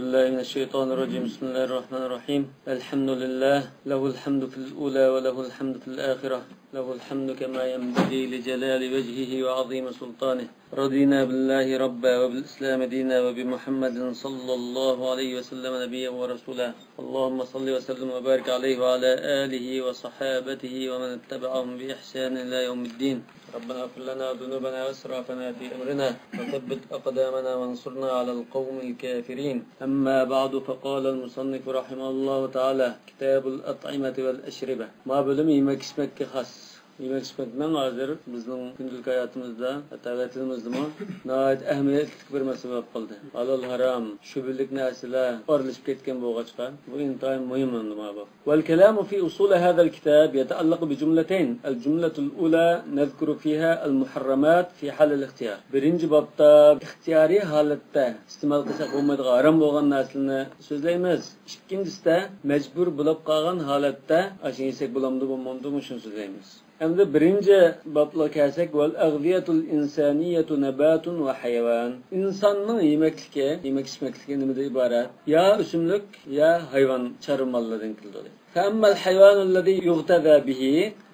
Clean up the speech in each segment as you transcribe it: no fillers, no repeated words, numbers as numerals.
بالله من الشيطان الرجيم. بسم الله الرحمن الرحيم. الحمد لله، له الحمد في الأولى وله الحمد في الآخرة، له الحمد كما ينبغي لجلال وجهه وعظيم سلطانه. رضينا بالله ربا وبالإسلام دينا وبمحمد صلى الله عليه وسلم نبيا ورسولا. اللهم صل وسلم وبارك عليه وعلى آله وصحابته ومن اتبعهم بإحسان إلى يوم الدين. ربنا اغفر لنا ذنوبنا واسرافنا في أمرنا وثبت أقدامنا وانصرنا على القوم الكافرين. أما بعد، فقال المصنف رحمه الله تعالى: كتاب الأطعمة والأشربة. ما bölüm yemek içmekке has. Yemek içmekning hozir bizning kundalik hayotimizda, hatto vatanimizdami nihoyat ahamiyatli bir masala bo'lib qoldi. Halol harom, shubhalik narsalar aralashib ketgan bo'lg'achqa bu intayin muhim nima bu. والكلام في أصول هذا الكتاب يتعلق بجملتين. الجملة الأولى نذكر فيها المحرمات في حال الاختيار. Birinchi bobda ixtiyoriy holatda iste'mol qilsak bo'lmaydigan harom bo'lgan narsalarni so'zlaymiz. Ikkinchisida majbur bo'lib qolgan holatda ashuni yesak bo'lamdi, bo'lmamdi, shuni so'zlaymiz. Endi birinchi bobga kelsak, val ag'ziyatul insaniyatu nabatun va hayvon. Insonning yemekligi, yemek ichmakligi nimadan iborat? Ya o'simlik, ya hayvon chorva mollardan keladi. فأما الحيوان الذي يغتذى به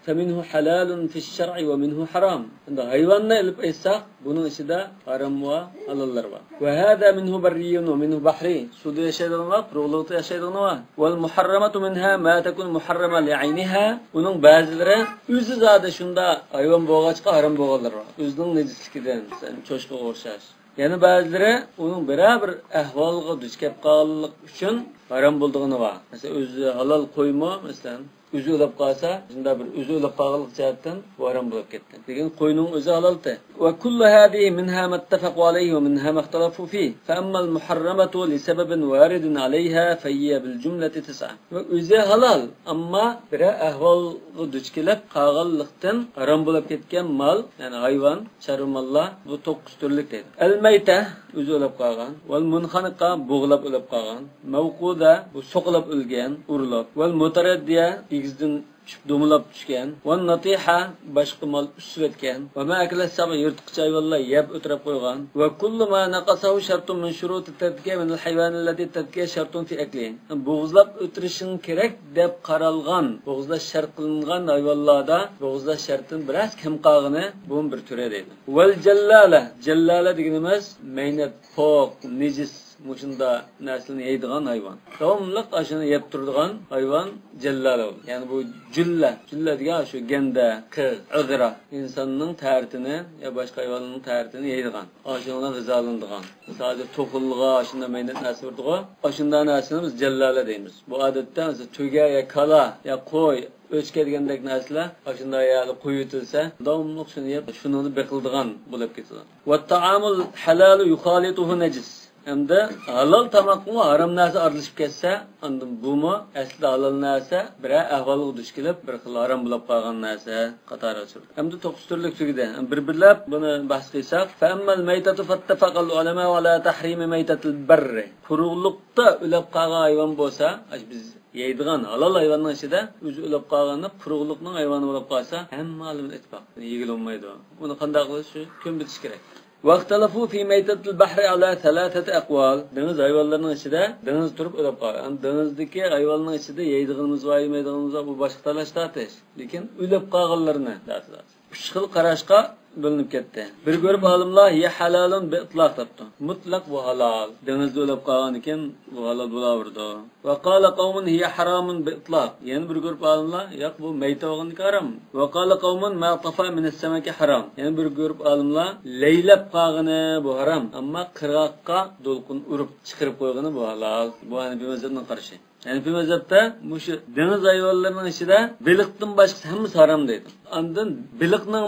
فمنه حلال في الشرع ومنه حرام. Endi hayvonni ilib aytsak, buning ichida harom va halollar bor. وهذا منه بري ومنه بحري. Suvda yashaydigan va quruqlikda yashaydigan bor. والمحرمة منها ما تكون محرمة لعينها. Uning ba'zilari o'zi zodi shunda hayvon bo'lg'achqa harom bo'lganlar bor. O'zining najisligidan, masalan, cho'chqaga o'xshash. Yana ba'zilari uning biror bir ahvolga duch kelib qolganlik uchun harom bo'ldig'ini bor. Masalan, o'zi halol qo'yma, masalan, o'zi o'lib qolsa, shunda bir o'zi o'lib qolganlik jihatdan bu harom bo'lib ketdi. Lekin qo'yning o'zi haloldi. Va kullu hadihi minha mattafaqu alayhi va minha makhtalafu fi. Fa amma al-muharramatu li sababin waridin alayha fa hiya bil jumlati tis'a. Va o'zi halol, ammo bir ahvolga duch kelib qolganlikdan harom bo'lib ketgan mol, ya'ni hayvon, chorva mollar bu 9 turlik deydi. Al-mayta o'zi o'lib qolgan, val munxaniqa bo'g'lab o'lib qolgan, mavquda bu so'qilib o'lgan, urilib, val mutaraddiya egizdan tushib dumlab tushgan, va natiha boshqa mol usib etgan, va ma akla saba yirtqich hayvonlar yeb o'tirib qo'ygan, va kullu ma naqasahu shartun min shuruti tadkiya min al-hayvan allati tadkiya shartun fi akli. Bo'g'izlab o'tirishing kerak deb qaralgan, bo'g'izlash shart qilingan hayvonlarda bo'g'izlash shartidan biroz kam qolgani bu bir turi deydi. Val jallala, jallala deganimiz maynat, po'q, nejis mushunda narsani yeydigan hayvon. Davomliq ashuni yeb turadigan hayvon jallala. Ya'ni bu julla, julla degan shu ganda, qir, ig'ra insonning tartini yo boshqa hayvonning tartini yeydigan, ashundan g'izolanadigan. Masalan, to'qilg'a shunda maynat narsa berdigan, ashunda narsani biz jallala deymiz. Bu odatda masalan tuga yo kala yo qo'y o'chka degandek narsalar shunday yerda qo'yitilsa, davomli shuni yeb, shuni beqildigan bo'lib ketadi. Va ta'amul halalu yukhalituhu najis. Endi halol tomoqmi harom narsa aralashib ketsa, endi bumi aslida halol narsa bir ahvolga duch kelib, bir xil harom bo'lib qolgan narsa qatoriga tushadi. Endi 9 turlik tugidi. Bir-birlab buni bahs qilsak, fa ammal maytatu fattafaqal ulama ala tahrimi maytatil barri. Quruqlikda o'lib qolgan hayvon bo'lsa, biz yeydigan halol hayvonning ichida o'zi o'lib qolganni quruqlikning hayvoni bo'lib qolsa, hamma olimlar ittifoq. Yegilolmaydi. Uni qanday qilish? Shu kun bitish kerak. واختلفوا في ميتة البحر على ثلاثة أقوال. Deniz hayvanlarının içinde deniz turup ölüp qalır. Yani denizdeki hayvanların içinde yeydiğimiz var, yemedigimiz var, bu başqa talash tartish. Lekin ölüp qalganlarını tartishadi. Üç xil qarashqa bo'linib ketdi. Bir ko'rib olimlar ya halalun bi itlaq debdi. Mutlaq bu halol. Denizda o'lib qolgan ekan, bu halol bo'laverdi. Va qala qawmun hiya haramun bi itlaq. Yana bir ko'rib olimlar, yo'q bu mayta bo'lgandiki harom. Va qala qawmun ma tafa min as-samaki harom. Yana bir ko'rib olimlar laylab qolgani bu harom, ammo qirg'oqqa to'lqin urib chiqarib qo'ygani bu halol. Bu Hanafi mazhabining qarashi. Hanafi mazhabda mushu dengiz hayvonlarining ichida baliqdan boshqasi hammasi harom deydi. Ondan baliqning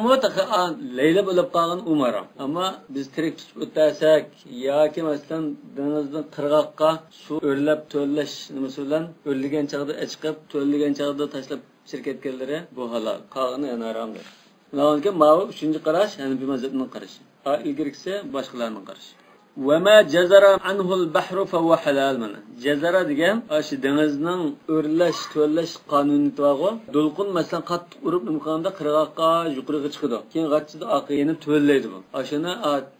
laylab o'lib qolgan u harom. Ammo biz tirik tutib o'tasak yoki masalan dengizdan qirg'oqqa suv o'rlab to'llash nimasi bilan o'rlagan chog'da chiqib, to'llagan chog'da tashlab chirib ketganlari bu halol. Qolgani yana haromdir. Lekin mavi uchinchi qarash Hanafi mazhabining qarashi. Ilgarigisi boshqalarning qarashi. وما جزر عنه البحر فهو حلال. Mana jazara degan shu dengizning o'rlash to'llash qonuniyati bor. To'lqin masalan qattiq urib nima qilganda qirg'oqqa yuqoriga chiqadi, keyin g'achchida oqib yenib to'llaydi bu. Shuni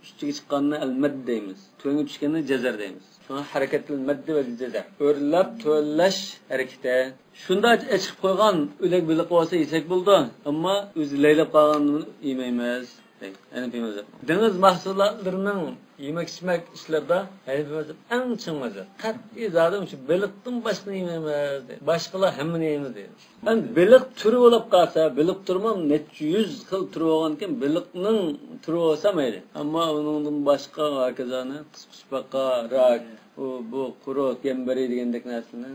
ustiga chiqqanini al-mad deymiz, to'nga tushganini jazar deymiz. Şuna hareketli madde ve ceza. O'rlab to'llash hareketi. Shunda achib qo'ygan o'lak baliq bo'lsa yesak bo'ldi, ammo o'zi laylab qolganini yemaymiz. Hanifiy mazhab. Dengiz mahsulotlarining yemak ichmak ishlarida Hanifiy mazhab eng ching mazhab. Qat'iy zaten shu baliqdan boshqani yemaymiz deydi. Boshqalar hammani yeymiz deydi. Endi baliq turi bo'lib qolsa, baliq turmam necha yuz xil turi bo'lgan ekan, baliqning turi bo'lsa mayli. Ammo uningdan boshqa hokazoni qisqichbaqa, rak, bu qurut, gambari degandek narsani.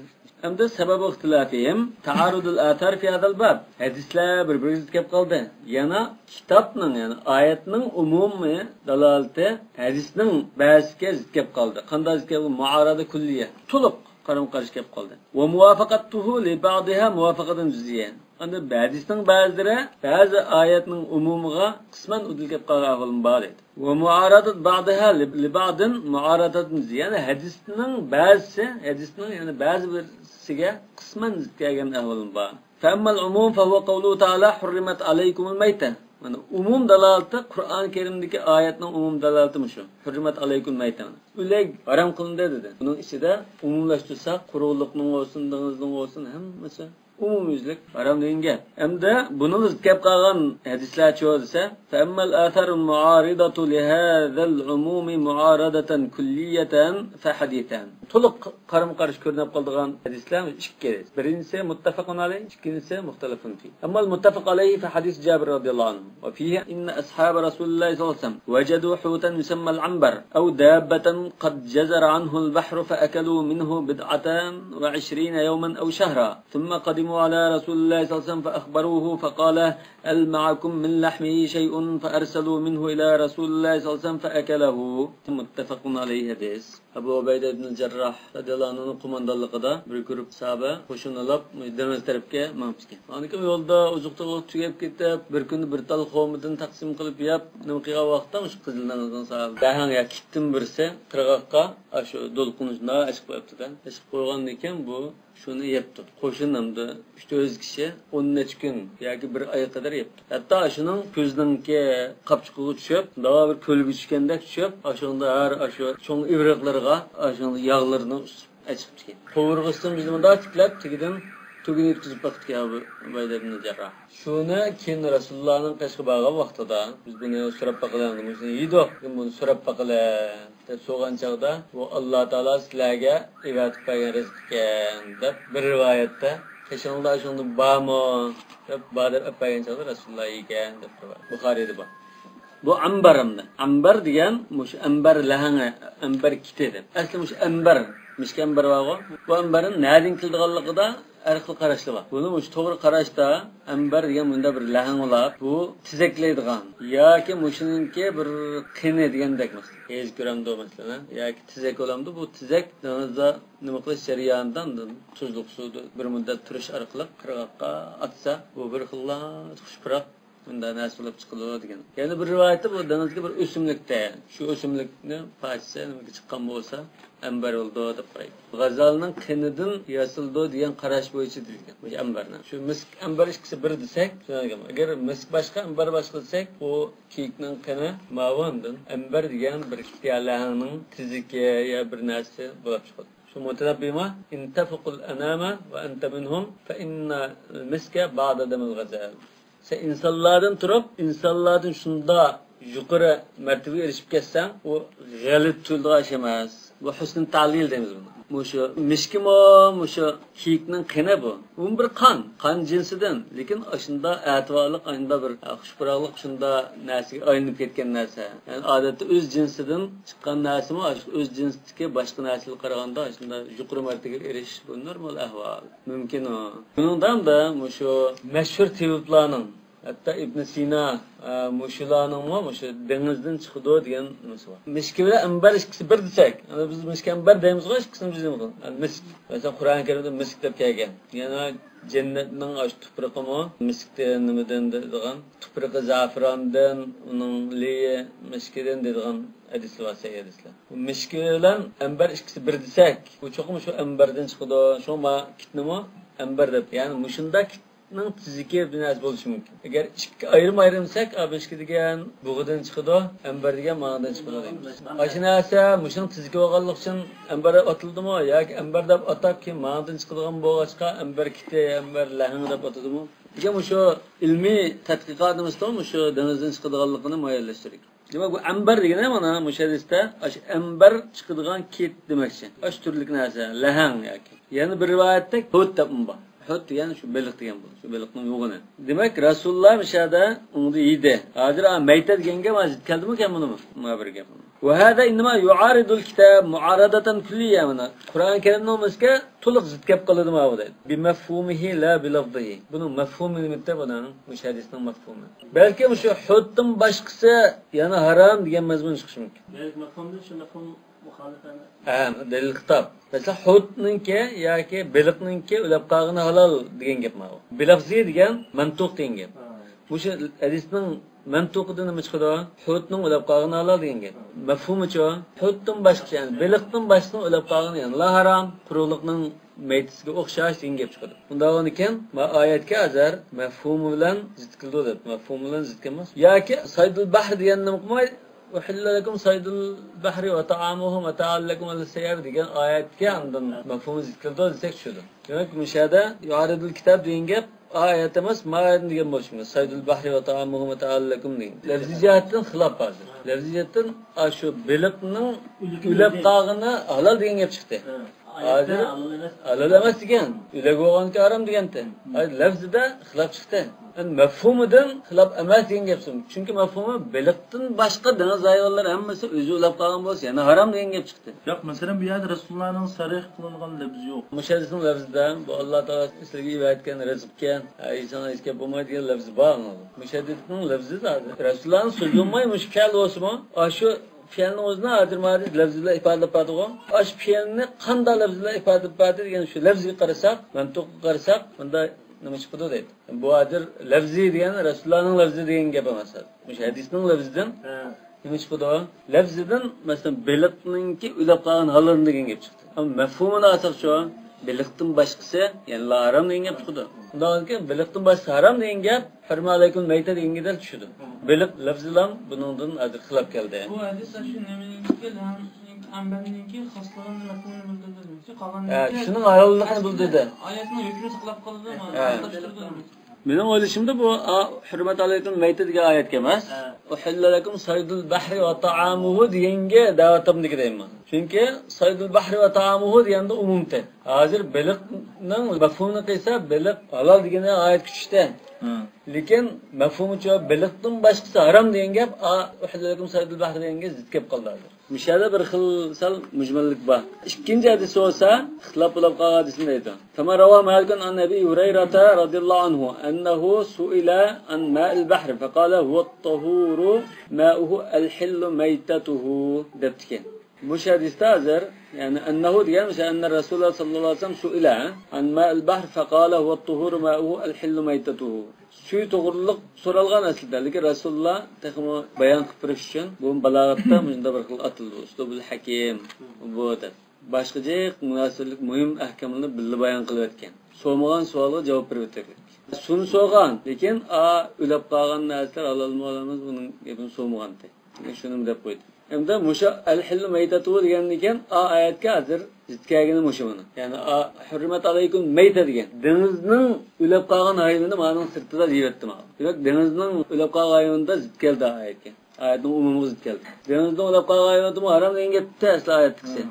Hamda sababi ixtilofihim ta'arudul athar fi hadal bab. Hadislar bir-biriga zid kelib qoldi. Yana kitobning, ya'ni oyatning umumiy dalolati hadisning ba'ziga zid kelib qoldi. Qanday zid keldi? Muarada kulliya. To'liq qarama-qarshi kelib qoldi. Va muvafaqatuhu li ba'diha muvafaqatan juz'iyya. Endi hadisning ba'zilari ba'zi oyatning umumiga qisman udil kelib qolgan ahvolim bor edi. Va muaradat ba'daha li ba'din muaradatun juz'iyya. Ya'ni hadisning ba'zisi, hadisning ya'ni ba'zi birsiga qisman zid kelgan ahvolim bor. Fa ammal umum fa huwa qawluhu ta'ala hurrimat alaykumul mayta. Mana umum dalolati Qur'oni Kerimdagi oyatning umum dalolati shu. Hurrimat alaykum mayta. O'lak harom qilindi dedi. Buning ichida umumlashtirsak, quruqlikning bo'lsin, dengizning bo'lsin, hammasi umumyüzlük harom degan gap. Hamda buni zid kelib qolgan hadislar chu desa, fa ammal atharul muaridatu li hadal umumi muaradatan kulliyatan fa hadithan. To'liq qarama-qarshi ko'rinib qoladigan hadislar ikki. Birinchisi muttafaqun alayh, ikkinchisi muxtalafun fi. Ammal muttafaq alayhi fa hadis Jabir radhiyallohu anhu va fihi inna ashab Rasululloh sallallohu alayhi vasallam wajadu hutan yusamma al-anbar aw dabbatan qad jazara anhu al-bahru fa akalu minhu bid'atan wa 20 yawman aw shahra thumma qadimu على رسول الله صلى الله عليه وسلم فأخبروه فقال هل معكم من لحمه شيء فأرسلوا منه إلى رسول الله صلى الله عليه وسلم فأكله. متفق عليه hadis. Abu Ubayda ibn Jarrah radhiyallohu anhu qo'mondonligida bir guruh sahoba qo'shinlab dengiz tarafga mangib ketgan. Aniki yo'lda oziq-tuzuq tugab ketib, bir kuni bir tal xomidan taqsim qilib yeb, nima qilgan vaqtda o'sha Qizil dengizning sohilida bahang ya kitdim birisi qirg'oqqa shu to'lqinni ochib qo'yibdi-da. Ochib qo'ygandan keyin bu shuni yebdi. Qo'shin hamda 3-4 kishi 10 necha kun yoki bir oy qadar yebdi. Hatto shuning ko'ziningki qapchiqqa tushib, davo bir ko'lga tushgandek tushib, shunda har shu cho'ng ivriqlarga shuni yog'larini achib ketgan. Qovurg'isidan bizni bunday tiklab, tigidan tugini yetkazib boqdik Abu Ubayda ibn Jarrah. Shuni keyin Rasulullohning qashqa borgan vaqtida biz buni so'rab boqalan, buni yedik, buni so'rab boqalan deb so'rgan chog'da bu Alloh taolo sizlarga ivatib bergan rizq ekan deb bir rivoyatda qishingda shuni bormi deb bor deb bergan chog'da Rasululloh yegan deb Buxoriyda bor. Bu ambar hamda. Ambar degan mushu ambar lahangi, ambar kiti deb. Asli mushu ambar, mishk ambar bor. Bu ambarning nadan kelganligida har xil qarashlar bor. Buni mushu to'g'ri qarashda ambar degan bunda bir lahang bo'lib, bu tizaklaydigan yoki mushuningki bir qini degandek masalan. Hech ko'ramdi masalan, yoki tizak bo'lamdi. Bu tizak dengizda nima qilish jarayonidan tuzliq suvda bir muddat turish orqali qirg'oqqa otsa, bu bir xil xushpuroq bunda narsa bo'lib chiqadi degan. Ya'ni bir rivoyatda bu dengizga bir o'simlikda, shu o'simlikni parchasi nimaga chiqqan bo'lsa, ambar bo'ldi deb qaraydi. G'azalning qinidan yasaldi degan qarash bo'yicha deyilgan. Bu ambarni. Shu misk ambar ikkisi bir desak, agar misk boshqa, ambar boshqa desak, u kiyikning qini mavondan ambar degan bir ikkiyalaning tiziki ya bir narsa bo'lib chiqadi. Shu mutanabbima intafiqul anama va anta minhum fa inna miska ba'da damil g'azal. Sen insanlardan turib, insanlardan shunda yuqori martabaga erishib ketsang, u g'alat tuyulgan ish emas. Bu husn ta'lil deymiz buni. Mushu mishkimi, mushu kiyikning qini bu. Bu bir qon, qon jinsidan, lekin shunda a'tiborliq, shunda bir xushpuroqlik, shunda narsaga aylanib ketgan narsa. Ya'ni odatda o'z jinsidan chiqqan narsami, o'z jinsdagi boshqa narsaga qaraganda shunda yuqori martabaga erishish bu normal ahvol. Mumkin u. Buningdan da mushu mashhur tabiblarning, hatto Ibn Sina mushularningmi mushu dengizdan chiqdi degan nimasi bor. Mishki bilan ambar ikkisi bir desak, ana biz mishki ambar deymiz-ku, ikkisini biz nima qilamiz? Misk, masalan, Qur'oni Karimda misk deb kelgan. Yana jannatning shu tuprog'imi miskdan nimadan deydigan, tuprog'i zafirondan, uning liyi miskidan deydigan hadislar bor, sahih hadislar. Bu mishki bilan ambar ikkisi bir desak, bu cho'qim shu ambardan chiqdi, shu ma kitnimi ambar deb, ya'ni mushunda Kitning tiziki bir narsa bo'lishi mumkin. Agar ikki ayrim-ayrim desak, beshki degan bug'idan chiqadi, ambar degan ma'nodan chiqadi deymiz. Shu narsa mushuning tiziki bo'lganligi uchun ambar deb atildimi yoki ambar deb atab keyin ma'nodan chiqadigan bo'lg'achqa ambar kiti, ambar lahang deb atadimi? Degan shu ilmiy tadqiqotimizda shu dengizdan chiqadiganligini muayyanlashtirdik. Demak, bu ambar degani mana mushu hadisda shu ambar chiqadigan kit demakchi. Shu turlik narsa, lahang yoki. Yana bir rivoyatda hut deb bor. Hut degani shu baliq degan bu, shu baliqning yo'g'ini. Demak, Rasululloh mishada uni yedi. Hozir mayta deganga zid keldimi buni? Ma bir gap. Va hada inma yu'aridul kitab mu'aradatan kulliyya mana. Qur'on Karimning o'ziga to'liq zid kelib qoladi ma bu deydi. Bi mafhumihi la bi lafzihi. Buning mafhumi nima buning? Mushu hadisning mafhumi. Balki shu hutdan boshqasi yana harom degan mazmun chiqishi mumkin. Balki mafhumda shu mafhum muxolifani. Ha, dalil xitob. Masalan, hutninki yoki baliqninki ulab qolgani halol degan gap ma bu. Bilafzi degan mantuq degan gap. Bu shu hadisning mantuqida nima chiqadi? Hutning ulab qolgani halol degan gap. Mafhumicha hutdan boshqa, ya'ni baliqdan boshqasini ulab qolgani yani la harom, quruqliqning maytisiga o'xshash degan gap chiqadi. Unda ekan, ma oyatga azar mafhumi bilan zid qildi deb, mafhumi bilan zid emas. Yoki saydul bahr degan nima qilmay أحل لكم صيد البحر وطعامه متاعا لكم وللسيارة degan oyatga andan mafhumi zid qildi desak tushadi. Demak, mushada yu'aridul kitob degan gap oyat emas, ma degan bo'lishi mumkin. Saydul bahri va ta'amuhu mata'an lakum degan. Lafziy jihatdan xilof hozir. Lafziy jihatdan shu baliqning ulab qolgani halol degan gap chiqdi. Hozir halol emas degan, ulag bo'lganki harom deganda. Lafzida xilof chiqdi. Mafhumidan xilof emas degan gap chiqdi. Chunki mafhumi baliqdan boshqa dengiz hayvonlari hammasi o'zi ulab qolgan bo'lsa, yana harom degan gap chiqdi. Yo'q, masalan, bu yerda Rasulullohning sarih qilingan lafzi yo'q. Mushu lafzida bu Alloh taolo sizlarga ibayatgan rizqga, inson rizqga bo'lmaydigan lafzi bor. Mushaddidning lafzi Rasulullohning so'zi bo'lmay mushkal bo'lsa, shu fe'lni o'zini hozir ma'riz lafzi bilan ifodalab berdi-ku. Shu fe'lni qanday lafz bilan ifodalab berdi degan shu lafziga qarasak, mantuqqa qarasak, bunda nima chiqadi deydi. Bu hozir lafzi degan Rasulullohning lafzi degan gap emas. Mushu hadisning lafzidan nima chiqadi? Lafzidan masalan baliqninki ulab qolgan halol degan gap chiqdi. Ammo mafhumini olsak shu baliqdan boshqasi, ya'ni la harom degan gap chiqdi. Undan keyin baliqdan boshqasi harom degan gap hurma alaykum mayta deganga tushdi. Baliq lafzilam buningdan hozir xilof keldi. Bu hadis shu nimaninki, ambarninki xosligini mafhumini bildirdi. Qolganiki shuning halolligini bildirdi. Oyatning hukmini saqlab qoldi, Mening o'ylashimda bu hurmat alaykum mayta degan oyatga emas, uhilla lakum saydul bahri va ta'amuhu deganga da'vatimniki deyman. Chunki saydul bahri va ta'amuhu deganda umumda. Hozir baliqning mafhumini qilsa, baliq halol degan oyat kuchda. Lekin mafhumicha baliqdan boshqasi harom degan gap uhilla lakum saydul bahri deganga zid kelib qoldi hozir. Müşahede bir xil sal mujmallik bor. Ikkinchi hadis bo'lsa, ixtilof bo'lib qolgan hadisini deydi. Kama rawa Malikun an Abi Hurayrata radhiyallohu anhu annahu su'ila an ma'il bahr faqala huwa at-tahuru ma'uhu al-hillu maytatuhu debdi. Mush hadisda hozir, ya'ni annahu degan o'sha anna Rasululloh sallallohu alayhi vasallam su'ila an ma'il bahr faqala huwa at-tahuru ma'uhu al-hillu maytatuhu. Suv to'g'riliq so'ralgan aslida, lekin Rasululloh texmo bayon qilib berish uchun bu balog'atda bunda bir xil atildi. Uslubul hakim bu deb. Boshqacha munosiblik muhim ahkomlarni birga bayon qilib o'tgan. So'rmagan savolga javob berib o'tgan. Suvni so'rgan, lekin o'lab qolgan narsalar halolmi olamiz buning gapini so'rmagan. Shuni deb qo'ydi. Endi musha al-hillu maytatu degan ekan, oyatga hozir zid kelgani mushu buni. Ya'ni hurmat alaykum mayta degan. Dengizning o'lab qolgan hayvonini ma'noning sirtida deyapti mana. Demak, dengizning o'lab qolgan hayvonida zid keldi oyatga. Oyatning umumiga zid keldi. Dengizning o'lab qolgan hayvoni harom degan gapda asli oyatdagi.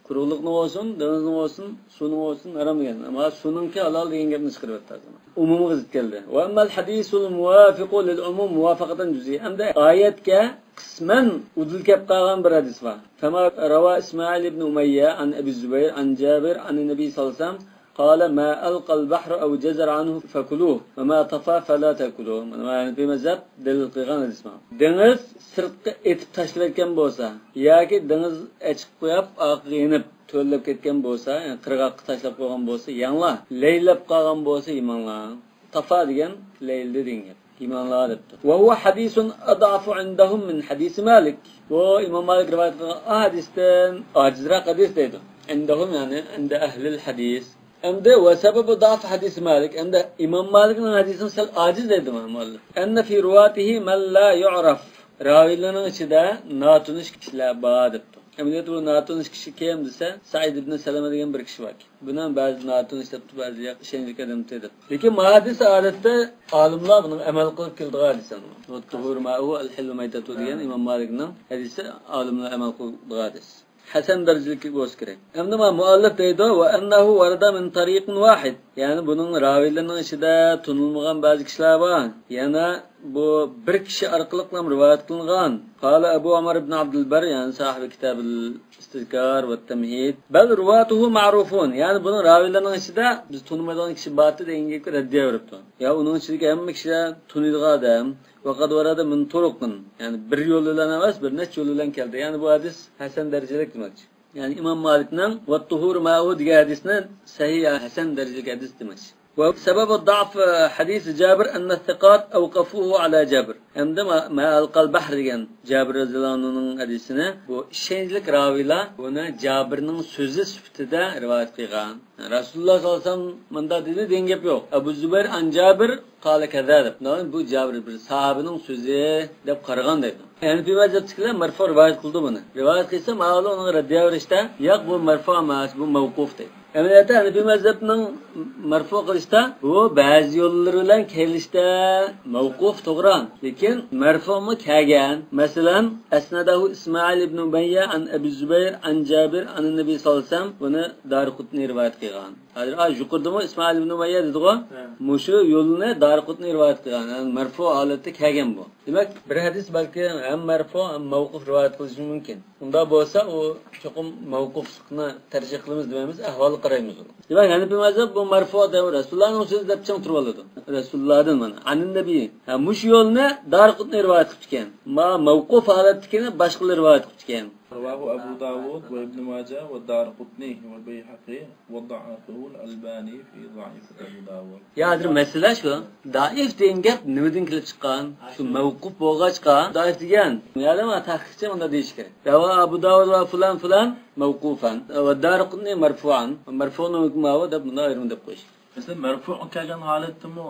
Quruqliqni bo'lsin, dengizni bo'lsin, suvni bo'lsin harom degan. Ammo suvninki halol degan gapni chiqarib o'tdi. Umumiga zid keldi. Va ammal hadisul muwafiqu lil umum muwafaqatan juz'iyya. Hamda oyatga qisman udil kelib qolgan bir hadis bor. Kama rawa Ismoil ibn Umayya an Abi Zubayr an Jabir an Nabiy sallallohu alayhi vasallam قال ما ألقى البحر أو جزر عنه فكلوه وما طفى فلا تأكلوه. Mana bu mazhab dalil qilgan hadis bor. Dengiz sirtqa etib tashlayotgan bo'lsa yoki dengiz achib qo'yib oqqa inib to'llab ketgan bo'lsa, ya'ni qirg'oqqa tashlab qo'ygan bo'lsa, yangla, laylab qolgan bo'lsa yemanglar. Tafa degan layldi degan gap. Imonlar debdi. Va huwa hadisun adafu indahum min hadisi Malik. Bu Imom Malik rivoyat qilgan hadisdan ojizroq hadis deydi. Indahum ya'ni inda ahlil hadis. Endi ve sebebi da'f hadis Malik. Endi İmam Malik'in hadisini sal aciz dedi muallif. Enne fi ruvatihi men la yu'raf. Ravilerinin içinde natuniş kişiler bar debdi. Ameliyat bu natuniş kişi kim dese Said ibn Salama degan bir kishi bor. Bundan ba'zi natuniş debdi, ba'zi ishonchli odam dedi. Lekin hadis odatda olimlar buni amal qilib keldigan hadis. Tuhur ma'u al-hillu maytatu degan İmam Malikning hadisi olimlar amal qildigan hadis. Hasan darajalik bo'lishi kerak. Endi muallif deydi va annahu warada min tariqin wahid. Ya'ni buning raviylarining ichida tunilmagan ba'zi kishilar bor. Yana bu bir kishi orqali ham rivoyat qilingan. Qala Abu Umar ibn Abdul Bar, ya'ni sahibi kitab al-Istizkar va Tamhid. Bal ruwatuhu ma'rufun. Ya'ni buning raviylarining ichida biz tunimaydigan kishi bor deganga raddiya beribdi. Ya uning ichidagi hamma kishilar tuniydigan odam. Vaqad warada min turuqin. Ya'ni bir yo'l bilan emas, bir necha yo'l bilan keldi. Ya'ni bu hadis hasan darajalik demakchi. Ya'ni İmam Malikning va tuhur ma'u degan hadisni sahih hasan darajalik hadis demakchi. وسبب الضعف حديث جابر أن الثقات أوقفوه على جابر. عندما ما ألقى البحر degan Jabir radhiyallohu anhuning hadisini bu ishonchli raviylar buni Jabirning so'zi sifatida rivoyat qilgan. Rasululloh sollallohu alayhi vasallam munda dedi degan gap yo'q. Abu Zubayr an Jabir qala kaza deb. Bu Jabir bir sahobining so'zi deb qaragan deydi. Yani bir mazhabchilar marfu rivoyat qildi buni. Rivoyat qilsa ma'lum uni raddiya berishda, yo'q bu marfu emas, bu mavquf deydi. Amaliyotda Hanafiy mazhabning marfu qilishda bu ba'zi yo'llar bilan kelishda mavquf to'g'ri, lekin marfumi kelgan. Masalan, asnadahu Ismoil ibn Umayya an Abi Zubayr an Jabir an Nabiy sollallohu alayhi vasallam buni Darqutni rivoyat qilgan. Hozir yuqoridami Ismoil ibn Umayya dedi-ku, mushu yo'lni Darqutni rivoyat qilgan. Ya'ni marfu holatda kelgan bu. Demak, bir hadis balki ham marfu ham mavquf rivoyat qilishi mumkin. Unda bo'lsa u cho'qim mavquflikni tarjih qilamiz demaymiz, ahvolni qaraymiz uni. Demak, Hanafiy mazhab bu marfu deb Rasulullohning so'zi deb ching turib oladi. Rasulullohdan mana anin nabiy. Ha, mush yo'lni Darqutni rivoyat qilib ekan. Ma mavquf holatdagini boshqalar rivoyat qilib ekan. رواه أبو داود وابن ماجه والدارقطني والبيهقي وضعفه الألباني في ضعيف أبو داود. Ya hozir masala shu, zaif degan gap nimadan kelib chiqqan? Shu mavquf bo'lg'achqa zaif degan. Ya'ni tahqiqchi unda deyish kerak. Rawa Abu Dawud va fulan fulan mavqufan va Darqutni marfu'an. Marfu'ni hukmi deb buni ayrim deb qo'yish. Masalan, marfu' kelgan holatdami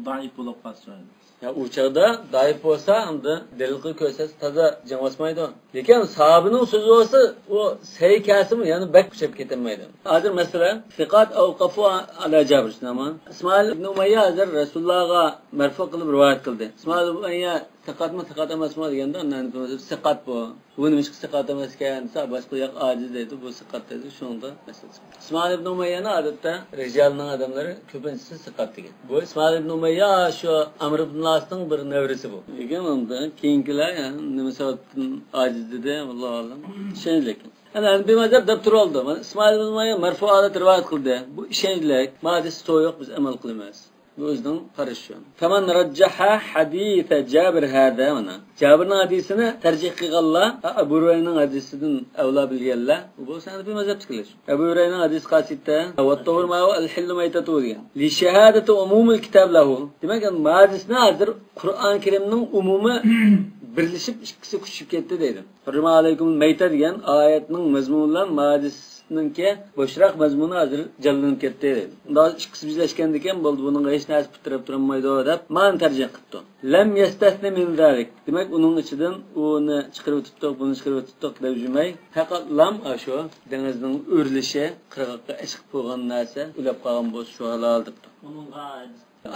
zaif bo'lib qolsa? Ya u chaqda zaif bo'lsa, unda dalil qilib ko'rsatsa toza jang bosmaydi. Lekin sahobining so'zi bo'lsa, u sahih kasimi, ya'ni bak kuchab ketolmaydi. Hozir masalan, siqat awqafu ala Jabir shunami? Ismoil ibn Umayya hozir Rasulullohga marfu qilib rivoyat qildi. Ismoil ibn Umayya siqatmi, siqat emasmi deganda, undan siqat bu. Bu nima siqat emas ekan desa, boshqa yoq aciz deydi, bu siqat deydi. Shunda masala. Ismoil ibn Umayyani odatda rijalning odamlari ko'pinchisi siqat degan. Bu Ismoil ibn Umayya shu Amr ibn Asning bir nevrisi bu. Lekin unda keyingilar yani nima sababdan aciz dedi, Allohu a'lam. Ishonchlik. Ana bir mazhab deb turib oldi. Mana Ismoil ibn Umayya marfu holat rivoyat qildi. Bu ishonchlik, hadis to'yiq biz amal qilamiz. Bu o'zining qarashi. Faman rajjaha hadisa Jabir hada mana. Jabirning hadisini tarjih qilganlar, Abu Hurayraning hadisidan avla bilganlar, bu sanad bir mazhab chiqilish. Abu Hurayraning hadisi qasida va to'g'ri ma al-hillu maytatu degan. Li shahadati umumil kitab lahu. Demak, hadisni hozir Qur'on Karimning umumi birlashib ikkisi kuchib ketdi deydi. Hurma alaykum mayta degan oyatning mazmuni bilan hadis ninki bo'shroq mazmuni hozir jallanib ketdi deydi. Unda ikkisi birlashgan ekan bo'ldi, buning hech narsa bitirib turolmaydi deb man tarjih qildi. Lam yastasni min zalik. Demak, uning ichidan uni chiqarib tutdik, buni chiqarib tutdik deb jumay. Faqat lam shu dengizning o'rilishi, qirg'oqqa chiqib qo'ygan narsa ulab qolgan bo'lsa shu halol debdi. Uningga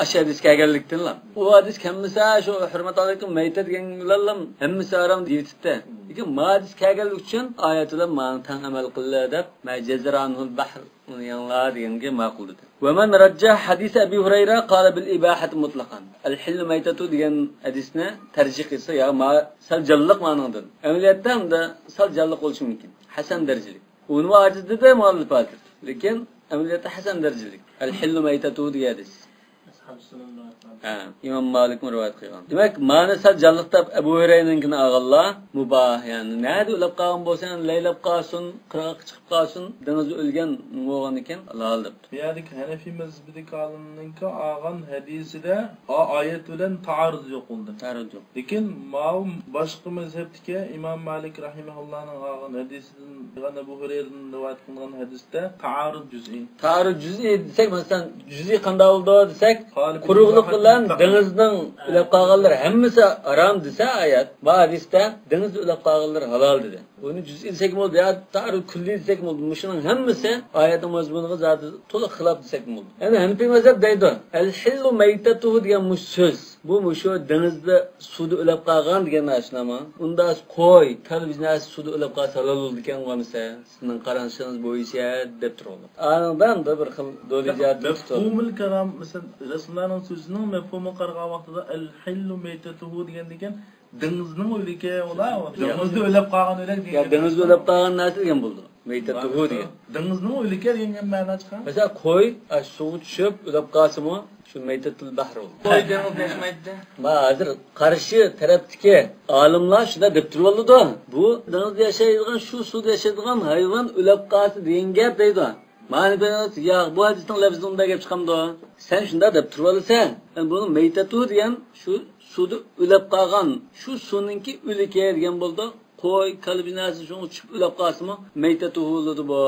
Aş hadis kelganlikdan lam. U hadis hammasi shu hurmat alaykum mayta deganlar hammasi harom deyitdi. Lekin ma hadis kelganlik uchun oyat bilan ma'ni tang amal qildi deb majazranul bahr uni yanla deganga ma'qul dedi. Va man rajjah hadis Abi Hurayra qala bil ibahati mutlaqan. Al hillu maytatu degan hadisni tarjih qilsa ya ma sal jalliq ma'nodan. Amaliyotda unda sal jalliq bo'lishi mumkin. Hasan darajalik. Uni ajiz dedi muallif hozir. Lekin amaliyotda hasan darajalik. Al hillu maytatu degan hadis. İmam Malik rivayet qilgan. Demak, ma'ni sal jalliqtab Abu Hurayraninkini olganlar mubah, ya'ni nada o'lib qolgan bo'lsa, laylab qolsin, qirg'oqqa chiqib qolsin, dengizda o'lgan bo'lgan ekan, halol debdi. Bu yerdagi Hanafi mazhabidagi olimninki olgan hadisida oyat bilan taarruz yo'q bo'ldi. Taarruz yo'q. Lekin mau boshqa mazhabdagi İmam Malik rahimahullohning olgan hadisidan Abu Hurayraning rivoyat qilingan hadisda taarruz juz'iy. Taarruz juz'iy desak, masalan, juz'iy qanday bo'ldi desak, quruqliq bilan dengizning o'lib qolganlar hammasi harom desa oyat, bu hadisda dengizda o'lib qolganlar halol dedi. Buni juz'iy desak bo'ldi, ya taarruz kulli desak bo'ldi. Mushuning hammasi oyatning mazmuniga zoti to'liq xilof desak bo'ldi. Endi Hanafi mazhab deydi, al-hillu maytatuhu degan mush so'z. Bu mushu dengizda suvda o'lib qolgan degan narsami? Unda qo'y, kal suvda o'lib qolsa halol bo'ldi ekan bo'lmasa, sizning qarashingiz bo'yicha deb turadi. Anidan da bir xil do'lijat tutadi. Mafhumul kalam, masalan, Rasulullohning so'zining mafhumi qaragan vaqtida al-hillu maytatuhu degan ekan, dengizning o'ligi ular, dengizda o'lib qolgan o'lik degan. Ya dengizda o'lib qolgan narsa degan bo'ldi. Maytatuhu degan. Dengizning o'ligi degan ma'no chiqqan. Masalan, qo'y suvga tushib o'lib qolsa-mu, shu maytatul bahr bo'ldi. Qo'y dengizda yashamaydi. Ma hozir qarshi tarafdagi olimlar shunda deb turib. Bu dengizda yashaydigan, shu suvda yashaydigan hayvon o'lib qolsa degan gap deydi. Ma'ni ya bu hadisning lafzini unda gap chiqamdi. Sen shunda deb turib olasan. Yani buni maytatu degan shu suvda o'lib qolgan, shu suvninki o'ligi degan bo'ldi. Qo'y, kalbinasi shunga tushib o'lib qolsa-mu, maytatu bo'ladi bu.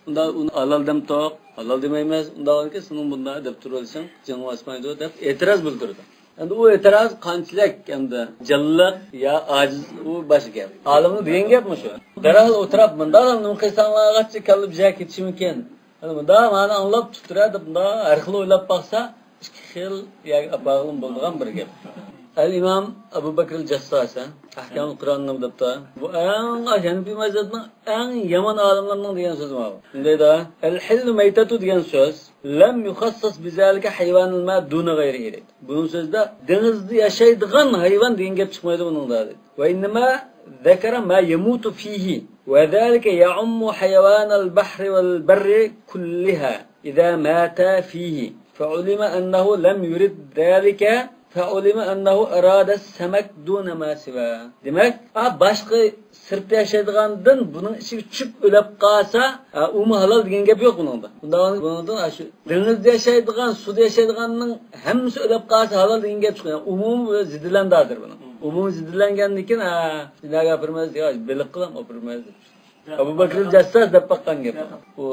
Unda uni halol demtoq, halol demaymiz. Unda ki sening bunda deb turib olsang, jing bosmaydi deb e'tiroz bildirdi. Endi u e'tiroz qanchalik endi jalliq ya ajiz u boshqa gap. Olimni degan gapmi shu? Darhol o'tirib bunda nima qilsanglargacha kallib ja ketishi mumkin. Endi bunda ma'ni anglab tuturadi, bunda har xil o'ylab boqsa, ikki xil bog'lim bo'ladigan bir gap. Al-İmam Abu Bakr al-Jassas, Ahkamul Qur'onni debdi. Bu eng Hanafi mazhabining eng yomon olimlarining degan so'zi bu. Bunday da al-hillu maytatu degan so'z lam yukhassas bizalika hayvanul ma duna g'ayrihi deydi. Buning so'zida dengizda yashaydigan hayvon degan gap chiqmaydi buningda deydi. Va innama ذكر ما يموت فيه وذلك يعم حيوان البحر والبر كلها إذا مات فيه فعلم أنه لم يرد ذلك فعلم أنه أراد السمك دون ما سواه. Demak, boshqa sirtda yashaydigandan buning ichiga tushib o'lib qolsa, umi halol degan gap yo'q buningda. Bundan bundan shu dengizda yashaydigan, suvda yashaydiganning hammasi o'lib qolsa halol degan gap chiqadi. Umumiy ziddilandi hozir buning. Umumiy ziddilangandan keyin, shunday gapirmaymiz, yo biliq qilam o'pirmaymiz deb. Abu Bakr al-Jassas deb baqqan gap. U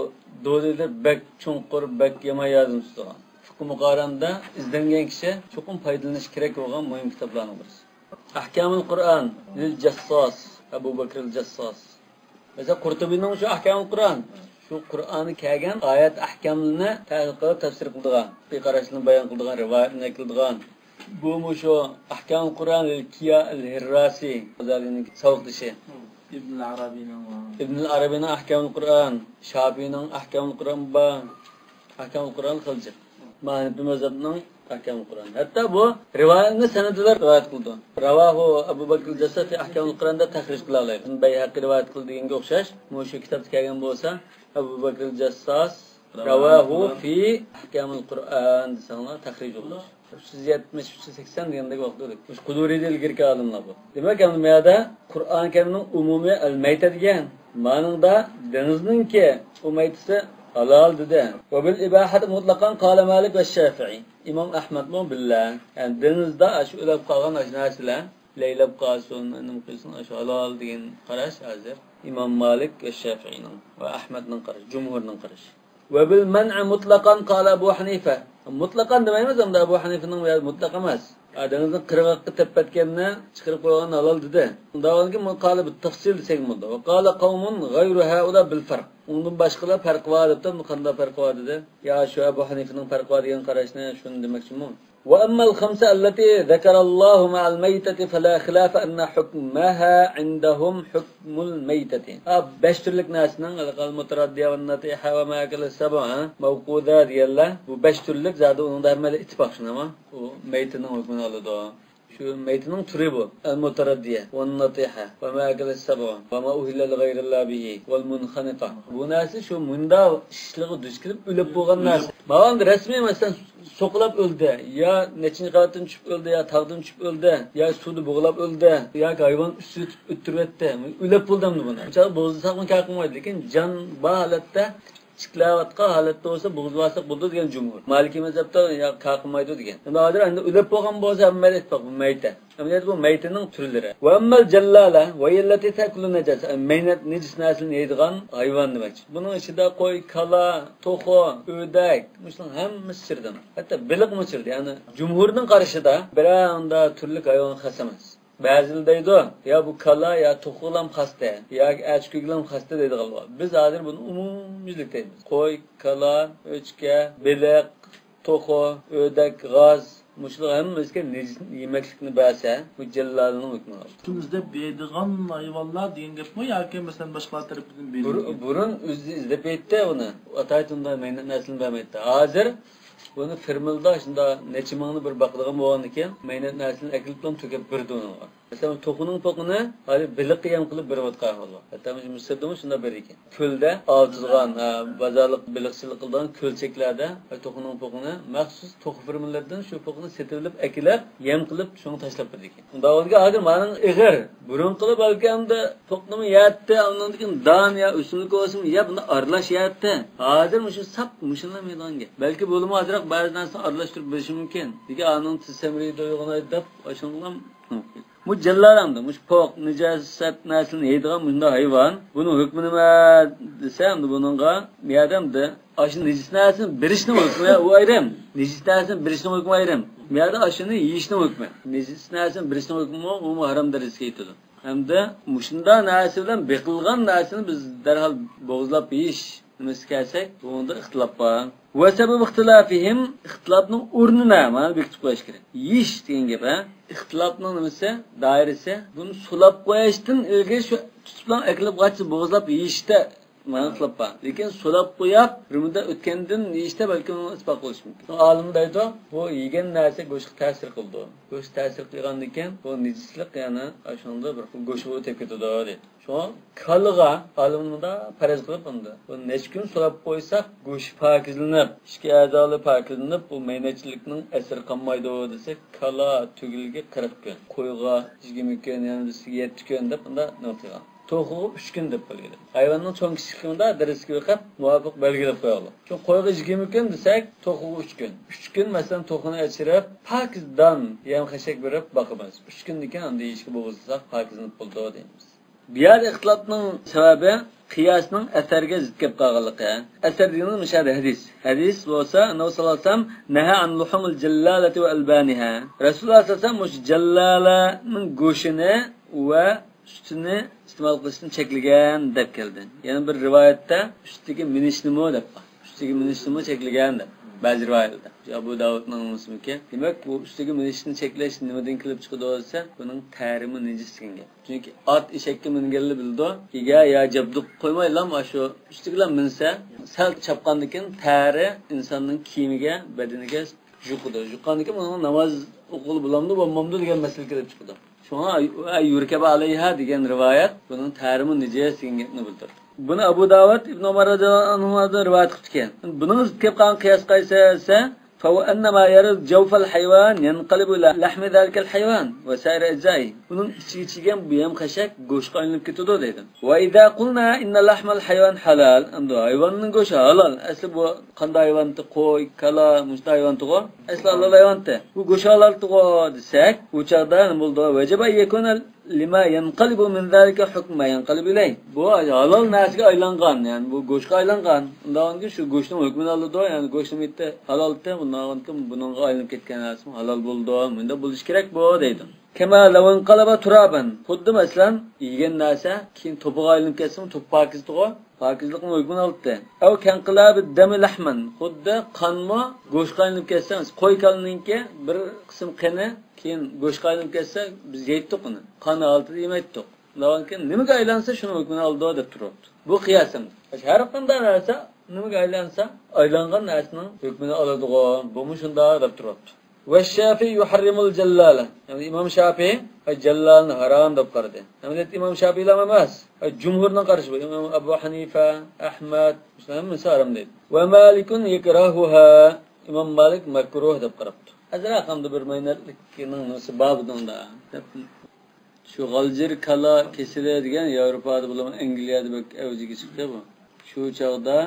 do'lida bak chunqur, bak yomon yozim tutgan. Fiqh muqaranda izlangan kishi cho'qim foydalanish kerak bo'lgan muhim kitoblarning birisi. Ahkamul Qur'on lil Jassas, Abu Bakr al-Jassas. Masalan, Qurtubiyning shu Ahkamul Qur'on, shu Qur'onni kelgan oyat ahkamini tahlil qilib tafsir qildigan, qarashini bayon qildigan, rivoyatni qildigan. Bu shu Ahkamul Qur'on lil Kiya al-Hirrasi, G'azalining saviqdishi. İbn Arabiyning İbn Arabiyning Ahkamul Qur'on, Shofiyning Ahkamul Qur'on ba Ahkamul Qur'on qilji. Hanafi mazhabining Ahkamul Qur'on. Hatto bu rivoyatni sanadlar rivoyat qildi. Ravahu Abu Bakr al-Jassas fi Ahkamul Qur'onda tahrij qila oladi. Bayhaqi rivoyat qildi deganga o'xshash, shu kitobda kelgan bo'lsa, Abu Bakr al-Jassas ravahu fi Ahkamul Qur'on desanglar tahrij bo'ladi. 370 380 degandek vaqt o'tdi. Shu Quduriyda ilgirki olimlar bu. Demak, endi bu yerda Qur'on Karimning umumiy al-mayta degan ma'noda dengizningki u maytisi halol dedi. Va bil ibahat mutlaqan qala Malik va Shafi'i. İmom Ahmad bu billah. Ya'ni dengizda shu o'lib qolgan narsalar laylab qolsin, nima qilsin, shu halol degan qarash hozir İmom Malik va Shafi'ning va Ahmadning qarashi, jumhurning qarashi. Va bil man'i mutlaqan qala Abu Hanifa. Mutlaqan demaymiz, endi Abu Hanifaning mutlaq emas. Dengizni qirg'oqqa tepatganni chiqarib qo'ygan halol dedi. Undan keyin qala bi tafsil desak bo'ldi. Va qala qawmun g'ayru haula bil farq. Undan boshqalar farq bor debdi, qanday farq bor dedi. Ya shu Abu Hanifaning farq bor degan qarashni shuni demoqchiman. وأما الخمسة التي ذكر الله مع الميتة فلا خلاف أن حكمها عندهم حكم الميتة. besh türlük narsinin المتردية والنطيحة وما أكل السبع موقوذة deganlar. Bu besh türlük zaten onun da ittifaq shunama. U meytinin hukmini oladi. Şu meytinin türü bu. El-mutaraddiye, ve'n-natiha, ve ma akala es-sab'u, ve ma uhilla li gayrillah bihi, vel-munhanita. Bu narsa şu munda ishlig'i duch kelib o'lib bo'lgan narsa. Mağanda resmi mesela sokulap öldü, ya neçinci qavatdan tushib öldü, ya tog'dan tushib öldü, ya suvda bo'g'ilib öldü, ya hayvon üstüne o'ttirib etdi. O'lib bo'ldi buni. Mesela bo'g'izsak kar qilmaydi, lekin jon bor holatda chiqlayotgan holatda bo'lsa bo'g'izlasak bo'ldi degan jumhur. Maliki mazhabda ya kar qilmaydi degan. Endi hozir endi o'lib bo'lgan bo'lsa hamma aytmoq bu mayta. Endi bu maytaning turlari. Va ammal jallala va yallati takulu najasa. Maynat najis narsani yeydigan hayvon demak. Buning ichida qo'y, kala, to'xo, o'rdak, mushning hammasi kirdi. Hatto baliqmi kirdi. Ya'ni jumhurning qarashida biror turli hayvon xos emas. Ba'zilar deydi, ya bu kala ya to'xulam xasta, ya achkuglam xasta deydiganlar. Biz hozir buni umumiylik deymiz. Qo'y, kala, o'chka, baliq, to'xo, o'rdak, g'oz, mushlar hammasiga yemeklikni bersa, bu jallalning hukmi. Tümüzde beydigan hayvanlar degan gapmi yoki masalan boshqalar tarafidan berilgan? Burun o'zi izlab aytdi uni. Ataytunda naslini bermaydi. Hozir bunu firmilda shunda necha mingni bir baqadigan bo'lgan ekan, maynat narsani akilib to'kib berdi uni. Masalan, to'qining po'qini hali biliq yam qilib berayotgan ahvol. Hatto Misrda shunda bir ekan. Ko'lda ovtizgan, bozorlik biliqchilik qilgan ko'lchaklarda to'qining po'qini maxsus to'qi firmalardan shu po'qini setib olib akilib, yam qilib shuni tashlab berdi ekan. Unda o'ziga hozir maning ig'ir, burun qilib balki to'qnimi yatdi, undan keyin don ya o'simlik bo'lsin, ya buni aralash yatdi. Hozir shu sap mushunlamaydigan gap. Balki bo'limi ozroq ba'zi narsani aralashtirib berishi mumkin. Lekin aning tisamriydi uyg'onaydi deb shundan bu jallalamdi, mush poq nijosat narsani yeydigan bunda hayvon. Buning hukmi nima desam, buningga miyadamdi. Ashuni najis narsani berishning hukmi u ayrim. Najis narsani berishning hukmi ayrim. Miyada ashuni yeyishning hukmi. Najis narsani berishning hukmi u harom darajasiga yetadi. Hamda mushunda narsa bilan beqilgan narsani biz darhol bo'g'izlab yeyish nimasi kelsak, bunda ixtilof bor. Va sabab ixtilofihim, ixtilofning o'rnini mana bekitib qo'yish kerak. Yeyish degan gap, ha? Ixtilofning nimasi, doirasi, buni sulab qo'yishdan ilgari shu tutib bilan akilib qochib bo'g'izlab yeyishda mana ixtilof bor. Lekin sulab qo'yib, bir muddat o'tgandan yeyishda balki uni isbot qilish mumkin. Olim deydi, bu yegan narsa go'shtga ta'sir qildi. Go'sht ta'sir qilgandan keyin bu najislik, ya'ni shunda bir xil go'sht o'tib ketadi deydi. Shu kaliga olimda faraz qilib unda. Bu necha kun sulab qo'ysak, go'sht pokizlanib, ichki a'zoli pokizlanib, bu maynatchilikning asari qolmaydi desak, kala tugilga 40 kun, qo'yga 20 kun, ya'ni 7 kun deb unda nima qilgan. To'qig'i 3 kun deb belgiladi. Hayvonning cho'ng kichikligida darajasiga o'qib muvofiq belgilab qo'yadi. Chunki qo'yga 20 kun desak, to'qig'i 3 kun. 3 kun masalan to'qini achirib, pokizdan yem xashak berib boqamiz. 3 kundan keyin unda yeyishga bo'g'izsak, pokizlanib bo'ldi deymiz. Bu yer ixtilofning sababi qiyosning asarga zid kelib qolganligi. Asar deganimiz müşahede hadis. Hadis bo'lsa, Nabiy sallallohu alayhi vasallam naha an luhumul jallalati va albaniha. Rasululloh sallallohu alayhi vasallam mush jallalaning go'shini va sutini iste'mol qilishni cheklagan deb keldi. Yana bir rivoyatda ustiga minishnimi deb, ustiga minishnimi cheklagan deb ba'zi rivoyatlarda. Abu Davudning muslimki. Demak, bu ustiga minishni cheklash nimadan kelib chiqadi desa, buning tarimi najis degan gap. Chunki ot eshakka minganini bildi, ega ya jabduq qo'ymaylam, shu ustiga minsa, sal chapqandan keyin tari insonning kiyimiga, badaniga juqidi. Juqqandan keyin uning namoz o'qili bo'lamdi, bo'lmamdi degan masala kelib chiqadi. Shunga yurkaba alayha degan rivoyat buning tarimi najis degan gapni bildirdi. Buni Abu Davud Ibn Umar radhiyallohu anhudan rivoyat qilgan. Buning zid kelib qolgan qiyos qaysi desa, فهو أن ما يرد جوف الحيوان ينقلب إلى لحم ذلك الحيوان وسائر أجزائه. Bunun ichiga ichigan bu ham xashak go'shtga aylanib ketadi deydi. Va idza qulna inna lahmal hayvon halal, endi hayvonning go'shti halol. Asli bu qanday hayvonti? Qo'y, kala, mushta hayvonti-ku. Asli halol hayvonti. Bu go'sht halol-ku desak, u chaqda nima bo'ldi? Vajaba yakuna lima yanqalibu min zalika hukm ma yanqalib ilay. Bu halol narsaga aylangan, ya'ni bu go'shtga aylangan. Undan keyin shu go'shtning hukmini oladi, ya'ni go'shtni bitta halolda, undan keyin buningga aylanib ketgan narsa halol bo'ldi. Bunda bo'lish kerak bu deydi. Kema law inqalaba turaban. Xuddi masalan, yegan narsa keyin to'pig'a aylanib ketsa, to'p pokizdi-ku. Pokizlikning hukmini oldi. Aw kanqilabi dami lahman. Xuddi qonmi go'shtga aylanib ketsa, qo'y kalninki bir qism qini keyin go'shtga aylanib ketsa, biz yeydik uni. Qoni oltida yemaydik. Undan keyin nimaga aylansa shuni hukmini oldi deb turibdi. Bu qiyosim. Har qanday narsa nimaga aylansa, aylangan narsaning hukmini oladi-ku. Bumi shunday deb turibdi. Ve Şafii yuharrimul cellale. Yani İmam Şafii cellalni haram deb qaradi. Yani İmam Şafiilar emas, cumhurning qarashi bu. İmam Abu Hanifa, Ahmad, hammasi haram deydi. Ve Malikun yekrahuha. İmam Malik makruh deb qarabdi. Azroq hamda bir maynatlikning nisi babidanda. Şu g'aljir kala kesili degan Yevropada bulan Angliyada bir avjiga chiqdi bu. Shu chog'da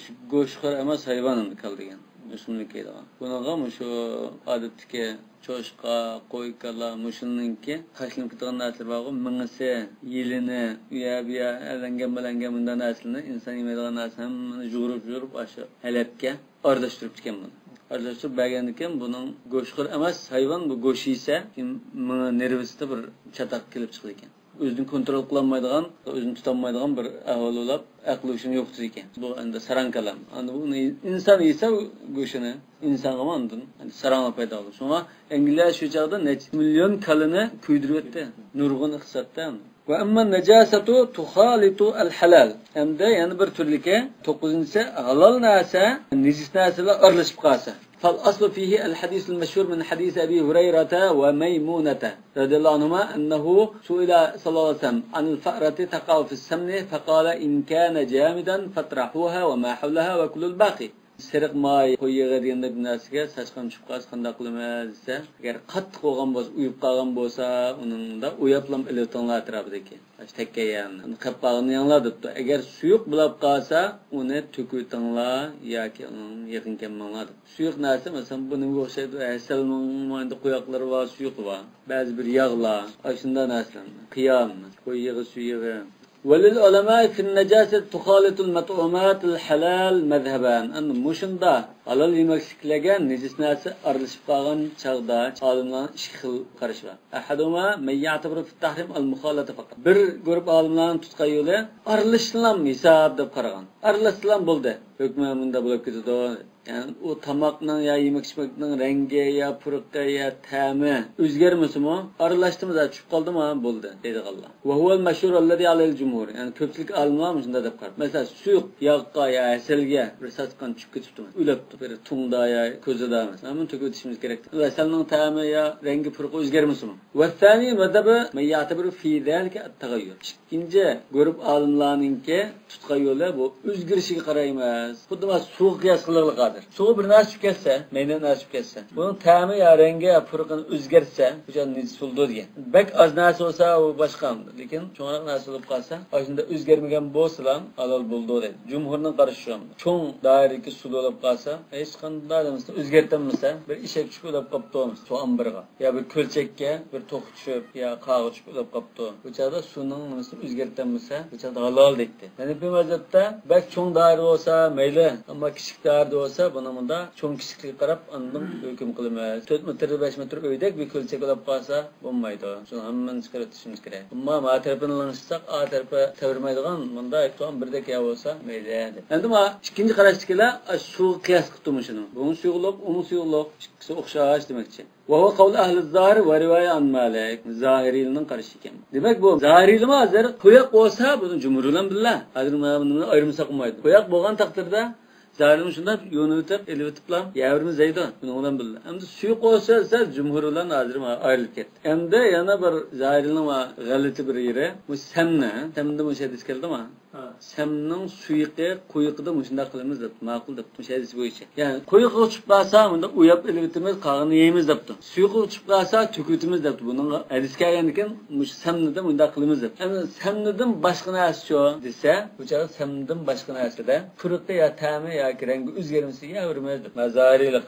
shu go'shtxo'r emas hayvon kal degan. O'simlik yeydigan. Bunaqa shu odatdagi cho'shqa, qo'y kala mushunninki tashlanib ketgan narsalar bor-ku, mingisi, yilini, u ya bu ya alangan bilangan bunday narsalarni inson yemaydigan narsa hammani jug'urib-jug'urib shu halabga aralashtirib ekan buni. Aralashtirib bergan ekan, buning go'shtxo'r emas hayvon bu go'sht yesa, keyin mingi nervisida bir chataq kelib chiqadi ekan. O'zini kontrol qilolmaydigan, o'zini tutolmaydigan bir ahvol bo'lib, aqli hushini yo'qotadi ekan. Bu endi sarang kalam. Endi buni inson yesa go'shtini, insonga ondan saranglik paydo bo'ladi. Shunga Angliya shu chog'da necha million kalini kuydirib o'tdi. Nurg'un iqtisodda. Va amma najasatu tukhalitu al-halal. Endi yana bir turliki 9-inchisi halol narsa najis narsalar aralashib qolsa. فالأصل فيه الحديث المشهور من حديث أبي هريرة وميمونة رضي الله عنهما أنه سئل صلى الله عليه وسلم عن الفأرة تقع في السمن فقال إن كان جامدا فاطرحوها وما حولها وكلوا الباقي. Seriq may qo'y yig'i deganda bir narsaga sachqon tushib qolsa qanday qilamiz desa, agar qattiq bo'lgan bo'lsa, uyib qolgan bo'lsa, uningda uyaplam ilib atrofidagi takkayan qilib qolganini yanglar debdi. Agar suyuq bo'lib qolsa, uni to'kib yoki uning yaqin kelmanglar deb. Suyuq narsa masalan bu nimaga o'xshaydi? Asalning quyoqlari bor, suyuq bor. Ba'zi bir yog'lar, shunday narsalar. Qiyam, qo'y yig'i, suyug'i. وللعلماء في النجاسة تخالط المطعومات الحلال مذهبان. أن مشندا halol yemekliklarga najis narsa aralashib qolgan chog'da olimlarning ikki xil qarashi bor. Ahaduma man ya'tabiru fi tahrim al-mukhalata faqat. Bir guruh olimlarning tutgan yo'li aralashishlam hisob deb qaragan. Aralashsam bo'ldi. Hukmi bunda bo'lib ketadi. Yani o tomoqning ya yemak ichmakning rangi ya puruqi ya ta'mi o'zgarmasimi, aralashdimi tushib qoldimi bo'ldi deydiganlar. Va huval mashhur allazi alayl jumhur. Yani ko'pchilik olimlar shunday deb qaradi. Masalan, suyuq yog'ga ya asalga bir sachqon tushib ketibdi, o'libdi, bir tungda ya ko'zida masalan, buni to'kib o'tishimiz kerak. Asalning ta'mi ya rangi puruqi o'zgarmasimi. Va thani madhabi man ya'tabiru fi zalika at-taghayyur. Ikkinchi guruh olimlarninki tutgan yo'li bu o'zgarishiga qaraymiz. Xuddi suv qiyos qilib Suv bir narsa tushib ketsa, mayda narsa tushib ketsa, buning ta'mi ya rangi ya puruqini o'zgarsa, bu najis bo'ldi degan. Bak oz narsa bo'lsa u boshqa, lekin cho'ngroq narsa bo'lib qolsa, shunda o'zgarmagan bo'lsa ham halol bo'ldi deydi. Jumhurning qarashi shu. Cho'ng doiradagi suv bo'lib qolsa, hech qanday narsa o'zgartirmasa, bir eshak tushib o'lib qolibdi, suv omborga yo bir ko'lchakka bir to'q tushib yo qog'i tushib o'lib qolibdi. Bu chog'da suvning nimasini o'zgartirmasa, bu chog'da halol deydi. Ya'ni bu vaziyatda bak cho'ng doira bo'lsa mayli, ammo kichik doira bo'lsa buni bunda cho'ng kichikligiga qarab andan hukm qilamiz. 4 metr 5 metr o'ydek bir ko'lchak bo'lib qolsa bo'lmaydi. Shuni hammani chiqarib tushimiz kerak. Ammo ma tarafini langishsak, a tarafi tevirmaydigan bunda aytgan birdek ya bo'lsa mayli deb. Endi ma ikkinchi qarashdagilar suv qiyos qildi shuni. Buni suyuqliq, uni suyuqliq ikkisi o'xshash demakchi. Va huwa qavl ahli zahir va rivoya an Malik. Zahiriyning qarashi ekan. Demak bu zahiriylimi hozir qo'yoq bo'lsa buni jumhur bilan billah. Hozir buni ayrimsa qilmaydi. Qo'yoq bo'lgan taqdirda Zalim shundan yo'nitib, elitiblam, yavrimiz zaydi. Buni bilan bildi. Endi suyuq bo'lsa, jumhur bilan hozir ayrilib ketdi. Endi yana bir zahirning g'alati bir yeri, bu samni, samda bu hadis keldimi? Samning suyuqi, quyuqida shunday qilamiz deb, ma'qul deb, shu hadis bo'yicha. Ya'ni quyuqi tushib qolsa, unda uyab elitimiz, qog'ini yeymiz debdi. Suyuqi tushib qolsa, to'kitimiz debdi. Buning hadis kelgan ekan, shu samnidan bunday qilamiz deb. Endi samnidan boshqa narsa shu desa, bu chog'da samnidan boshqa narsada puruqi ya ta'mi ya rangi o'zgarmasa yavrimiz deb. Mazariylik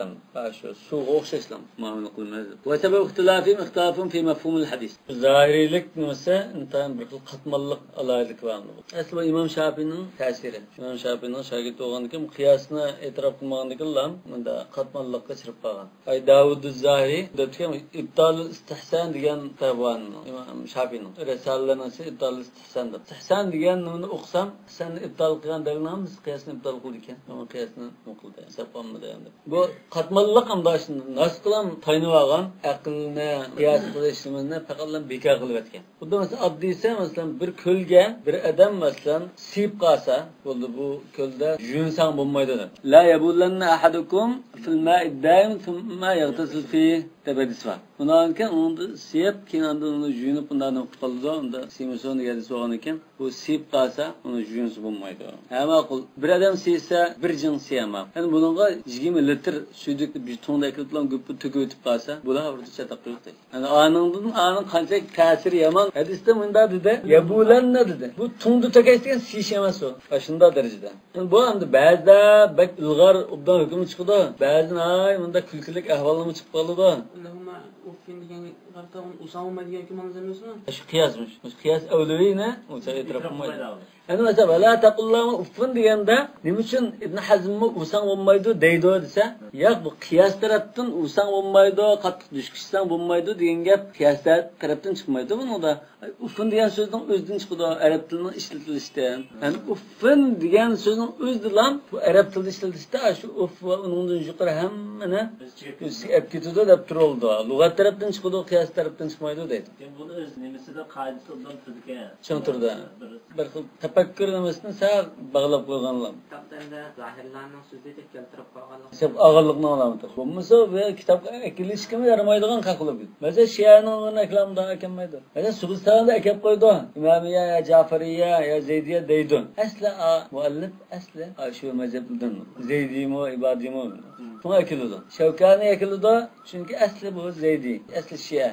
shu suvga o'xshashlam muomala qilamiz deb. Va sabab ixtilofim ixtilofun fi mafhumul hadis. Zahiriylik nimasi intayin bir xil qatmonliq alohidalik bor. Asli İmam Şafii'nin ta'siri. İmam Şafii'nin şagirdi bo'lgandan qiyosni e'tirof qilmagandan bunda qatmonliqqa chirib qolgan. Ay Davud az-Zahiri debdi, ibtol istihsan degan kitobi İmam Şafii'nin risolalarini ibtol istihsan deb. Istihsan degan nimani o'qisam, istihsanni ibtol qilgan deganimiz qiyosni ibtol qildi ekan. Ama qiyosni qildi, hisoblanmadi endi. Bu qatmonliq hamda nas qilam tayinib olgan aqlni qiyos qilishimizni faqat bekor qilib o'tgan. Xuddi masalan oddiysi, masalan bir ko'lga bir odam masalan siyib qolsa, bo'ldi bu ko'lda yuvinsang bo'lmaydi deb. La yabullanna ahadukum في الماء الدائم ثم يغتسل فيه deb hadis var. Bundan keyin onu siyip keyin onu yuyunib bundan qildi, unda siymason degan hadis bo'lgan ekan. Bu siyib qolsa, uni yuyunsa bo'lmaydi. Hamma qil bir odam siysa bir jin siyama. Yani bununla 20 litr suydik bir tongda ekilib ko'p to'kib o'tib qolsa, bular bir chataq yo'q deydi. Yani aningdan aning qancha ta'siri yomon. Hadisda bunda dedi, yabulanna dedi. Bu tongda to'kash degan siyish emas u. Shunda darajada. Yani bu endi ba'zida bak ilg'or obdan hukmi chiqadi. Ba'zan ay bunda kulkilik ahvolimi chiqib qoladi. Allahumma uffin degan qarta usama degan hukm anlatamıyorsunuz. Şu qiyosmish. Şu qiyos avluviyni uncha e'tirof qilmaydi. Endi masalan la taqullama uffin deganda nima uchun Ibn Hazmmi usang bo'lmaydi deydi desa, yo'q bu qiyos tarafdan usang bo'lmaydi, qattiq dushkishsang bo'lmaydi degan gap qiyos tarafdan chiqmaydi. Buni da uffin degan so'zning o'zidan chiqadi, arab tilining ishlatilishidan. Ya'ni uffin degan so'zning o'zidan bu arab tilida ishlatilishda shu uff va uningdan yuqori hammani o'ziga olib ketadi deb turildi. Lug'at tarafdan chiqadi, qiyos tarafdan chiqmaydi deydi. Yani bunu öz nimisida qoidasi obdan turdi ekan. Ching turdi. Bir xil tafakkur nimasini sal bog'lab qo'yganlar. Kitobda zahirlarning so'zi deb keltirib qo'yganlar. Sep og'irlikni olamiz. Bo'lmasa bu kitobga ekilishga yaramaydigan qaqilib. Masalan, Shianing uni aklamda akammaydi. Masalan, Sug'istonda akab qo'ydi. Imamiya ya Ja'fariya ya Zaydiya deydi. Asli muallif asli shu mazhabdan. Zaydiymi, Ibadiymi? Shunga akiladi. Shavkani akiladi, chunki asli bu Zaydi, asli Shia.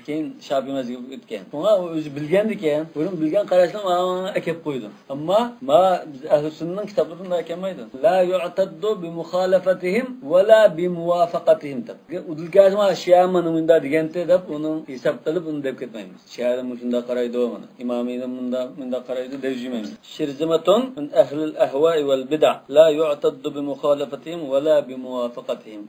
Keyin Shafiy mazhabiga o'tgan. Shunga u o'zi bilgan ekan, buni bilgan qarashdan mana akab qo'ydi. Ammo ma biz ahli sunnaning kitoblarida akammaydi. La yu'taddu bi muxolafatihim va la bi muwafaqatihim deb. Udilgazma Shia mana bunda deganda deb uni hisob qilib uni deb ketmaymiz. Shialar shunda qaraydi mana, imomiylar bunda qaraydi deb yurmaymiz. Shirzimatun min ahli al-ahwa'i wal bid'a la yu'taddu bi muxolafatihim va la bi muwafaqatihim.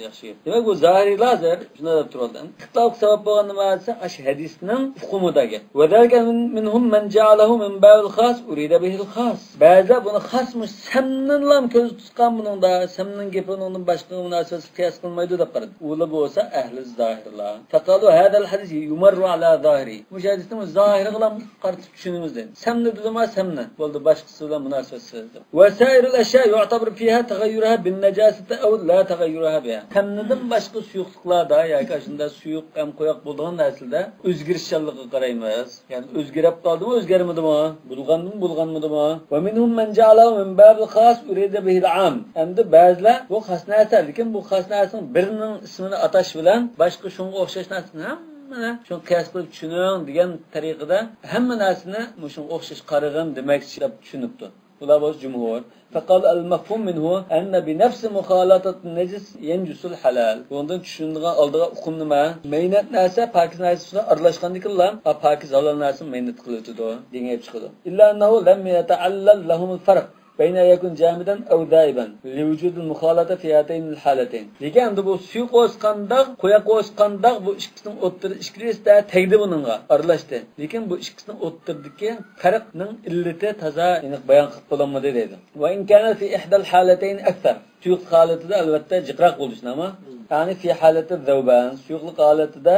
Yaxshi. Demak bu zahirlar shunda deb turadi. Ixtilof sabab bo'lgan nima desa, ash hadisning hukmidagi. Va zalika minhum man ja'alahu min babil khas urida bihil khas. Ba'zi buni xasmish samninlam ko'z tutgan buningda samning gapi uningdan boshqa munosabat qiyos qilmaydi deb qaradi. Ular bo'lsa ahli zahirlar. Faqalu hadal hadis yumarru ala zahiri. Bu hadisning zahiri bilan qaratib tushunamiz deydi. Samni dedimi, samni. Bo'ldi, boshqasi bilan munosabatsiz. Va sairul ashya yu'tabar fiha taghayyuruha bin najasati aw la taghayyuruha biha. Samnidan boshqa suyuqliklarda yoki shunda suyuq ham qo'yoq bo'lgan narsalarda o'zgarishchanligiga qaraymiz. Ya'ni o'zgarib qoldimi, o'zgarmadimi? Bulg'andimi, bulg'anmadimi? Va minhum man ja'alahu min babil khas urida bihil am. Endi ba'zilar bu xos narsa, lekin bu xos narsaning birining ismini atash bilan boshqa shunga o'xshash narsani hammani shuni qiyos qilib tushuning degan tariqada hamma narsani shunga o'xshash qarag'in demakchi deb tushunibdi. Ular bo'lsa jumhur. فقال المفهوم منه أن بنفس مخالطة النجس ينجس الحلال. Bundan tushunadigan oldiga hukm nima? Maynat narsa pokiz narsa aralashgandikilla, pokiz halol narsa maynat qilib o'tadi degan gap chiqadi. Illa annahu lam yata'allal lahum al-farq bayna yakun jamidan aw daiban li vujud al-mukhalata fi hatayn al-halatayn. Lekin endi bu suyuq o'sqandaq, qo'yoq o'sqandaq bu ikkisining o'ttir ikkisida tegdi buningga aralashdi. Lekin bu ikkisining o'ttirdiki farqning illati toza aniq bayon qilib bo'linmadi deydi. Va in kana fi ihda al-halatayn akthar. Suyuq holatida albatta jiqroq bo'lishi nima? Ya'ni fi holati zawban, suyuqlik holatida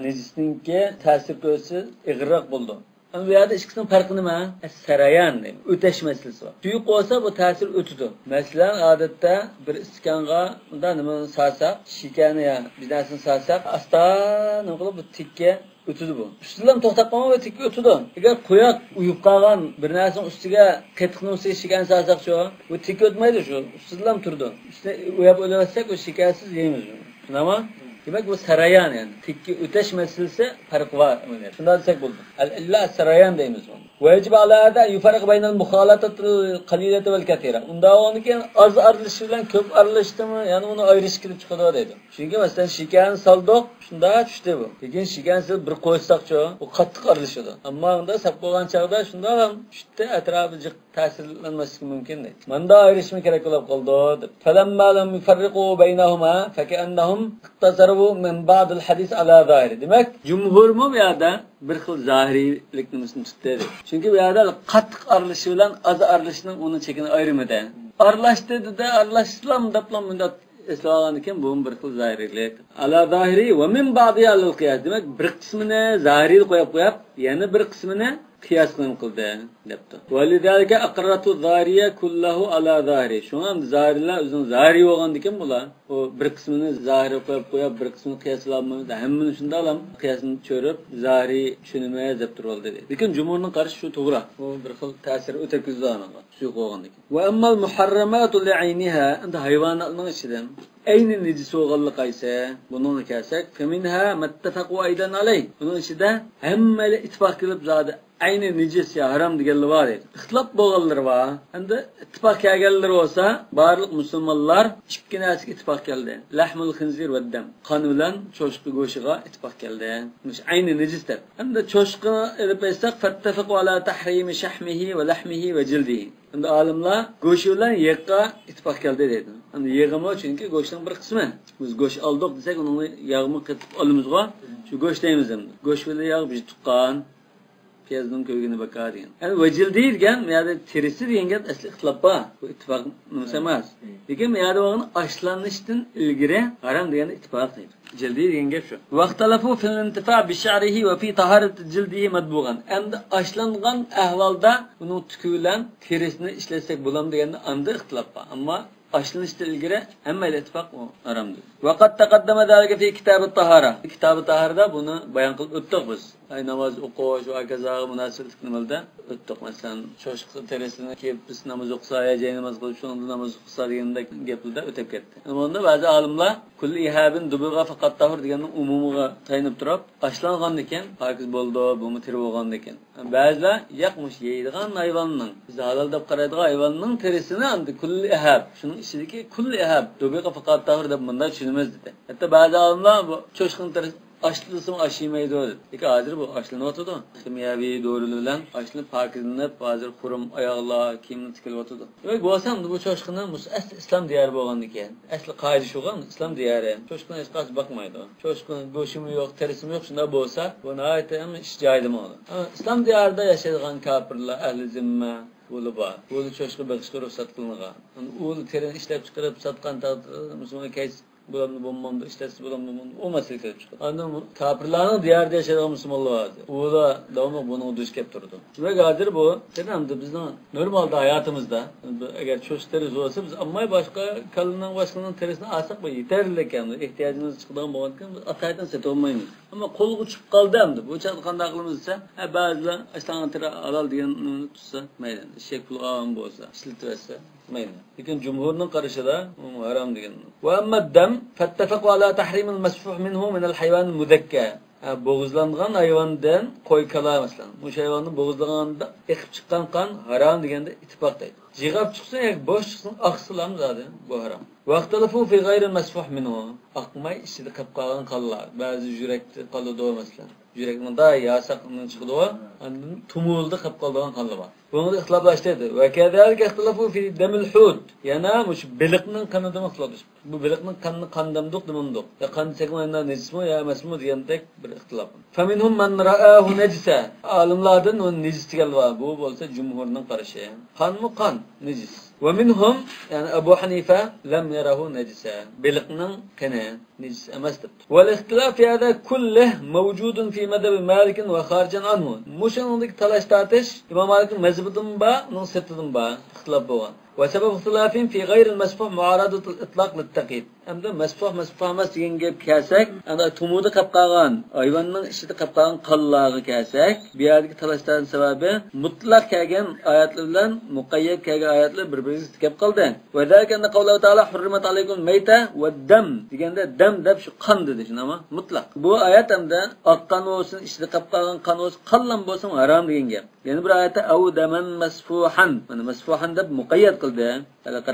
nejisninki ta'sir ko'rsi ig'irroq bo'ldi. Ama bu yerda ikkisining farqi nima? Sarayan deydi. O'tash masalasi bor. Suyuq bo'lsa bu ta'sir o'tadi. Masalan, odatda bir iskonga unda nimani solsak, shikani ya bir narsani solsak, asta nima qilib bu tikka o'tadi bu. Ustidan to'xtab qolmay tikka o'tadi. Agar qo'yoq uyib qolgan bir narsaning ustiga qatiqning ustiga shikani solsak shu, bu tikka o'tmaydi shu. Ustidan turdi. Ustini o'yab o'laversak, u shikansiz yeymiz. Nima? Demak bu sarayan, ya'ni tikka o'tash masalasi farq bor. Shunday desak bo'ldi. Al-illa sarayan deymiz buni. Vajib ala hada yufarq baynal muxolatatil qalilati val katira. Unda uniki oz aralashish bilan ko'p aralashdimi, ya'ni uni ayirish kirib chiqadi deydi. Chunki masalan shikan soldiq, shunda tushdi bu. Lekin shikan solib bir qo'ysaqchi, u qattiq aralashadi. Ammo unda sap qo'ygan chaqda shunda ham tushdi, atrofi jiq ta'sirlanmasligi mumkin deydi. Menda ayirishmi kerak bo'lib qoldi deb. Falamma lam yufarriqu baynahuma fakannahum iqtasaru min ba'd al-hadis ala zahiri. Demak, jumhurmi bu yerda bir xil zahiriylik nimasini tutdi dedi. Chunki bu yerda qattiq aralashish bilan oz aralashishning uni chekini ayirmadi. Aralashdi dedi, aralashsam deblam bunda eslagan ekan, bu bir xil zahiriylik. Ala zahiri va min ba'di al-qiyas. Demak, bir qismini zahiriy qo'yib qo'yib, yana bir qismini qiyos qilib qildi debdi. Validalika aqratu zariya kullahu ala zahiri. Shunga zahirlar o'zining zahiri bo'lgan ekan bular. O bir qismini zahiri qo'yib qo'yib, bir qismini qiyoslamaymiz. Hammani shunda alam qiyosini cho'rib, zahiri tushunmaymiz deb turoldi dedi. Lekin jumhurning qarashi shu to'g'ri. U bir xil ta'sir o'tkazdi anaqa. Shu qo'ygan ekan. Va ammal muharramatu li'ayniha, endi hayvonlarning ichidan ayni nejis bo'lganlik qaysi? Buni kelsak, feminha mattafaqu aydan alay. Buning ichida hamma ittifoq qilib zodi ayni nejis ya harom deganlar bor edi. Ixtilof bo'lganlar bor. Endi ittifoq kelganlar bo'lsa, barliq musulmonlar ikki narsaga ittifoq keldi. Lahmul xinzir va dam. Qon bilan cho'shqi go'shiga ittifoq keldi. Ayni nejis deb. Endi cho'shqi deb aytsak, fattafaqu ala tahrimi shahmihi va lahmihi va jildihi. Endi olimlar go'shi bilan yig'ga ittifoq keldi deydi. Endi yig'imi chunki go'shtning bir qismi. Biz go'sht oldik desak, uni yog'ini qatib olamizg'o. Shu go'sht deymiz endi. Go'sht bilan yog' bir tuqqan. Piyazning ko'ygini baka degan. Yani vecil degan, yani terisi degan gap asli ixtilof bor. Bu ittifoq nimasi emas. Lekin bu yerda bo'lgan oshlanishdan ilgari harom deganda ittifoq deydi. Jildi degan gap shu. Vaqtalafu fil intifa bi sha'rihi va fi taharati jildihi madbug'an. Endi oshlangan ahvolda uning tuki bilan terisini ishlatsak bo'lam deganda anda ixtilof bor. Ammo oshlanishdan ilgari hamma ittifoq u harom deydi. Vaqat taqaddama zalika fi kitab at-tahara. Kitab at-taharada buni bayon qilib o'tdik biz. Ay namoz o'qish va kazoga munosiblik nimalarda o'tdik. Masalan, cho'shqi terisini kiyib biz namoz o'qisa, ya jay namoz qilib shunda namoz o'qisa degandek gaplarda o'tib ketdi. Bunda ba'zi olimlar kulli ihabin dubug'a faqat tahur deganning umumiga tayinib turib, oshlangan ekan, pokiz bo'ldi, bumi teri bo'lgan ekan. Ba'zilar yaqmush yeydigan hayvonning, biz halol deb qaraydigan hayvonning terisini endi kulli ihab, shuning ichidagi kulli ihab dubug'a faqat tahur deb bunday tushunamiz dedi. Hatto ba'zi olimlar bu cho'shqin terisi Aşlısım aşıymaydı o. Lekin hozir bu aşlanıyotidi. Kimyoviy dorilar bilan ashlanib pokizlanib, hozir qurum oyoqlar, kiyimni tikilyotidi. Demak, bo'lsa bu cho'shqini asli islom diyori bo'lgan ekan. Asli qoida shu islom diyori. Cho'shqini hech qaysi boqmaydi. Cho'shqin go'shimi yo'q, terisimi yo'q, shunday bo'lsa, bu nihoyatda ham ish joyidimi o'zi. Islom diyorida yashaydigan kofirlar, ahli zimma uli bor. Uli cho'shqi boqishga ruxsat qilingan. Uli terini ishlab chiqarib sotgan taqdirda musulmon kays bulamni bo'lmamdi, ishlatsa bulamni bo'lmamdi, o masala kelib chiqadi. Andan kofirlarning diyorida yashaydigan musulmonlar bor. Ular davomli buni duch kelib turdi. Demak, hozir bu endi bizning normalda hayotimizda agar cho'sh terisi bo'lsa, biz ammay boshqa kalaning boshqaning terisini olsak bu yetarli ekan. Ehtiyojimiz chiqadigan bo'lgan ekan, biz atayin sotib olmaymiz. Ammo qo'lga tushib qoldi endi. Bu chaqda qanday qilamiz desa, ba'zilar ashlangan teri halol degan tutsa, mayli, eshak pul olgan bo'lsa, ishlatib mayli. Lekin jumhurning qarashida harom degan. Va amma dam fattafaqu ala tahrimil masfuh minhu min al-hayvan mudakka. Bo'g'izlangan hayvondan qo'y kala masalan. O'sha hayvonni bo'g'izlaganda eqib chiqqan qon harom deganda ittifoq deydi. Jig'ab chiqsin yoki bo'sh chiqsin, oqsilam zodi bu harom. Vaqtalafu fi g'ayri masfuh minhu. Oqmay ichida qolib qolgan qonlar, ba'zi yurakda qoladi masalan. Yurakning da yasaq chiqadi, andan tumulda qolib qolgan qonlar bor. Bunda ixtiloflashdi. Va kadalika ixtilofu fi damil hut. Yana mush beliqning qonidan ixtiloflashdi. Bu beliqning qonini qandamdiq demandiq. Ya qon chekmaydan najismi ya emasmi degandek bir ixtilof. Faminhum man ra'ahu najsa. Olimlardan uni najis degan bor. Bu bo'lsa jumhurning qarashi. Qonmi qon najis. Va minhum yani Abu Hanifa lam yarahu najsa. Beliqning qoni najis emas debdi. Val ixtilof fi hada kulluh mavjudun fi madhhab Malik va xarijan anhu. Mushundagi talash tortish Imom Malikning mazhabidan bor, uning sirtidan bor ixtilof bo'lgan. Va sabab ixtilofin fi g'ayr al-masfuh mu'aradatu al-itlaq lit-taqyid. Endi masfuh masfuh emas degan gap kelsak, endi tumudi qolib qolgan, hayvonning ichida qolib qolgan qonlarga kelsak, bu yerdagi talashlarning sababi mutlaq kelgan oyatlar bilan muqayyad kelgan oyatlar bir-biriga zid kelib qoldi. Va zalika anna qawluhu ta'ala hurrimat alaykum mayta va dam deganda dam deb shu qon dedi, shunami? Mutlaq. Bu oyat hamda oqqan bo'lsin, ichida qolib qolgan qon bo'lsin, qonlan bo'lsin harom degan gap. Yana bir oyatda av daman masfuhan, mana masfuhan deb muqayyad qildi.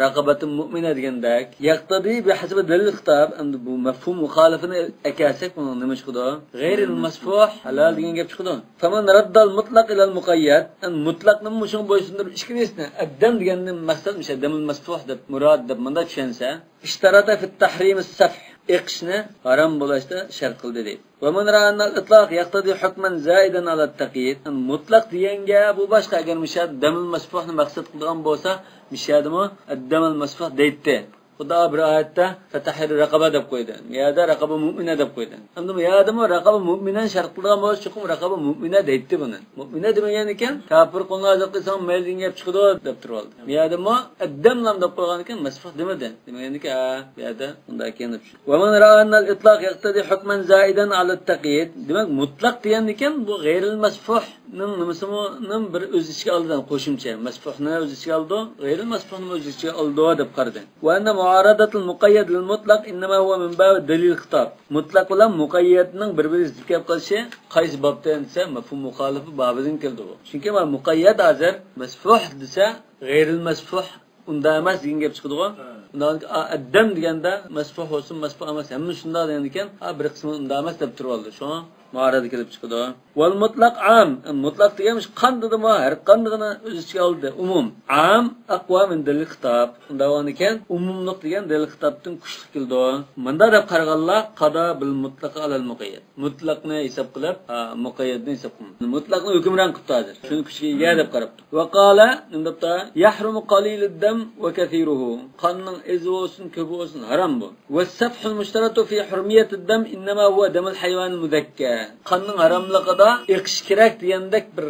Raqabatun mu'mina degandek, yaqtadi bi hasbi dalil xitob. Endi bu mafhum muxolifini akasak buni nima chiqadi? G'ayril masfuh halol degan gap chiqadi. Faman raddal mutlaq ila al muqayyad, mutlaqni mushun bo'ysundirib ikkinchisini addam deganning maqsad o'sha damul masfuh deb murod deb bunda tushunsa, ishtarata fi tahrim as-safh, iqishni harom bo'lishda shart qildi deydi. Va man ra'a anna al-itlaq yaqtadi hukman zaidan ala at-taqyid, mutlaq deganga bu boshqa, agar misha damul masfuhni maqsad qilgan bo'lsa, mishadimi ad-damul masfuh deydi. Xudo bir oyatda fatahir raqaba deb qo'ydi. Yerda raqaba mu'mina deb qo'ydi. Endi bu yerdami raqaba mu'minan shart qilgan bo'lsa, chuqur raqaba mu'mina deydi buni. Mu'mina demagan ekan, kofir qulni ozod qilsang mayli degan gap chiqadi deb turib oldi. Bu yerdami addamlam deb qo'ygan ekan, masfuh demadi. Demagan ekan, bu yerda unday ekan deb. Va man ra'a anna al-itlaq yaqtadi hukman zaidan ala at-taqyid. Demak, mutlaq degan ekan, bu g'ayril masfuhning nimasini bir o'z ichiga oldidan qo'shimcha. Masfuhni o'z ichiga oldi, g'ayril masfuhni o'z ichiga oldi deb qaradi. Va anna muaradatul muqayyad lil mutlaq innama huwa min bab dalil xitob. Mutlaq bilan muqayyadning bir-biri zid kelib qolishi qaysi bobdan desa, mafhum muxolifi bobidan keldi bu. Chunki mana muqayyad hozir masfuh desa, g'ayril masfuh unda emas degan gap chiqadi-ku. Undan addam deganda masfuh bo'lsin, masfuh emas, hamma shunday degan ekan, bir qismi unda emas deb turib oldi. Shunga muarada kelib chiqadi. Val mutlaq am, mutlaq degan qandidimi, har qandigini o'z ichiga oldi. Umum am aqwa min dalil xitob. Unda bo'lgan ekan, umumliq degan dalil xitobdan kuchli keldi. Bunda deb qaraganlar qada bil mutlaq alal muqayyad. Mutlaqni hisob qilib, muqayyadni hisob qildi. Mutlaqni hukmron qilibdi hozir. Shuni kuchga ega deb qarabdi. Va qala unda yahrumu qalilud dam va kathiruhu. Qonning izi bo'lsin, ko'pi bo'lsin harom bu. Va safhul mushtaratu fi hurmiyatid dam innama huwa damul hayvan muzakka. Qonning haromligida eqish kerak degandek bir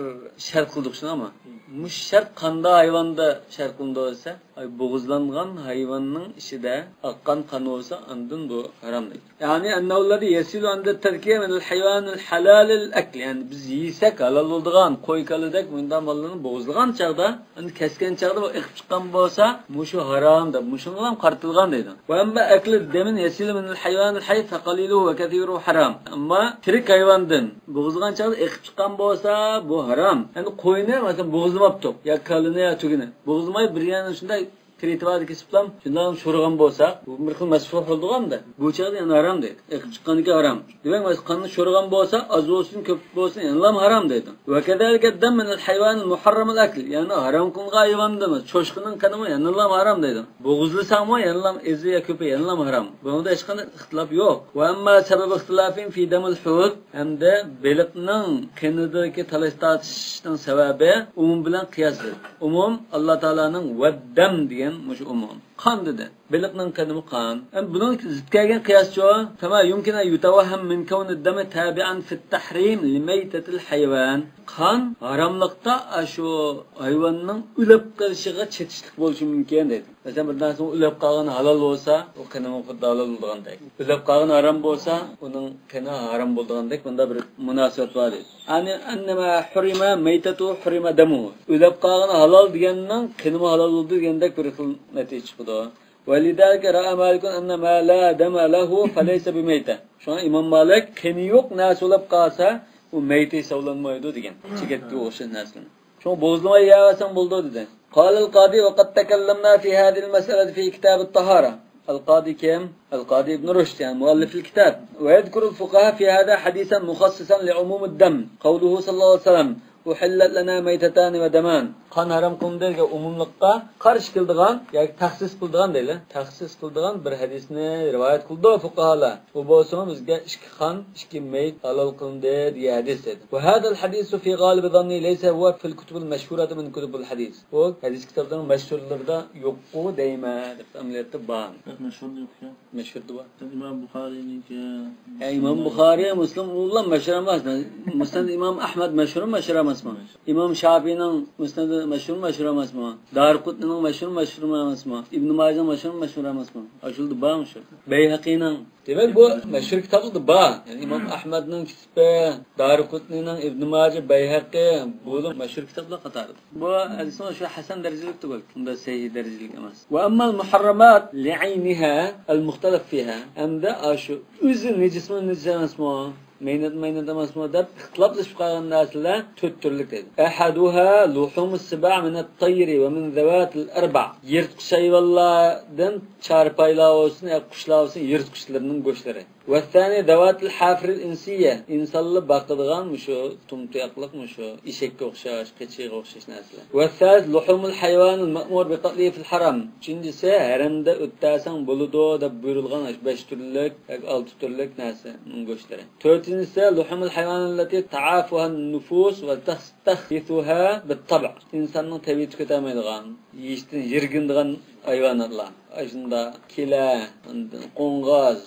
shart qildik shuni ama. Mush shart qanday hayvonda shart qilindi bo'lsa, ay bo'g'izlangan hayvonning ichida oqqan qon bo'lsa, andin bu harom deydi. Ya'ni annahu yasilu anda tarkiya min al-hayvan al-halal al-akl. Ya'ni biz yesak halol bo'ladigan qo'y kaladak bundan mollarni bo'g'izlagan chaqda, uni kesgan chaqda bu eqib chiqqan bo'lsa, mushu harom deb, mushunga ham qartilgan deydi. Va amma akli damin yasilu min al-hayvan al-hayy fa qaliluhu va kathiruhu harom. Ammo tirik hayvondan bo'g'izlagan chaqda eqib chiqqan bo'lsa, bu harom. Endi qo'yni masalan bo'g'izlamabdi, ya kalini ya tugini. Bo'g'izlamay bir yana shunday tiritib kesib ham shundan sho'rg'an bo'lsa, bu bir xil masfuh bo'ldi-da. Bu chaqda yana harom deydi. Eqib chiqqaniki harom. Demak, mas qonni sho'rg'an bo'lsa, oz bo'lsin, ko'p bo'lsin, yana ham harom deydi. Va kadalika dam min al-hayvan al-muharram al-akl. Ya'ni harom qilgan hayvondan cho'shqining qonimi yana ham harom deydi. Bo'g'izlasangmi yana ham izi ya ko'pi yana ham harom. Bunda hech qanday ixtilof yo'q. Va amma sabab ixtilofin fi damil hut hamda beliqning qonidagi talash tortishning sababi umum bilan qiyosdir. Umum Alloh taolaning vaddam degan mushu umum. Qon dedi. Beliqning qonimi qon. Endi buning zid kelgan qiyoschi, fama yumkina yutawahham min kawni dami tabi'an fi at-tahrim li maytatil hayvan. Qon haromliqda shu hayvonning o'lib qolishiga chetishlik bo'lishi mumkin dedi. Masalan, bir narsani o'lib qolgan halol bo'lsa, u qonimi xuddi halol bo'lgandek. O'lib qolgan harom bo'lsa, uning qoni harom bo'lgandek bunda bir munosabat bor dedi. Ani annama hurima maytatu hurima damu. O'lib qolgan halol deganning qonimi halol bo'ldi degandek bir xil natija chiqadi. ولذلك رأى مالك أن ما لا دم له فليس بميتة. Shuna İmam Malik qoni yo'q narsa bo'lib qolsa, u mayta hisoblanmaydi degan. Chigitga o'xshash narsani. Shuna bo'g'izlamay yeyasang bo'ldi dedi. قال القاضي وقد تكلمنا في هذه المسألة في كتاب الطهارة. القاضي كم؟ القاضي ابن رشد يعني مؤلف الكتاب. ويذكر الفقهاء في هذا حديثا مخصصا لعموم الدم قوله صلى الله عليه وسلم أحلت لنا ميتتان ودمان. Qon harom qilindi degan umumlikqa qarshi keladigan yoki taxsis qiladigan deydi. Taxsis qiladigan bir hadisni rivoyat qildi fuqaholar. Bu bo'lsa bizga ikki qon, ikki mayt halol qilindi degan hadis dedi. Va hadal hadisu fi g'alib zanni laysa huwa fil kutub al mashhurati min kutub al hadis. Bu hadis kitoblarining mashhurlarida yo'q-ku deyman deb amaliyotda bor. Mashhur yo'q-ku. Mashhur bor. Imom Buxoriyniki. Imom Buxoriy, Muslim ular mashhur emas. Musnad Imom Ahmad mashhur, mashhur emasmi? Imom Shofiyning musnadi mashhur, mashhur emasmi? Darqutnining mashhur, mashhur emasmi? Ibn Majah mashhur, mashhur emasmi? Ashulda bormi shu? Bayhaqiyning. Demak, bu mashhur kitoblarda bor. Ya'ni Imom Ahmadning kitobi, Darqutnining, Ibn Majah, Bayhaqi bu mashhur kitoblar qatorida. Bu hadisning shu hasan darajalik tugul, unda sahih darajalik emas. Va amma al-muharramat li'ayniha al-mukhtalaf fiha. Hamda shu o'zi nejismi, nejis emasmi? Maynat maynat emasmi deb ixtiloflashib qolgan narsalar to'rt turlik dedi. Ahaduha luhumus siba' min at-tayr va min zawat al-arba'. Yirtqich hayvonlardan charpaylar bo'lsin yo qushlar bo'lsin, yirtqichlarning go'shtlari. Va thani zawat al-hafir al-insiyya, insonlar boqadigan mushu tumtuyoqliq mushu eshakka o'xshash, qichiga o'xshash narsalar. Va thalith luhumul hayvan al-ma'mur bi qatlihi fil haram. Uchinchisi haramda o'tasang bo'ladi deb buyurilgan 5 turlik yoki 6 turlik narsaning go'shtlari. To'rtinchisi luhumul hayvan allati ta'afuha an-nufus va tastakhithuha bit-tab'. Insonning tabiati ko'tarmaydigan, yeyishdan yirgindigan hayvonlar. Şunda kila, qo'ng'iz,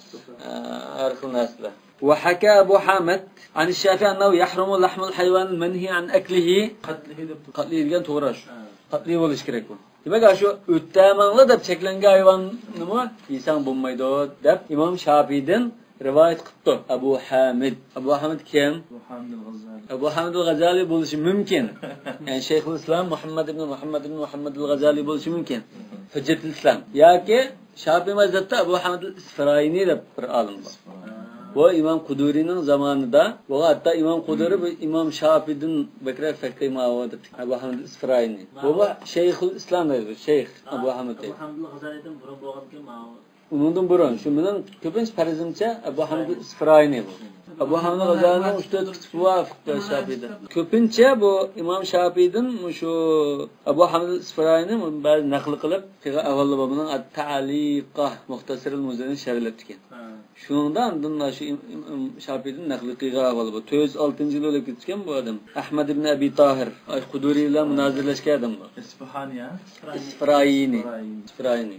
har xil narsalar. وحكى أبو حامد عن الشافعي أنه يحرم لحم الحيوان المنهي عن أكله. قتله degan to'g'ri shu. Qatli bo'lish kerak bu. Demak, shu o'tamanglar deb cheklangan hayvonni yesang bo'lmaydi deb Imom Shofiydan rivoyat qilibdi Abu Hamid. Abu Hamid kim? Abu Hamid al-Ghazali. Abu Hamid al-Ghazali bo'lishi mumkin. Ya'ni Shayxul Islom Muhammad ibn Muhammad ibn Muhammad al-Ghazali bo'lishi mumkin. Hujjatul Islom yoki Shofiy mazhabida Abu Hamid al-Isfirayni deb bir olim bor. Bu İmam Kuduri'nin zamanında, bu hatta İmam Kuduri bu İmam Şafii'den bekrar fakir mavadı. Abu Hamid al-Isfirayni. Bu Şeyhül İslam deydi, Şeyh Abu Hamid deydi. Abu Hamid al-Ghazali'den burun bo'lgan kim? Undan burun, shu mening ko'pincha farzimcha Abu Hamid al-Isfirayni bu. Abu Hamid al-Ghazalining 3-4 kitobi bor fiqh Şafii'de. Ko'pincha bu İmam Şafii'den shu Abu Hamid al-Isfirayni ba'zi naql qilib, fiqh avvalda buning at-Ta'liqa Muxtasar al-Muzani sharhlab ekan. Shundan bundan shu Şafii'den naql qilgan avval bu. 406-yil o'lib ketgan bu odam. Ahmad ibn Abi Tahir, Quduri bilan munozirlashgan odam bu. Isfahaniya, Isfirayni. Isfirayni.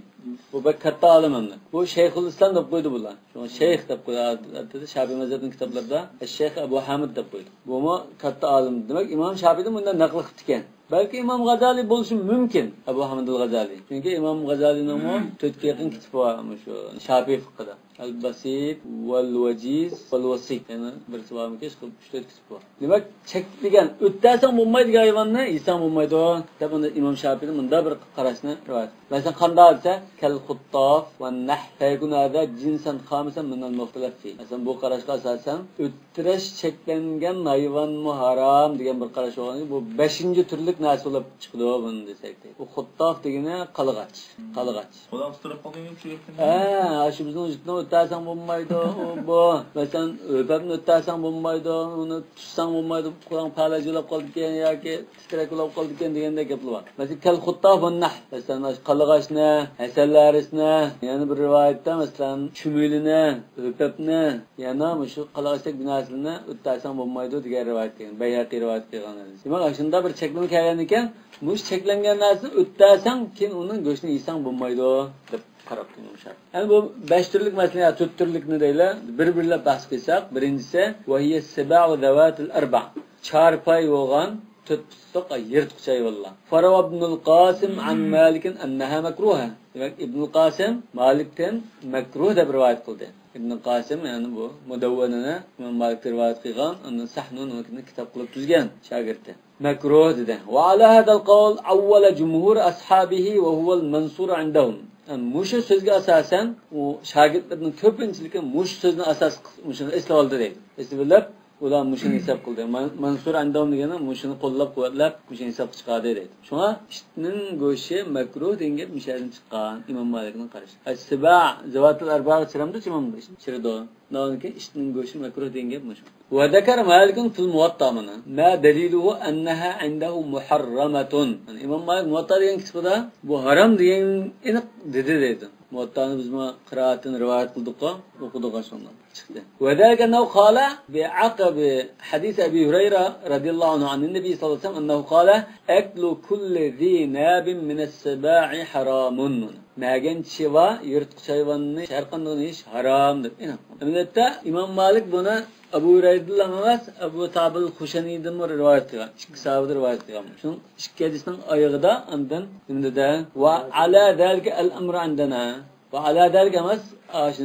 Bu bir katta olim endi. Bu Shayxul Islom deb qo'ydi bular. Shuni shayx deb qo'ydi. Odatda Shofiy mazhabining kitoblarida Shayx Abu Hamid deb qo'ydi. Bumi katta olim. Demak, Imom Shofiydan bundan naql qilibdi ekan. Balki İmam G'azali bo'lishi mumkin Abu Hamid al-G'azali. Chunki İmam G'azalining 4ga yaqin kitobi bor shu Shofiy fiqhida. Al-Basit wal-Wajiz wal-Wasiq. Ya'ni birisi bormi, 3-4 kitob bor. Demak, chek degan o'tasang bo'lmaydigan hayvonni yesang bo'lmaydi deb unda İmom Shofiyning bunda bir qarashni rivoyat. Masalan, qanday desa, kal xuttof va nah fayakun hada jinsan khamisan min al-mukhtalaf fi. Masalan, bu qarashga asosan o'ttirish cheklangan hayvonmi harom degan bir qarash bo'lgan. Bu 5-turlik narsa bo'lib chiqdi buni desak deydi. Bu xuttof degani qalg'ach, qalg'ach. Xudo tutirib qolgan shu gapni. Ha, shu bizning yurtni o'tasang bo'lmaydi, u bu. Masalan, o'pabni o'tasang bo'lmaydi, uni tutsang bo'lmaydi, quloq falaj bo'lib qoldi ekan yoki titrak bo'lib qoldi ekan degandek gaplar bor. Masalan, kal xuttof va nah, masalan, qalg'achni, hasallarisni, yana bir rivoyatda masalan, chumilini, o'pabni, yana shu qalg'achdek bir narsani o'tasang bo'lmaydi degan rivoyat kelgan. Bayhaqi rivoyat qilgan. Demak, shunda bir cheklama kelgan ekan, bu cheklangan narsani o'tasang, keyin uning go'shtini yesang bo'lmaydi deb qarab turmushlar. Yani bu 5 turlik masala, 4 turlikni deylar, bir-birlab bahs qilsak, birinchisi va hiya as-siba'u zawatul arba. Charpay bo'lgan to'rt pusliq yirtqich hayvonlar. Farawa ibn al-Qasim an Malik annaha makruha. Demak, Ibn al-Qasim Malikdan makruh deb rivoyat qildi. Ibn Qasim ya'ni bu Mudawwanani Imom Malik rivoyat qilgan, uni Sahnun uni kitob qilib tuzgan shogirdi. Makruh dedi. Va ala hadal qawl awwala jumhur ashabihi va huwa al-mansur indahum. Mushu so'zga asosan u shogirdlarning ko'pinchiligi mushu so'zni asos mushuni eslab oldi deydi. Eslab olib, ular mushuni hisob qildi. Mansur andom degani mushuni qo'llab-quvvatlab mushuni hisob chiqardi deydi. Shunga itning go'shti makruh degan gap mishaldan chiqqan Imom Malikning qarashi. As-siba' zawatul arba'a chiramdi Imom chirdi. Nonki itning go'shti makruh degan gap mushu. Va zakara Malikun fil Muwatta mana ma daliluhu annaha indahu muharramatun. Imom Malik Muwatta degan kitobida bu harom degan aniq dedi deydi. Muwattani biz ma qiroatini rivoyat qildik-ku, o'qidik shundan chiqdi. Va zalika annahu qala bi'aqab hadis Abi Hurayra radhiyallohu anhu an nabiy sallallohu alayhi vasallam annahu qala aklu kulli zi nabin min as-siba'i haramun. Magan chiva yirtqich hayvonni har qanday yeyish harom deb. Albatta Imom Malik buni Abu Hurayradan emas, Abu Tabil Xushaniydan rivoyat qilgan. Ikki sahobadan rivoyat qilgan. Shunun ikki hadisning oyog'ida andan nima dedi? Va ala zalika al-amru indana. Va ala zalika emas,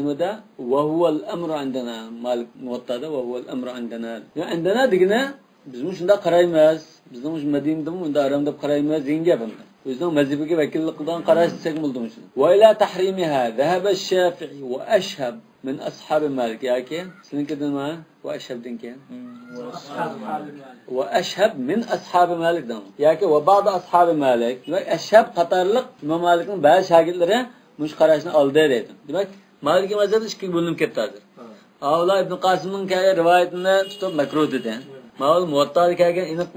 nimada? Va huwa al-amru indana. Malik Muwattada va huwa al-amru indana. Ya indana degani biz shunda qaraymiz. Bizning Madinada bunda harom deb qaraymiz degan gap endi. O'zining mazhabiga vakillik qilgan qarash desak bo'ldi shuni. Va ila tahrimiha zahaba ash-Shafi'i va ashhab min ashabi Malik yoki sizniki nima? Va ashhabdan keyin va ashhab min ashabi Malik dan yoki va ba'd ashabi Malik va ashhab qatorliq Imom Malikning ba'zi shogirdlari mush qarashni oldi deydi. Demak, Malik mazhabi ikkiga bo'linib ketdi hozir. Avla Ibn Qasimning kelgan rivoyatini tutib makruh dedi. Mavl Muwatta'da kelgan aniq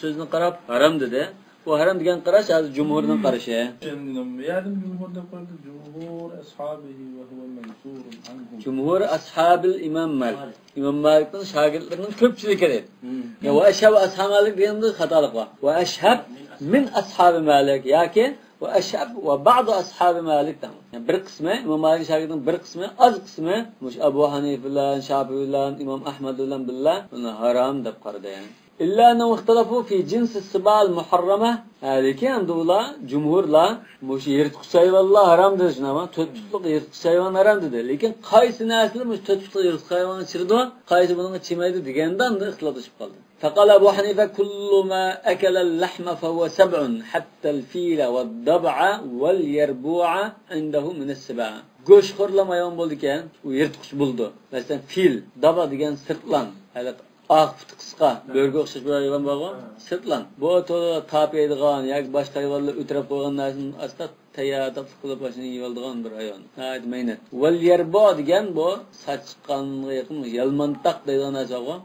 so'zni qarab harom dedi. Bu harom degan qarash hozir jumhurning qarashi. Yadim jumhur deb qo'ydi. Jumhur ashabihi va huwa mansur anhum. Jumhur ashabil Imom Malik. Imom Malikning shogirdlarining ko'pchiligi deydi. Ya va ashhab ashab Malik deganda xatolik bor. Va ashhab min ashabi Malik yoki وأشعب وبعض أصحاب مالك يعني bir qismi İmam Malik şagirdinin bir qismi az qismi muş Abu Hanife bilan Şafii bilan İmam Ahmad bilan billa buni harom deb qaradi yani. إلا أنهم اختلفوا في جنس السباع المحرمة. Lekin endi ular jumhurlar mush yirtqich hayvonlar harom dedi, shunami? To'rt putliq yirtqich hayvon harom dedi. Lekin qaysi narsalar mush to'rt putliq yirtqich hayvonni chirdi, qaysi bunga chimaydi deganda endi ixtiloflashib qoldi. فقال أبو حنيفة كل ما أكل اللحم فهو سبع حتى الفيل والضبع واليربوع عنده من السباع. Go'shtxo'rlama hayvon bo'ldi ekan, u yirtqich bo'ldi. Masalan, fil, daba degan sirtlan, hali oq puti qisqa, bo'rga o'xshash bir hayvon bor-ku, sirtlan. Bu to'la tap yeydigan yoki boshqa hayvonlar o'tirib qo'ygan narsani asta tayyor qilib boshini yeydigan bir hayvon. Ha, maynat. Val yarbo degan bu sachiqqanga yaqin yalmantaq deydigan narsa bor.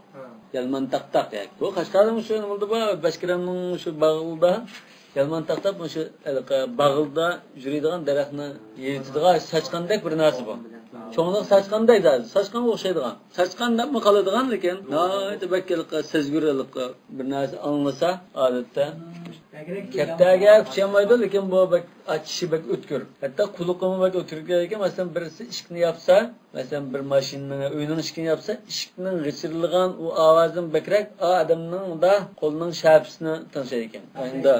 Yalmantaq yoki. Bu Qashqarda shu nima bo'ldi bu? Bashkiramning shu bag'ilda yalmantaqda shu bag'ilda yuradigan daraxtni yeydigan sachqandek bir narsa bor. Cho'nglik sachqanday da, sachqanga o'xshaydigan. Sachqan debmi qoladigan, lekin nihoyatda sezgurlik bir narsa anglasa odatda kattaga kuchamaydi, lekin bu achishi bak o'tkir. Hatto quliqimi bak o'tkir ekan. Masalan, birisi eshikni yopsa, masalan, bir mashinaning uyning eshigini yopsa, eshikning g'ichirlagan u ovozidan bakrak odamning da qo'lining shapisini tinchaydi ekan. Endi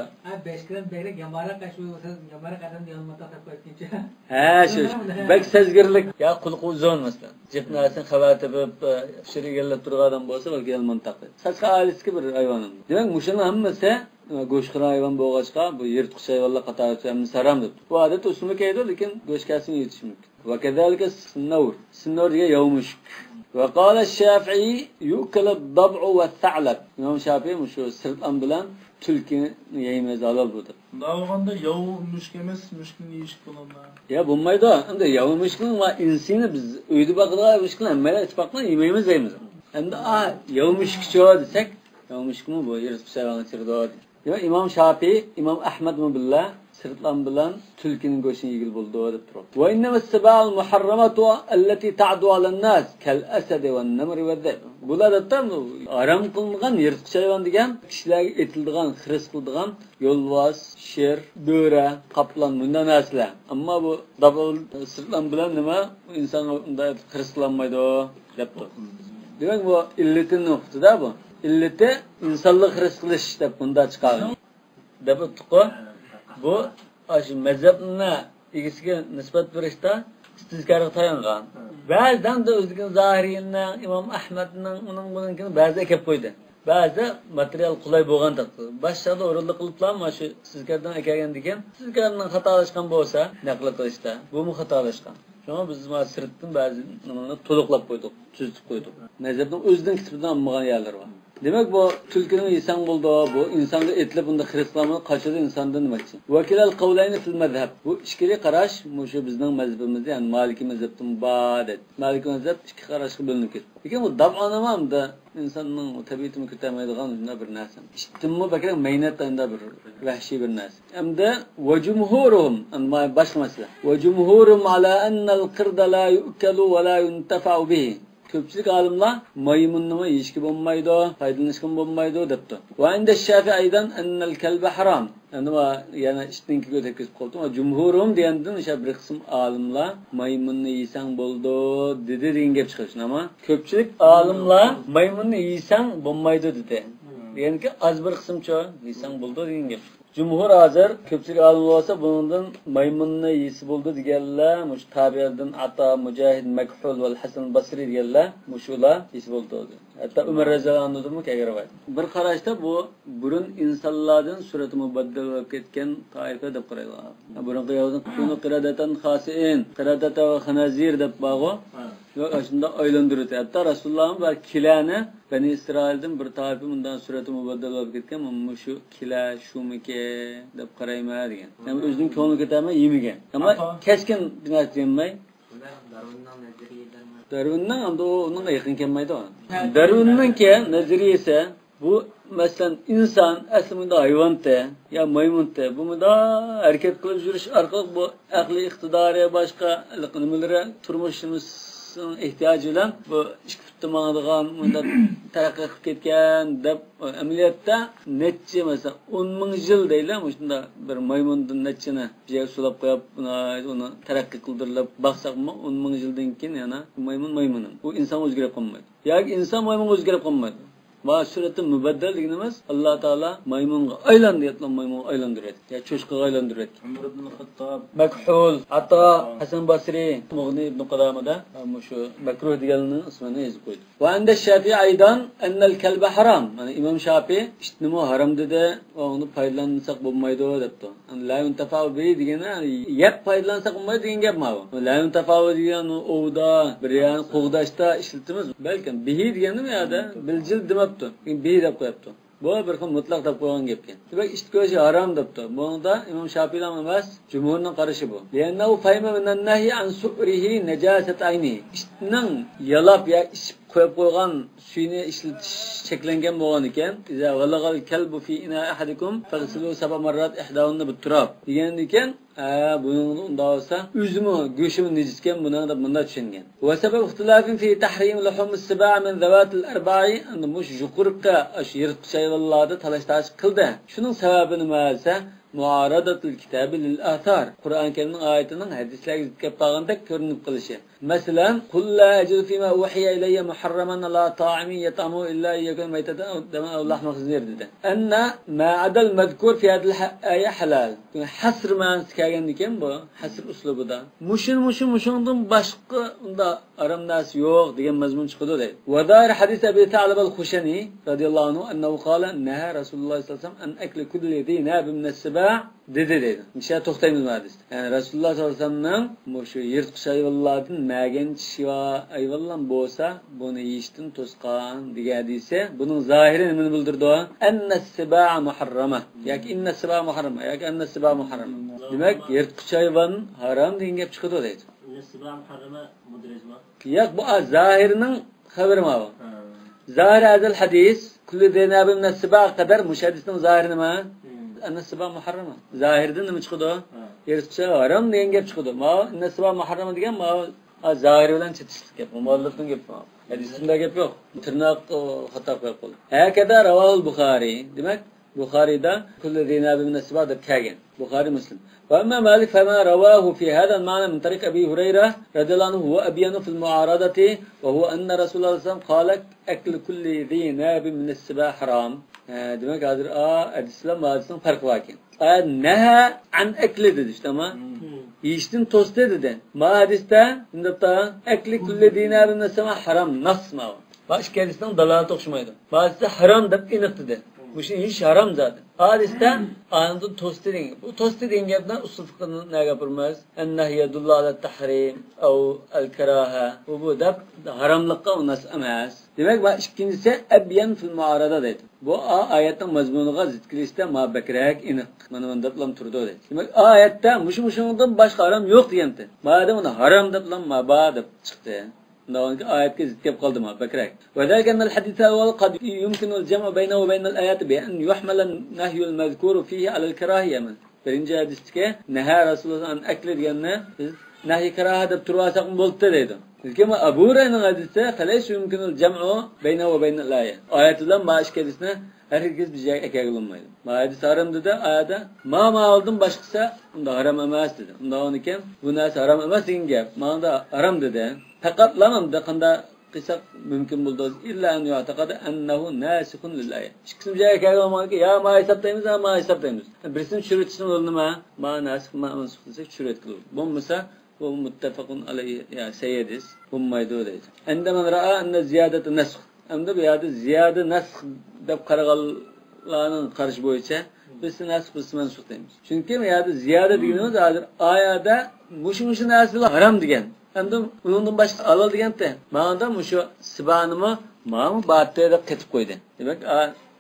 5 gram bakrak yamarak shu yamarak odamni yonmata qo'yib ketsa. Ha, shu bak sezgirlik ya quliqi uzun masalan. Jip narsani xabar topib, shuni egallab turgan odam bo'lsa, balki yolmantaq. Sachqa oilasiga bir hayvon. Demak, mushuni hammasi go'shtxo'r hayvon bo'lg'achqa bu yirtqich hayvonlar qatori hammasi harom deb. Bu odat o'simlik edi, lekin go'sht kasbini yetish mumkin. Va kadalika sinnur. Sinnur degan yov mushuk. Va qala Shafi'i yu'kalu ad-dab'u va-tha'lab. Imom Shafi'i shu sirtlan bilan tulkini yeymiz halol bu deb. Davganda yov mushuk emas, mushukni yeyish bo'ladi. Ya bo'lmaydi. Endi yov mushukning va insini biz uyda boqadigan mushukni hammalar ittifoq bilan yemaymiz deymiz. Endi yov mushukchi desak, yov mushukmi bu yirtqich hayvon chirdi. Demak, İmom Shafi'i, İmom Ahmad billah sirtlan bilan tulkining go'shtini yegil bo'ldi deb turibdi. Va innama as-siba'ul muharramatu allati ta'du 'alan-nas kal-asad van-namr va-dhib. Bular odatda harom qilingan yirtqich hayvon degan kishilarga etiladigan, xiris qiladigan yo'lbars, sher, bo'ri, qoplan bunday narsalar. Ammo bu sirtlan bilan nima insonga unday xiris qilinmaydi deb turibdi. Demak, bu illatini nuqtada bu. Illati insonlik xiris qilish deb bunda chiqadi. Deb o'tdiq. Bu shu mazhabni egasiga nisbat berishda istizkorga tayangan. Ba'zidan da o'zining zohiriyini, Imom Ahmadning, uning buninkini ba'zi akab qo'ydi. Ba'zi material qulay bo'lgan taqdirda boshqa o'rinli qiliblar, mana shu istizkordan akalgan degan, istizkorning xatolashgan bo'lsa, naql qilishda, bumi xatolashgan. Shunga biz mana sirtdan ba'zi nimalarni to'liqlab qo'ydik, tuzitib qo'ydik. Mazhabning o'zining kitobidan olmagan yerlari bor. Demak, bu tulkini yesang bo'ldi, bu insonga etlab bunda xirislanma qochadi insondan demakchi. Vakilal qavlayni fil mazhab. Bu ikkili qarash shu bizning mazhabimizda, ya'ni Maliki mazhabdan bor dedi. Maliki mazhab ikki qarashga bo'linib ketdi. Lekin bu dab'anamda insonning tabiatini ko'tarmaydigan shunday bir narsa. Eshitdimmi, bakrak maynat endi bir vahshiy bir narsa. Hamda va jumhuruhum, amma boshqa masala. Va jumhurum ala anna al-qirda la yu'kalu va la yuntafa'u bihi. Ko'pchilik olimlar maymunni yeyishga bo'lmaydi, foydalanishga bo'lmaydi debdi. Va inda Shafi'i aydan annal kalba harom. Endi yana ishninkiga o'tkazib qoldi. Va jumhurum degandan o'sha bir qism olimlar maymunni yeysang bo'ldi dedi degan gap chiqadi. Ammo ko'pchilik olimlar maymunni yeysang bo'lmaydi dedi. Deganki az bir qismcha yeysang bo'ldi degan gap. Cumhur hazır ko'pchilik olimlar bo'lsa bundan maymunni yeysi bo'ldi deganlar, mush tabiatdan Ata, Mujahid, Makhul va Hasan Basri deganlar mushular yeysi bo'ldi. Hatto Umar roziyallohu anhudanmi kelgan rivoyat. Bir qarashda bu burun insonlardan surati mubaddal bo'lib ketgan toifa deb qaraydi. Burunqi yovdan kunu qiradatan xasiin, qiradata va xanazir deb bog'o. Yo'q, shunda aylantirdi. Hatto Rasulullohning bir kilani Bani Isroildan bir toifa bundan surati mubaddal bo'lib ketgan, mana shu kila shumiki deb qarayman degan. Ya'ni o'zining ko'ngli ketarmay yemagan. Ammo keskin bir narsa yemay. Darwinning endi u unga yaqin kelmaydi. Darwinning nazariyasi bu masalan inson aslida hayvonda ya maymunda bu bunda harakat qilib yurish orqali bu aqliy iqtidori boshqa nimalari turmushimiz ehtiyojı bilan bu ikki futda mangdigan bunda taraqqiy qilib ketgan deb amaliyotda necha masalan 10 ming yil deylar, shunda bir maymundan nechini bir yerga sulab qo'yib, uni taraqqiy qildirilib baqsaqmi 10 ming yildan keyin yana maymun maymun. Bu inson o'zgarib qolmaydi. Yoki inson maymunga o'zgarib qolmaydi. Va surati mubaddal deganimiz Alloh taolo maymunga aylantiradi, maymunga aylantiradi. Ya cho'chqaga aylantiradi. Umar ibn Xattob, Makhul, Ato, Hasan Basri, Mughni ibn Qudamada shu makruh deganning ismini yozib qo'ydi. Va anda Shafi'i aydan annal kalba harom. Mana Imom Shafi'i itnimi harom dedi, uni foydalansak bo'lmaydi debdi. La yuntafa'u bi degani yeb foydalansak bo'lmaydi degan gap bu. La yuntafa'u degan ovda, bir yan qo'g'dashda ishlatamiz. Balkim bihi degani bu yerda biljil demabdi. Bihi deb qo'yibdi. Bu bir xil mutlaq deb qo'ygan gapkan. Demak, it ko'rishi harom debdi. Bunda Imom Shofiylar emas, jumhurning qarashi bu. Li'annahu fahima minan nahyi an su'rihi najasat ayni. Itning yalab ya ichib qo'yib qo'ygan suyini ishlatish cheklangan bo'lgan ekan. Iza valagal kalbu fi ina ahadikum faghsilu sab'a marrat ihdahunna bit-turab degan ekan. Bunun unda olsa üzümü, go'shimi nejiskan buni deb bunda tushungan. Va sabab ixtilafin fi tahrim luhum as-sib'a min zawat al-arba'i mush yuqurqa ash yirtqich hayvonlarda talash-talash qildi. Shuning sababi nima desa, muaradatul kitabi lil athar. Qur'on Karimning oyatining hadislarga zid kelib qolgandek ko'rinib qolishi. Masalan, qul la ajidu fima uhiya ilayya muharraman la ta'imin yat'amu illa yakun maytatan aw daman aw lahma khinzir dedi. Anna ma adal mazkur fi hadhihi al-aya halal. Hasr ma'nosi kelgan ekan bu, hasr uslubida. Mushundan boshqa unda harom narsa yo'q degan mazmun chiqadi deydi. Va dair hadis Abi Ta'lab al-Khushani radhiyallohu anhu annahu qala naha Rasululloh sallallohu alayhi vasallam an akli kulli dhi nab min as-sib'a dedi deydi. Insha to'xtaymiz bu hadisda. Ya'ni Rasululloh sollallohu alayhi vasallamning shu yirtqich hayvonlardan magan shiva hayvonlar bo'lsa, buni yeyishdan to'sqan degan hadisi, buning zohiri nimani bildirdi? Annas-sib'a muharrama yoki innas-sib'a muharrama yoki annas-sib'a muharrama. Demak, yirtqich hayvon harom degan gap chiqadi deydi. Innas-sib'a muharrama mudrajmi? Yo'q, bu zohirining xabari bu. Zohir hadal hadis kulli dinabi min as-sib'a qadar mushadisning zohiri nima? Annas-sib'a muharrama. Zohirdan nima chiqadi? Yirtqich harom degan gap chiqadi. Ma innas-sib'a muharrama degan ma zohiri bilan chetishlik gap, muallifning gapi. Hadisda gap yo'q. Tirnoq xato qo'yib qo'ydi. Hakada ravahul Buxoriy. Demak, Buxoriyda kulli dinabi min as-sib'a deb kelgan. Buxoriy Muslim. Va amma Malik fama rawahu fi hada al-ma'na min tariq Abi Hurayra radhiyallohu anhu huwa abyanu fi al-mu'aradati wa huwa anna Rasululloh sallallohu alayhi vasallam qala aklu kulli dinabi min as-sib'a harom. Demak, hozir hadislar ma'nosining farqi bor ekan. Naha an akli dedi, tamam. Yeyishdan to'sdi dedi. Ma hadisda unda akli kulli dinabi min as-sib'a harom nas ma. Boshqa hadisning dalolati o'xshamaydi. Ma hadisda harom deb aniq dedi. Bu şey hiç haram zaten. Hadiste anında tosti degan. Bu tosti degan gapdan usul fiqhni ne gapiramiz? En-nahyu yadullu ala tahrim aw al-karaha. Bu deb haramlikqa unas emas. Demak, bu ikkinchisi abyan fil muarada deydi. Bu oyatning mazmuniga zid kelishda ma bakrak aniq. Mana bunda bilan turdi deydi. Demak, oyatda mushundan boshqa harom yo'q degandi. Madam uni harom deb bilan ma ba deb chiqdi. Ndonki ayetga zid kelib qoldi ma bakrak. Va zalika anna al-hadith al-awwal qad yumkinu al-jam'u baynahu wa bayna al-ayat bi an yuhmala an-nahyu al-mazkuru fihi ala al-karahiyya. Birinchi hadisdagi naha Rasululloh an akli deganni biz nahiy karaha deb turib olsak bo'ldi deydi. Lekin Abu Hurayraning hadisi falays yumkinu al-jam'u baynahu wa bayna al-ayat. Oyat bilan ma ikki hadisni hargiz bir joyga kelolmaydi. Ma hadis harom dedi, oyatda ma oldim boshqasi unda harom emas dedi. Unda ekan bu narsa harom emas degan gap. Ma'noda harom dedi. Faqat lamamda qanday qilsak mumkin bo'ldi? Illa an yu'taqada annahu nasikhun lil ayat. Ikkisini bir joyga kelolmaydi. Ya ma hisoblaymiz, ya ma hisoblaymiz. Birisini tushirishning o'rni nima? Ma nasikh, ma mansukh desak tushirib qiladi. Bo'lmasa bu muttafaqun alayhi ya sayyidis bo'lmaydi deydi. Endi man ra'a anna ziyadatu nasx. Endi bu yerda ziyada nasx deb qaraganlarning qarashi bo'yicha biz nasx, biz mansukh deymiz. Chunki bu yerda ziyada deganimiz hozir oyatda mushu narsalar harom degan. Endi undan boshqa halol deganda, ma'noda mushu sibanimi ma'mu batta deb ketib qo'ydi. Demak,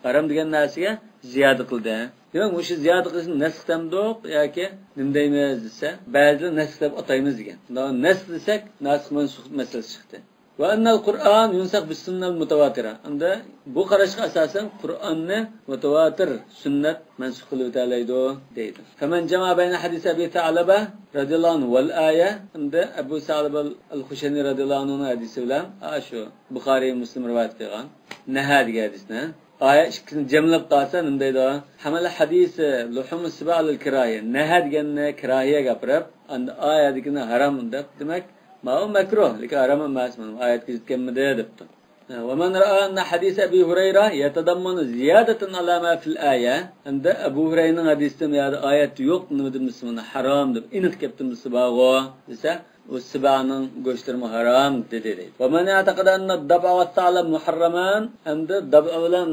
harom degan narsaga ziyoda qildi. Demak, mushu ziyoda qilishni nasx demdik yoki nima deymiz desa, ba'zilar nasx deb ataymiz degan. Nasx desak, nasx mansukh masalasi chiqdi. وأن القرآن ينسخ بالسنة المتواترة. عند bu qarashga asasan Qur'onni mutawatir sunnat mansux qilib o'talaydi deydi. فمن جمع بين حديث أبي ثعلبة رضي الله عنه والآية عند أبو ثعلبة الخشني رضي الله عنه hadisi bilan shu Buxoriy Muslim rivoyat qilgan naha degan hadisni aya ikkisini jamlab qolsa nima deydi? Hamala hadisi luhum siba al kiroya naha deganni kiroya gapirib, endi oyadagini harom deb, demak ma u makruh, lekin harom emas, oyatga yetganmidi debdi. ومن رأى أن حديث أبي هريرة يتضمن زيادة على ما في الآية عند أبو هريرة حديث يا آية yo'q nima demisi harom deb aniq kelibdi bag'o desa u sibaning go'shtlari harom dedi deydi. ومن يعتقد أن الضبع والثعلب محرمان عند ضبع bilan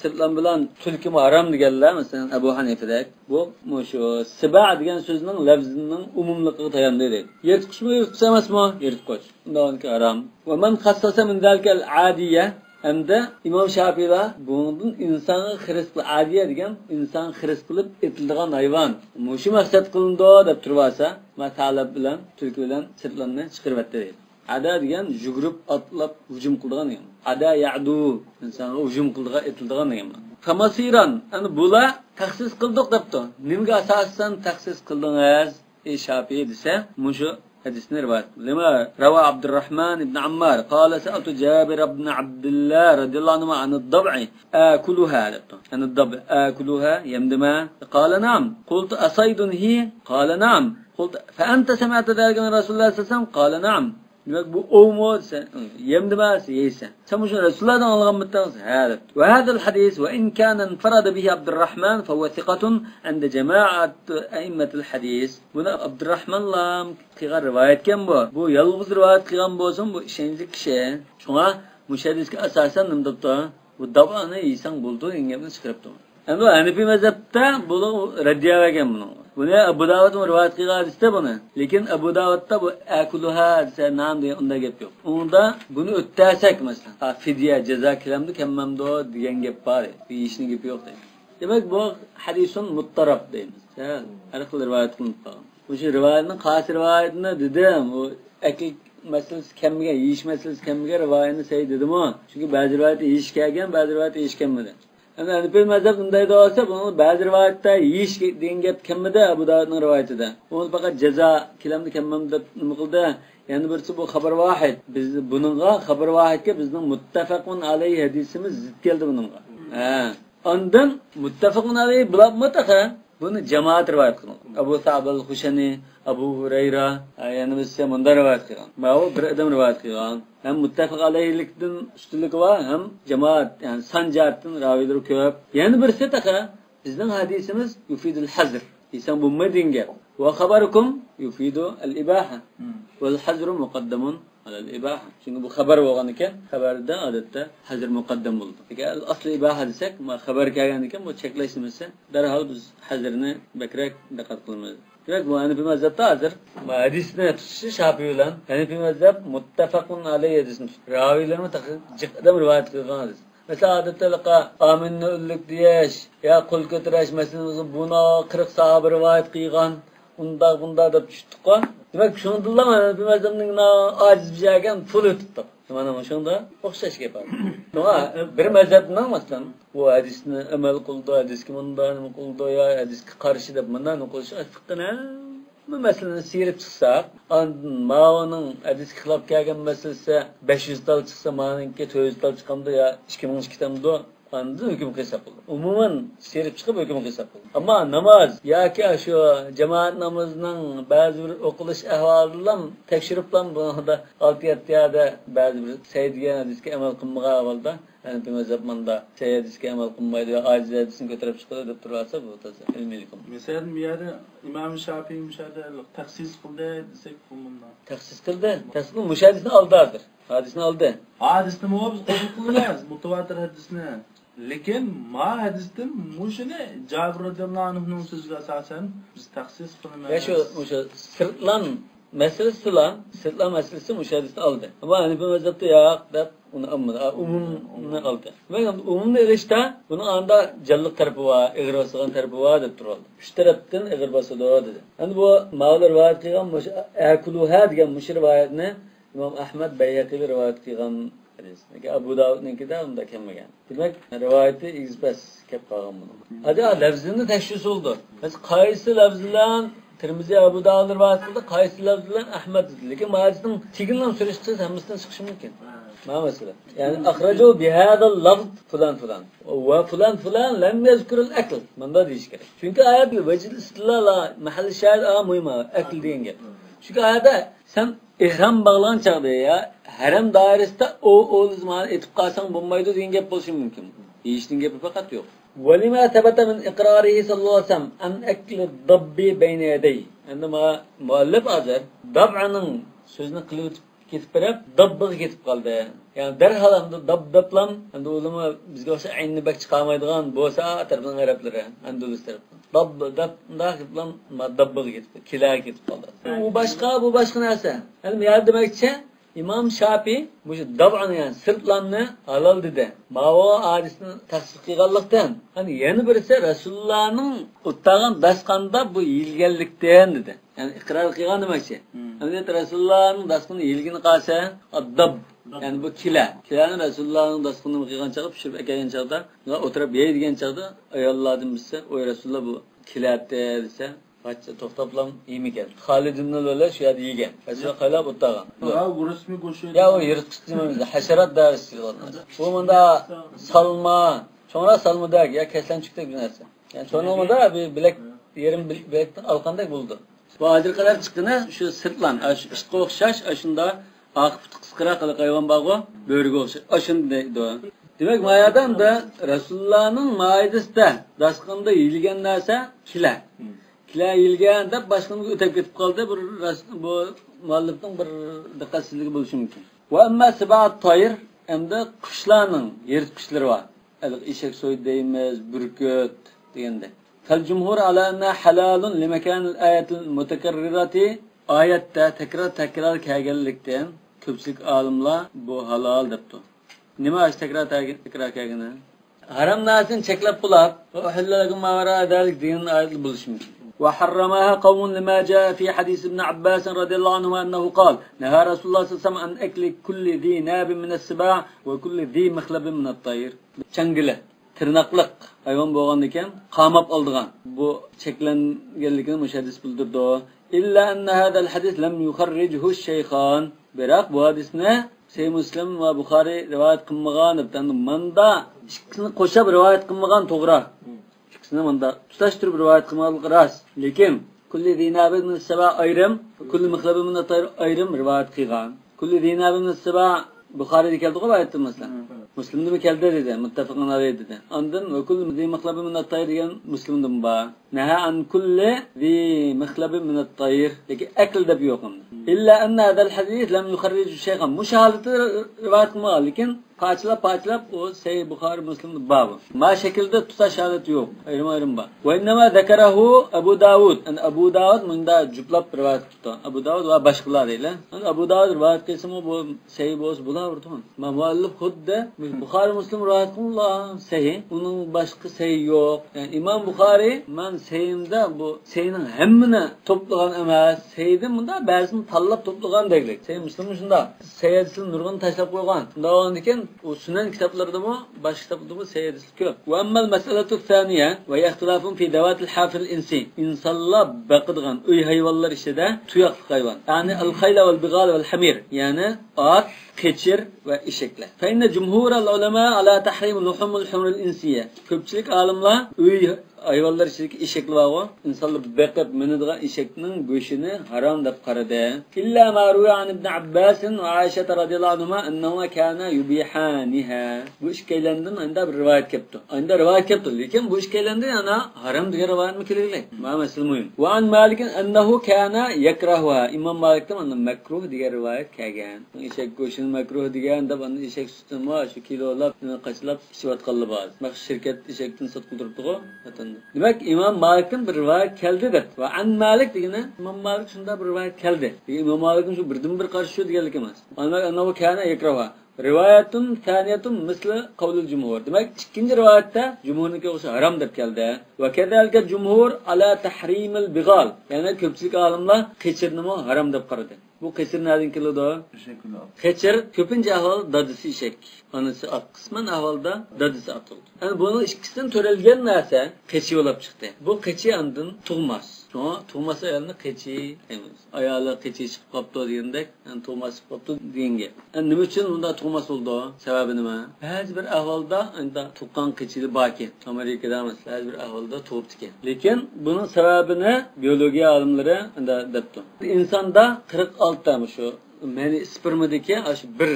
sirtlan bilan tulki harom deganlar, masalan Abu Hanifadek bu shu siba degan so'zning lafzining umumligiga tayandi deydi. Yirtqichmi yirtqich emasmi? Yirtqich. Undan harom. ومن خصص من ذلك العادية Hem İmam Şafii'da bunun insanı hırs adiye degan insan hırs qilib etildigan hayvon. Mushu maqsad qilindi deb turvasa, ma talab bilan, tulki bilan sirtlanni chiqarib deydi. Ada degan yugurib atlab hujum qildigan degan. Ada ya'du insonga hujum qildigan etildigan degan. Famasiran ana bular taxsis qildik debdi. Nimaga asosan taxsis qildingiz ey Şafii desa, mushu حديث رواية لما روى عبد الرحمن بن عمار قال سألت جابر بن عبد الله رضي الله عنهما عن الضبع آكلها عن الضبع آكلها يمدما قال نعم قلت أصيد هي قال نعم قلت فأنت سمعت ذلك من رسول الله صلى الله عليه وسلم قال نعم demak bu ovmu yemdimas yeysan sen shuni Rasulullohdan olganmisan ha. وهذا الحديث وإن كان انفرد به عبد الرحمن فهو ثقة عند جماعة أئمة الحديث. Buni Abdurrahman lam qilgan rivoyat ekan bu. Bu yolg'iz rivoyat qilgan bo'lsin, bu ishonchli kishi. Shunga mushaddisga asosan nima debdi? Bu davoni yeysang bo'ldi degan gapni chiqaribdi. Endi Hanafi mazhabda buni raddiya bergan buni. Buni Abu Davud rivoyat qilgan hadisda buni. Lekin Abu Davudda bu akuluha desa nam degan unda gap yo'q. Unda buni o'ttasak masalan, fidya jazo kelamdi, kemmamdi degan gap bor. Yeyishning gapi yo'q deydi. Demak bu hadisun muttarab deymiz. Har xil rivoyat qilinib qolgan. O'sha rivoyatning qaysi rivoyatini dedim, u akl masalasi kammiga, yeyish masalasi kammiga rivoyatni say dedim-ku. Chunki ba'zi rivoyat yeyish kelgan, ba'zi rivoyat yeyish kelmadi. Endi Hanafi mazhab bunday olsa, buni ba'zi rivoyatda yeyish degan gap kelmadi Abu Davudning rivoyatida. Uni faqat jazo kelamdi, kemmam deb nima qildi? Yana birisi bu xabar vahid. Biz buningga xabar vahidga bizning muttafaqun alayhi hadisimiz zid keldi buningga. Ha. Ondan muttafaqun alayhi bular mutaqa buni jamoat rivoyat qilgan. Abu Sa'b al-Xushani, Abu Hurayra, yana birisi bunda rivoyat qilgan. Bu bir odam rivoyat qilgan. Ham muttafaq alayhilikdan ustunligi bor, ham jamoat, ya'ni son jihatdan raviylar ko'p. Yana birisi taqa bizning hadisimiz yufidul hazr. Inson bu degan gap. Va xabarukum yufidu al-ibaha. Wal hazru muqaddamun ala al-ibaha. Chunki bu xabar bo'lgan ekan, xabarda odatda hazr muqaddam bo'ldi. Agar asli ibaha desak, ma xabar kelgan ekan, bu cheklash nimasi? Darhol biz hazrni bakrak diqqat qilamiz. Demak, bu Hanafi mazhabda hozir hadisni tutishi Shafiy bilan Hanafi mazhab muttafaqun alayhi hadisni tutdi. Raviylarni jiq odam rivoyat qilgan hadis. Masalan, odatda aminni o'llik deyish, yo qo'l ko'tarish masalan, buni 40 sahoba rivoyat qilgan, undaq bundaq deb tushdik-ku. Demak, shundilla Hanafi mazhabning ojiz bir joyga pul o'tibdi. Mana shunda o'xshash gap bor. Nima bir mazhabning masalan, bu hadisni amal qildi, hadisga bundan nima qildi, yo hadisga qarshi deb bundan nima qilish fiqhini bu masalani siyirib chiqsak, ma'oning hadisga xilof kelgan masalasi 500 tal chiqsa, ma'ninki 400 tal chiqamdi yo 2000 chiqamdi, Andın hüküm qilsa bo'ladi. Umuman siyirib chiqib hukm qilsa bo'ladi. Ammo namoz yoki shu jamoat namozining ba'zi bir o'qilish ahvolidan tekshirib lan bunda 6-7 yerda ba'zi bir saydigan hadisga amal qilmagan ahvolda, ya'ni mazhab manda say hadisga amal qilmaydi yo ajiz hadisni ko'tarib chiqadi deb tursa, bu toza ilmiylik. Masalan, bu yerda Imom Shofiy mushada taxsis qildi desak, bundan. Taxsis qildi. Taxsis mushadisni oldi hozir. Hadisni oldi. Hadisni biz qabul qilamiz, mutawatir hadisni. Lekin ma hadisdan mushuni Jabir radhiyallohu anhuning so'ziga asosan biz taxsis qilamiz. Ya shu o'sha sirtlan masalasi lan, sirtlan masalasi mushadisni oldi. Ammo Hanafi mazhabda yo'q deb uni olmadi. Umumni oldi. Demak, umumni olishda buni anda jalliq tarafi va ig'ir bosgan tarafi va deb turadi. Uch tarafdan ig'ir bosadi dedi. Endi bu mavla rivoyat qilgan akuluha degan mush rivoyatni İmam Ahmed Beyhaqi rivayet qilgan hadis. Abu Davud'ninkida unda kelmagan. Demak, rivayeti egizbas kelib qolgan buni. Hadi lafzini tekshirish oldu. Mesela qaysi lafz bilan Tirmizi Abu Davud rivayet qildi, qaysi lafz bilan Ahmed dedi. Lekin hadisning tegindan surishtirsa hammasidan chiqishi mumkin. Ma mesela? Yani akhracu bihadal lafz fulan fulan va fulan fulan lam yezkurul akl. Bunda deyish kerak. Chunki oyat vecil istilala mahall shahid muhim akl degan gap. Chunki oyatda sen ihram bağlagan chaqda ya haram doirasida o zaman etib qolsang bo'lmaydi degan gap bo'lishi mumkin. Yeyishning gapi faqat yo'q. ولما ثبت من إقراره صلى الله عليه وسلم أن أكل الضب بين يديه. عندما مؤلف أزر ضبعنın sözünü qilib ketib berib dabbiga ketib qoldi. Yani derhal endi dab dablam endi ulama bizga o'xshab aynni bak chiqarmaydigan bo'lsa tarafdan arablari Andalus tarafdan. Dab dab bilan dabbiga ketib, kilaga ketib qoldi. U boshqa, bu boshqa narsa. Endi bu yerda demakchi İmam Şafii bu dab'ını yani sırtlanını halal dedi. Mava hadisini tasdiq qilganlikdan, hani yana birisi Resulullah'ın o'ttagan dasqanda bu yeyilganlikdan dedi. Yani iqrar qilgan demakchi. Endi Resulullah'ın dasqını yeyilgini qolsa, dab yani bu kila. Kilani Resulullah'ın dasqını qilgan chaqda pishirib akelgan chaqda, o'tirib yeydigan chaqda ayollardan birisi, "Oy Resulullah bu kilatdi" desa, Kaçta to'xtablam yemigan. Halid ibn Valid shu yerda yegan. Rasululloh qaylab o'ttagan. Ya rasmiy go'sht. Ya o yirtqich demaymiz, hasharot darsi. Bu bunda salma, cho'ngroq salmadak ya kaslanchikdek bir narsa. Yani cho'ng'ida bir bilak yerim bilakdan alqandak bo'ldi. Bu hozir qadar chiqqani shu sirtlan, shu ishga o'xshash, shunda oq puti qisqaroq qilib hayvon bor-ku, bo'riga o'xshash. Shunday deydi. Demak, mayadan da Rasulullohning maidasida dasqanda yeyilgan narsa kila. Kila yeyilgan deb boshqaga o'tib ketib qoldi. Bir bu muallifning bir diqqatsizligi bo'lishi mumkin. Va amma sibat toyir, endi qushlarning yirtqichlari bor. Eshak so'y deymiz, burkut deganda. Fal jumhur ala anna halalun limakan al-ayatil mutakarrirati oyatda takrar kelganlikdan ko'pchilik olimlar bu halol debdi. Nima tekrar tekrar kelgani? Haram narsani cheklab qulab, uhilla lakum ma wara dalik degan oyat bo'lishi mumkin. وحرمها قوم لما جاء في حديث ابن عباس رضي الله عنهما أنه قال نهى رسول الله صلى الله عليه وسلم عن أكل كل ذي ناب من السباع وكل ذي مخلب من الطير. Changila, tirnoqliq hayvon bo'lgan ekan, qamab oldigan. Bu cheklanganligini muhaddis bildirdi. Illa anna hada al-hadis lam yukharrijhu ash-shaykhan. Biroq bu hadisni Sahih Muslim va Buxoriy rivoyat qilmagan deb, manda ikkisini qo'shib rivoyat qilmagan to'g'ri. İkkisini manda tutashtirib rivoyat qilmaganligi rost. Lekin kulli zinabin min saba ayrim, kulli mixlabin min tayr ayrim rivoyat qilgan. Kulli zinabin min saba Buxoriyda keldi-ku aytdim masalan. Muslimda mı keldi dedi, muttafaqun alayhi dedi. Ondan ve kulli zi mixlabin min at-tayr degan Muslimda bor. Naha an kulli zi mixlabin min at-tayr. Lekin akl deb yo'q unda. Illa anna hadal hadis lam yukharrij shay'an. Mushahalati rivoyat qilmagan, lekin parchalab o Sahih Buxoriy Muslimda bor. Ma shaklda tutash holati yo'q, ayrim-ayrim bor. Va innama zakarahu Abu Davud. An Abu Davud bunda juplab rivoyat qildi. Abu Davud va boshqalar deydi. Abu Davud rivoyat qilsa bu sahih bo'lsa bo'laverdi. Ma muallif xuddi Buxoriy Muslim rivoyat qilgan sahih, uning boshqa sahih yo'q. Yani İmam Buxoriy men sahihimda bu sahihning hammini to'plagan emas, sahihdan bunda ba'zini tanlab to'plagan deylik. Sahih Muslim shunda sahih hadisini nurg'un tashlab qo'ygan. Shunda bo'lgandan keyin o sunan kitaplarida mı, başka kitaplarda mı sahih hadis ko'p. Va ammal masalatu thaniya va ihtilafun fi dawatil hafil insi. İnsanlar baqadigan uy hayvonlar ichida tuyoqli hayvon. Ya'ni al-khayla val bighal val hamir, ya'ni ot, qechir va eshaklar. Fa inna jumhurul ulama ala tahrim luhumul humrul insiyya. Ko'pchilik olimlar uy hayvonlar ichidagi eshaklar bor, insonlar baqib minadigan eshakning go'shtini harom deb qaradi. Illa ma ruwiya an ibn Abbas va Aisha radhiyallohu anhuma annahu kana yubihaniha. Bu ikkalandan endi bir rivoyat kelibdi. Endi rivoyat kelibdi, lekin bu ikkalandan ana harom degan rivoyatmi kelgan? Ma masal muhim. Va an Malik annahu kana yakrahuha. Imom Malikdan ana makruh degan rivoyat kelgan. Eshak go'shtini makruh degan deb ana eshak sutini shu kilolab qachlab ichayotganlar bor. Maxsus shirkat eshakdan sotib turibdi-ku vatanda. Demak, İmam Malik'ten bir rivayet keldi deb. Va an Malik degani İmam Malik shunda bir rivayet keldi. İmam Malik'in shu birdan bir qarshi shu deganlik emas. Annahu kana yakraha. Rivayetun thaniyatun misli qavlul cumhur. Demek ikinci rivayette cumhurnunki o'xshab harom deb keldi. Va kezalika cumhur ala tahrimil bigal. Yani ko'pchilik olimlar qechirnimi harom deb qaradi. Bu qechir nereden keladi? Qechir ko'pincha ahvolda dadisi eshak, onasi at. Qisman ahvolda dadisi at oldu. Yani bunun ikkisidan to'ralgan narsa qechi bo'lib chiqdi. Bu qechi andin tug'mas. Shunga tug'mas ayolni qechi deymiz. Ayoli qechi chiqib qolibdi degandek, yani tug'mas chiqib qolibdi deganga. Yani nima uchun bunda tug'mas bo'ldi? Sababi nima? Ba'zi bir ahvolda unda tuqqan qechili borki, Amerikada masalan ba'zi bir ahvolda tug'ibdi ekan. Lekin buning sababini biologiya olimlari unda debdi. Insonda 46 shu meni spermadagi shu bir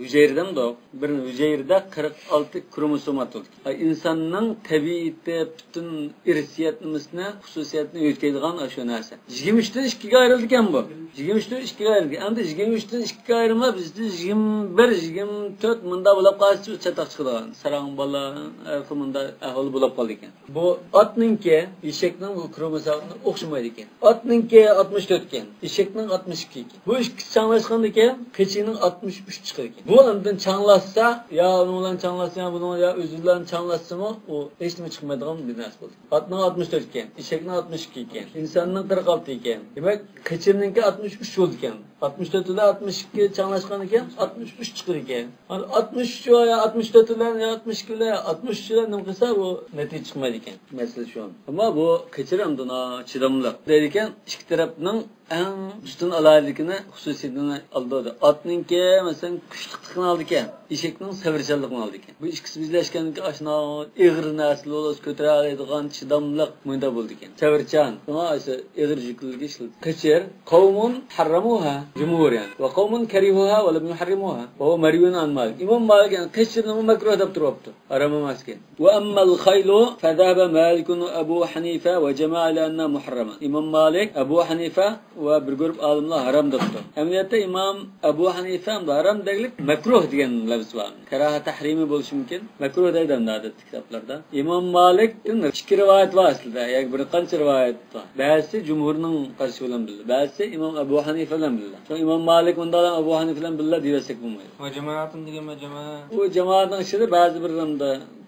hücreden de bir hücrede 46 kromosoma oldu. İnsanın tabiiyeti bütün irsiyatimizni, xususiyatini yo'qotadigan shu narsa. 23'ten 2'ga ayrıldı ekan bu. 23'ten 2'ga ayrıldı. Endi 23'ten 2'ga ayırma bizda 21, 24 munda bo'lib qolsa chataq chiqadigan. Sarang bola munda ahvol bo'lib qoldi ekan. Bu otninki eshakning bu kromosomasi o'xshamaydi ekan. Otninki 64 ekan, eshakning 62 ekan. Bu ikkisi changlashgandan keyin kechining 63 chiqadi ekan. Bu ondan changlashsa, ya onun bilan changlashsa, ya bunun ya o'zi bilan changlashsa, u hech nima chiqmaydigan bir narsa bo'ldi. Otning 64 ekan, eshakning 62 ekan, insonning 46 ekan. Demak, qechirninki 63 bo'ldi ekan. 64 ile 62 changlashgan ekan, 63 chiqar ekan. Yani 63 ya 64 bilan ya 62 ile 63 bilan nima qilsa bu natija chiqmaydi ekan. Masala shu. Ammo bu qechir hamda chidamliq deydi ekan, ikki tarafning eng üstün alaylikini xususiyatini oldi. Otninki masalan kuchlilikni oldi ekan, eshakning sabrchanligini oldi ekan. Bu ikkisi birlashgandan ashna ig'ir narsalar bo'lsa ko'tara oladigan chidamliq bunda bo'ldi ekan. Sabrchan, buna esa ig'ir yuklarga ishlatdi. Qechir qavmun harramuha cumhur yani. Va qavmun karihuha va lam yuharrimuha. Va huwa mariyun an Malik. İmam Malik yani qechirni makruh deb turibdi. Harom emas ekan. Va ammal khaylu fadhaba Malik va Abu Hanifa va jama'a ila anna muharrama. İmam Malik, Abu Hanifa va bir guruh olimlar harom debdi. Amaliyotda İmam Abu Hanifa harom deganlik makruh degan lafz bor. Karaha tahrimi bo'lishi mumkin. Makruh deydi endi odatda kitoblarda. İmam Malikdan ikki rivoyat bor aslida, ya'ni bir qancha rivoyat bor. Ba'zisi jumhurning qarashi bilan bildi, ba'zisi İmam Abu Hanifa bilan bildi. Shu İmam Malik undan Abu Hanifa bilan bildi desak bo'lmaydi. Va jamoatning degan jamoa. U jamoatning ichida ba'zi bir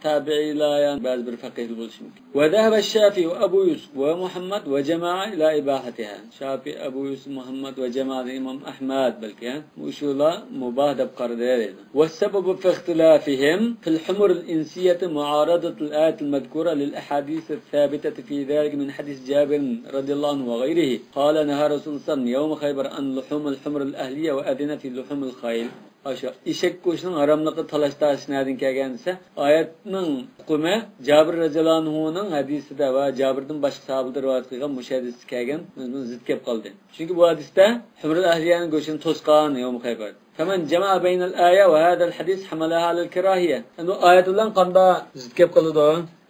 tabiiylar, yani ba'zi bir faqih bo'lishi mumkin. Va zahaba Shafi'i va Abu Yusuf va Muhammad va jamoa ila ibahatiha. Shafi'i, Abu Yusuf, Muhammad va jamoa İmam Ahmad balki shular mubah deb qaradi deydi. Va sababu fi ixtilafihim fil humur al-insiyyah mu'aradat al-ayat al-madhkura lil ahadith al-thabitah fi dhalik min hadith Jabir radhiyallohu anhu va ghayrihi. Qala naha Rasululloh sallallahu alayhi wasallam yawm Khaybar an luhum al-humr al-ahliyya va adina fi luhum al-khayl. Aşa eshak go'shtining haromligi talash tortish nerdan kelgan desa, oyatning hukmi Jabir radhiyallohu anhuning hadisida va Jabirdan boshqa sahobalar rivoyat qilgan mushu hadisda kelgan, buni zid kelib qoldi. Chunki bu hadisda humrul ahliyaning go'shtini to'sqan yawm Khaybar. Faman jama'a baynal aya va hadal hadis hamalaha alal kirahiya. Endi bu oyat bilan qanday zid kelib qoladi?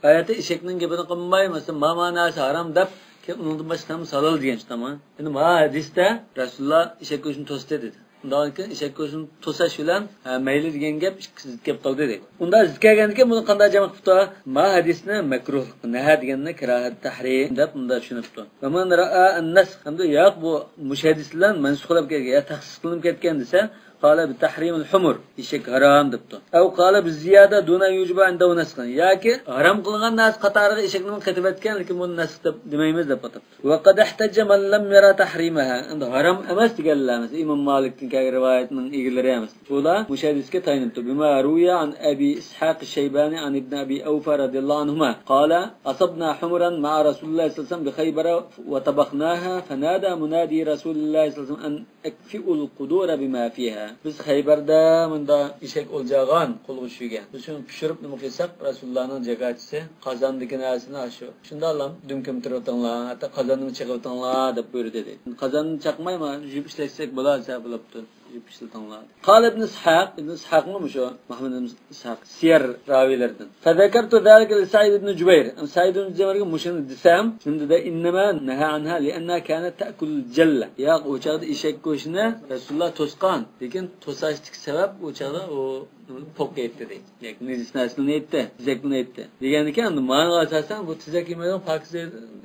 Oyatda eshakning gapini qilmay, masalan, mama narsa harom deb keyin undan boshqa ham halol degan tamom. Endi bu hadisda Rasululloh eshak go'shtini to'sdi dedi. Undan keyin eshak go'shtini to'sash bilan mayli degan gap zid kelib qoldi dedi. Unda zid kelgandan keyin buni qanday jam qilibdi? Ma hadisni makruh naha deganni kirahat tahrim deb unda tushunibdi. Va man ra'a an-nasx hamda yo'q bu mushahadis bilan mansux qilib kelgan, ya taxsis qilinib ketgan desa, qala bi tahrim al-humur, eshak harom debdi. Aw qala bi ziyada duna yujba inda nasxan, yoki harom qilingan nas qatoriga eshakni qatib etgan, lekin buni nasx deb demaymiz deb atadi. Va qad ihtajja man lam yara tahrimaha, endi harom emas deganlar, masalan, Imom Malikning kelgan rivoyatining egalari emas. Bular mushahadisga tayinibdi. Bima ruya an Abi Ishaq ash-Shaybani an ibn Abi Awfa radhiyallohu anhuma qala asabna humuran ma'a Rasululloh sallallohu alayhi vasallam bi Khaybar wa tabakhnaha fanada munadi Rasululloh sallallohu alayhi vasallam an akfi'ul qudura bima fiha. Biz Xaybarda bunda eshak o'ljagan qo'lga tushgan. Biz shuni pishirib nima qilsak, Rasulullohning jakachisi qozondagi narsani shu. Shunda Alloh dum kimtirib o'tinglar, hatto qozonni chaqib o'tinglar deb buyurdi dedi. Qozonni chaqmayman, yeb ishlatsak bo'ladi, bo'libdi. Yeb ishlatinglar. Qala ibn Ishaq, ibn Ishaqmi shu? Muhammad ibn Ishaq siyar raviylaridan. Fadakartu zalika li Sa'id ibn Jubayr. Sa'id ibn Jubayrga mushuni desam, shunda da innama naha anha lianna kanat ta'kul jalla. Yo'q, o chaqda eshak go'shtini Rasululloh to'sqan, lekin to'sashlik sabab o chaqda u po'q yetdi deydi. Ya'ni nejis narsani yetdi, tizakni yetdi. Degan ekan, endi ma'noga asosan bu tizak yemaydigan, pokiz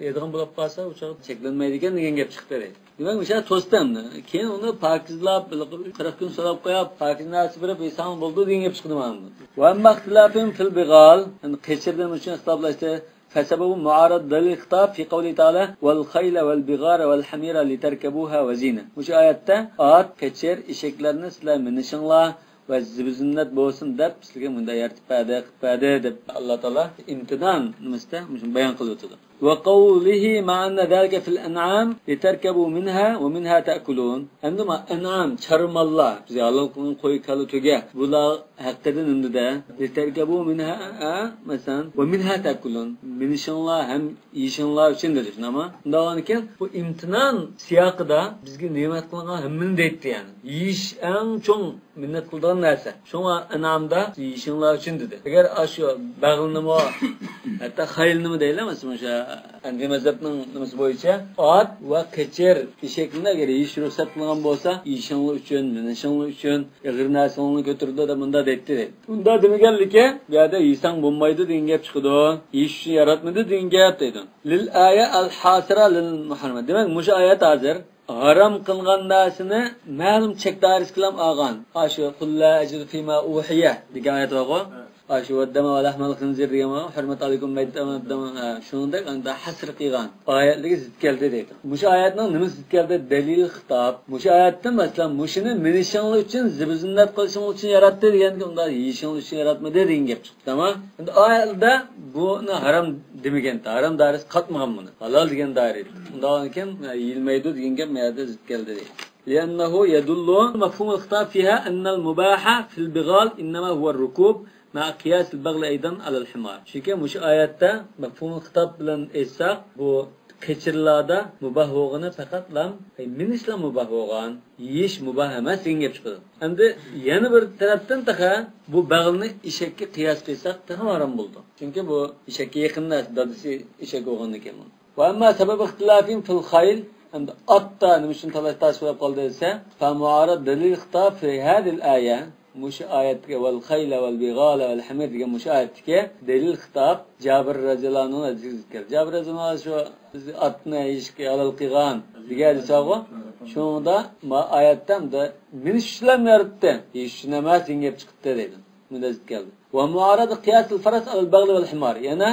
yeydigan bo'lib qolsa, o chaqda cheklanmaydi ekan degan gap chiqdi deydi. Demak, o'sha to'sdi endi. Keyin uni pokizlab, 40 kun so'rab qo'yib, pokiz narsa berib yesan bo'ldi degan gap chiqdi mana bu. Va amma ixtilafin fil big'al, endi qechirdan uchun ixtiloflashdi. فسبب معارض دليل الخطاب في قوله تعالى والخيل والبغار والحمير لتركبوها وزينة. مش آياتта at, qechir, eshaklarni sizlar minishinglar va zibizinnat bo'lsin deb sizlarga bunda yaratib berdi, qilib berdi deb Alloh taolo imtinon nimasida shuni bayon qilib o'tdi. وقوله مع أن ذلك في الأنعام لتركبوا منها ومنها تأكلون. Endi an'am charmallar biz halol qilgan qo'y, kala, tuga bular haqida nimada لتركبوا منها masalan ومنها تأكلون minishinglar ham yeyishinglar uchun dedi. Ama undan keyin bu imtinon siyoqida bizga ne'mat qilingan hammani deydi yani. Yeyish eng cho'ng minnat qiladigan narsa. Shunga an'amda yeyishinglar uchun dedi. Agar shu bag'ilnimi hatto xaylnimi deylar masalan o'sha Hanifi mazhabning nimasi bo'yicha ot va qechir eshakni agar yeyish ruxsat qilingan bo'lsa, yeyishinglar uchun, minishinglar uchun, ig'ir narsani ko'tardi da bunda deydi deydi. Unda demaganligi bu yerda yeysang bo'lmaydi degan gap chiqadi. Yeyish uchun yaratmadi degan gap deydi. Lil aya al hasira lil muharrama. Demak, mushu oyat hozir harom qilingan narsani ma'lum chek doirasida qilib olgan. Shu qul la ajidu fima uhiya degan oyat bor-ku. Shu vaddama va lahmal xinzir degan hurmat alaykum maydama shuningdek unda hasr qilgan oyatligi zid keldi deydi. Mushu oyatning nima zid keldi? Dalil xitob. Mushu oyatda masalan mushuni minishinglar uchun, zibizinnat qilishing uchun yaratdi deganda unda yeyishing uchun yaratmadi degan gap chiqdi. Tamom? Endi oyatda buni harom demagan, harom doirasi qatmagan buni. Halol degan doira. Undan keyin yeyilmaydi degan gap bu yerda zid keldi deydi. لأنه يدل مفهوم الخطاب فيها أن المباح في البغال إنما هو الركوب مع قياس البغل أيضا على الحمار. Çünkü muş ayette mefhum xitob bilan aytsak, bu qechirlarda mubah bo'lgani faqat lam minishla mubah bo'lgan, yeyish mubah emas degan gap chiqadi. Endi yana bir tarafdan taqa bu bag'ilni eshakka qiyos qilsak taqa harom bo'ldi. Chunki bu eshakka yaqin narsa, dadasi eshak bo'lgandan keyin. Va amma sabab ixtilafin fil khayl, endi otda nima uchun talash tosh bo'lib qoldi desa, fa muarad dalil xitob fi hadhihi al-aya mushu oyatga val khayla val bighala val hamir degan mushu oyatga dalil xitob Jabir roziyallohu anhu zikr. Jabir roziyallohu anhu shu otni yeyishga halol qilgan degan hadis bor. Shunda ma oyatda minish uchun yaratdi, yeyish uchun emas degan gap chiqibdi deydi. Bunda zikr keldi. Va muarad qiyas al faras al baghl val himar. Yana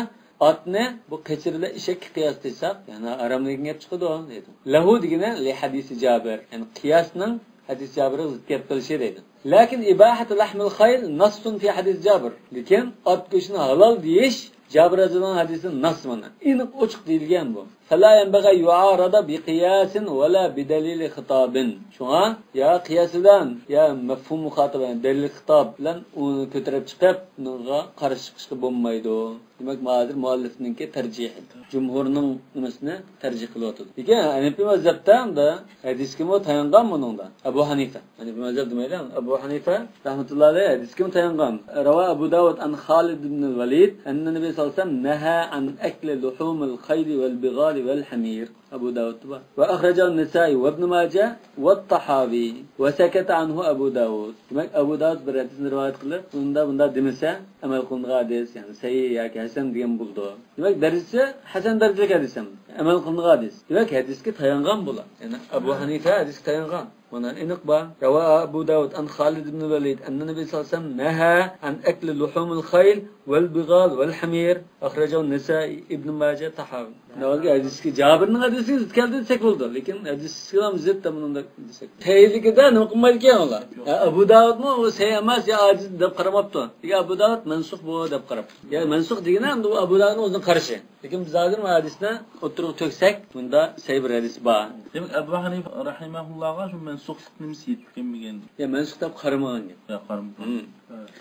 otni bu qechirlar eshakka qiyos qilsak, yana harom degan gap chiqadi deydi. Lahu degani li hadisi Jabir, ya'ni qiyosning hadis Jabirga zid kelib qilishi deydi. Lakin ibahatu lahmil khayl nassun fi hadis Jabir. Lekin ot go'shtini halol deyish Jabir roziyallohu anhu hadisi nas mana. Aniq ochiq deyilgan bu. Fala yanbaghi yu'arada bi qiyasin va la bi dalil xitobin. Shunga ya qiyos bilan ya mafhum muxotab bilan dalil xitob bilan uni ko'tarib chiqib, unga qarshi chiqishga bo'lmaydi. Demak, hozir muallifninki tarjihi. Jumhurning nimasini tarjih qilyotdi. Lekin Hanifi mazhabda unda hadisga tayangan buningda. Abu Hanifa. Hanifi mazhab demaydi, Abu Hanifa rahmatullohi alayhi hadisga tayangan. Rawa Abu Dawud an Khalid ibn al-Walid anna Nabiy sallallohu alayhi vasallam naha an akli luhumil khayl wal bighal wal hamir. Abu Dawud va akhrajahu an-Nasa'i va Ibn Majah va at-Tahawi va sakata anhu Abu Dawud. Demak, Abu Dawud bir hadisni rivoyat qilib, unda bunda demasa amal qilingan hadis, ya'ni sahih yoki hasan degan bo'ldi. Demak, darajasi hasan darajalik hadis ham amal qilingan hadis. Demak, hadisga tayangan bular. Ya'ni Abu Hanifa hadisga tayangan. Mana aniq bor. Rawa Abu Dawud an Khalid ibn Walid anna Nabiy sallallohu alayhi vasallam naha an akli luhumil khayl wal bighal wal hamir. Akhrajahu an-Nasa'i Ibn Majah Tahawi. Navga hadisga Jabirning hadisi zid keldi desak bo'ldi, lekin hadisga ham zid bunda desak. Tayligida nima qilmaydi ekan ular? Abu Dawudmi u sahih emas ya ajiz deb qaramabdi. Lekin Abu Dawud mansux bu deb qarab. Ya mansux degani endi u Abu Dawudning o'zining qarashi. Lekin biz hozir bu hadisni o'tirib to'ksak, bunda sahih bir hadis bor. Demak, Abu Hanifa rahimahullohga shu mansuxlik nimasi yetib kelmagan. Ya mansuh deb qaramagan. Ya qaramagan.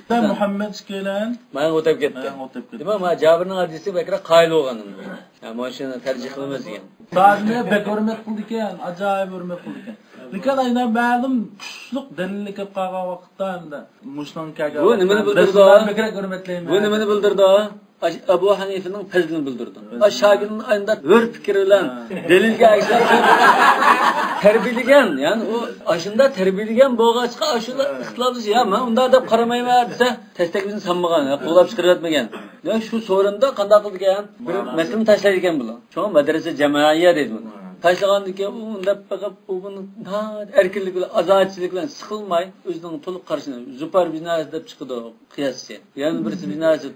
Da Muhammad kelan mana o'tib ketdi. Demak, mana Jabirning hadisi bakra qoyil bo'lgan. Ya mana shuni tarjih qilamiz degan. Ba'zini bek hurmat qildi ekan, ajoyib hurmat qildi ekan. Lekin aynan ma'lum kuchliq dalillik kelib qolgan vaqtda endi mushlan kaga. Bu nimani bildirdi? Bakra hurmatlayman. Bu nimani bildirdi? Abu Hanife'nin fazlini bildirdi. Şagirdinin ayında hür fikri bilan delilga aksar terbiyelegan, yani o aşında terbiyelegan bo'lg'achqa ashula ixtiloflash, ya men unda deb qaramayman desa, tastakimizni sanmagan, qo'llab chiqaratmagan. Ya shu so'rinda qanday qildi ekan? Bir masalani tashlaydi ekan bular. Shunga madrasa jamoiya deydi buni. Tashlagandan keyin u undab baqib, u buni erkinlik bilan, azodchilik bilan siqilmay o'zining to'liq qarashini zupar bir narsa deb chiqadi qiyoschi. Yana birisi bir narsa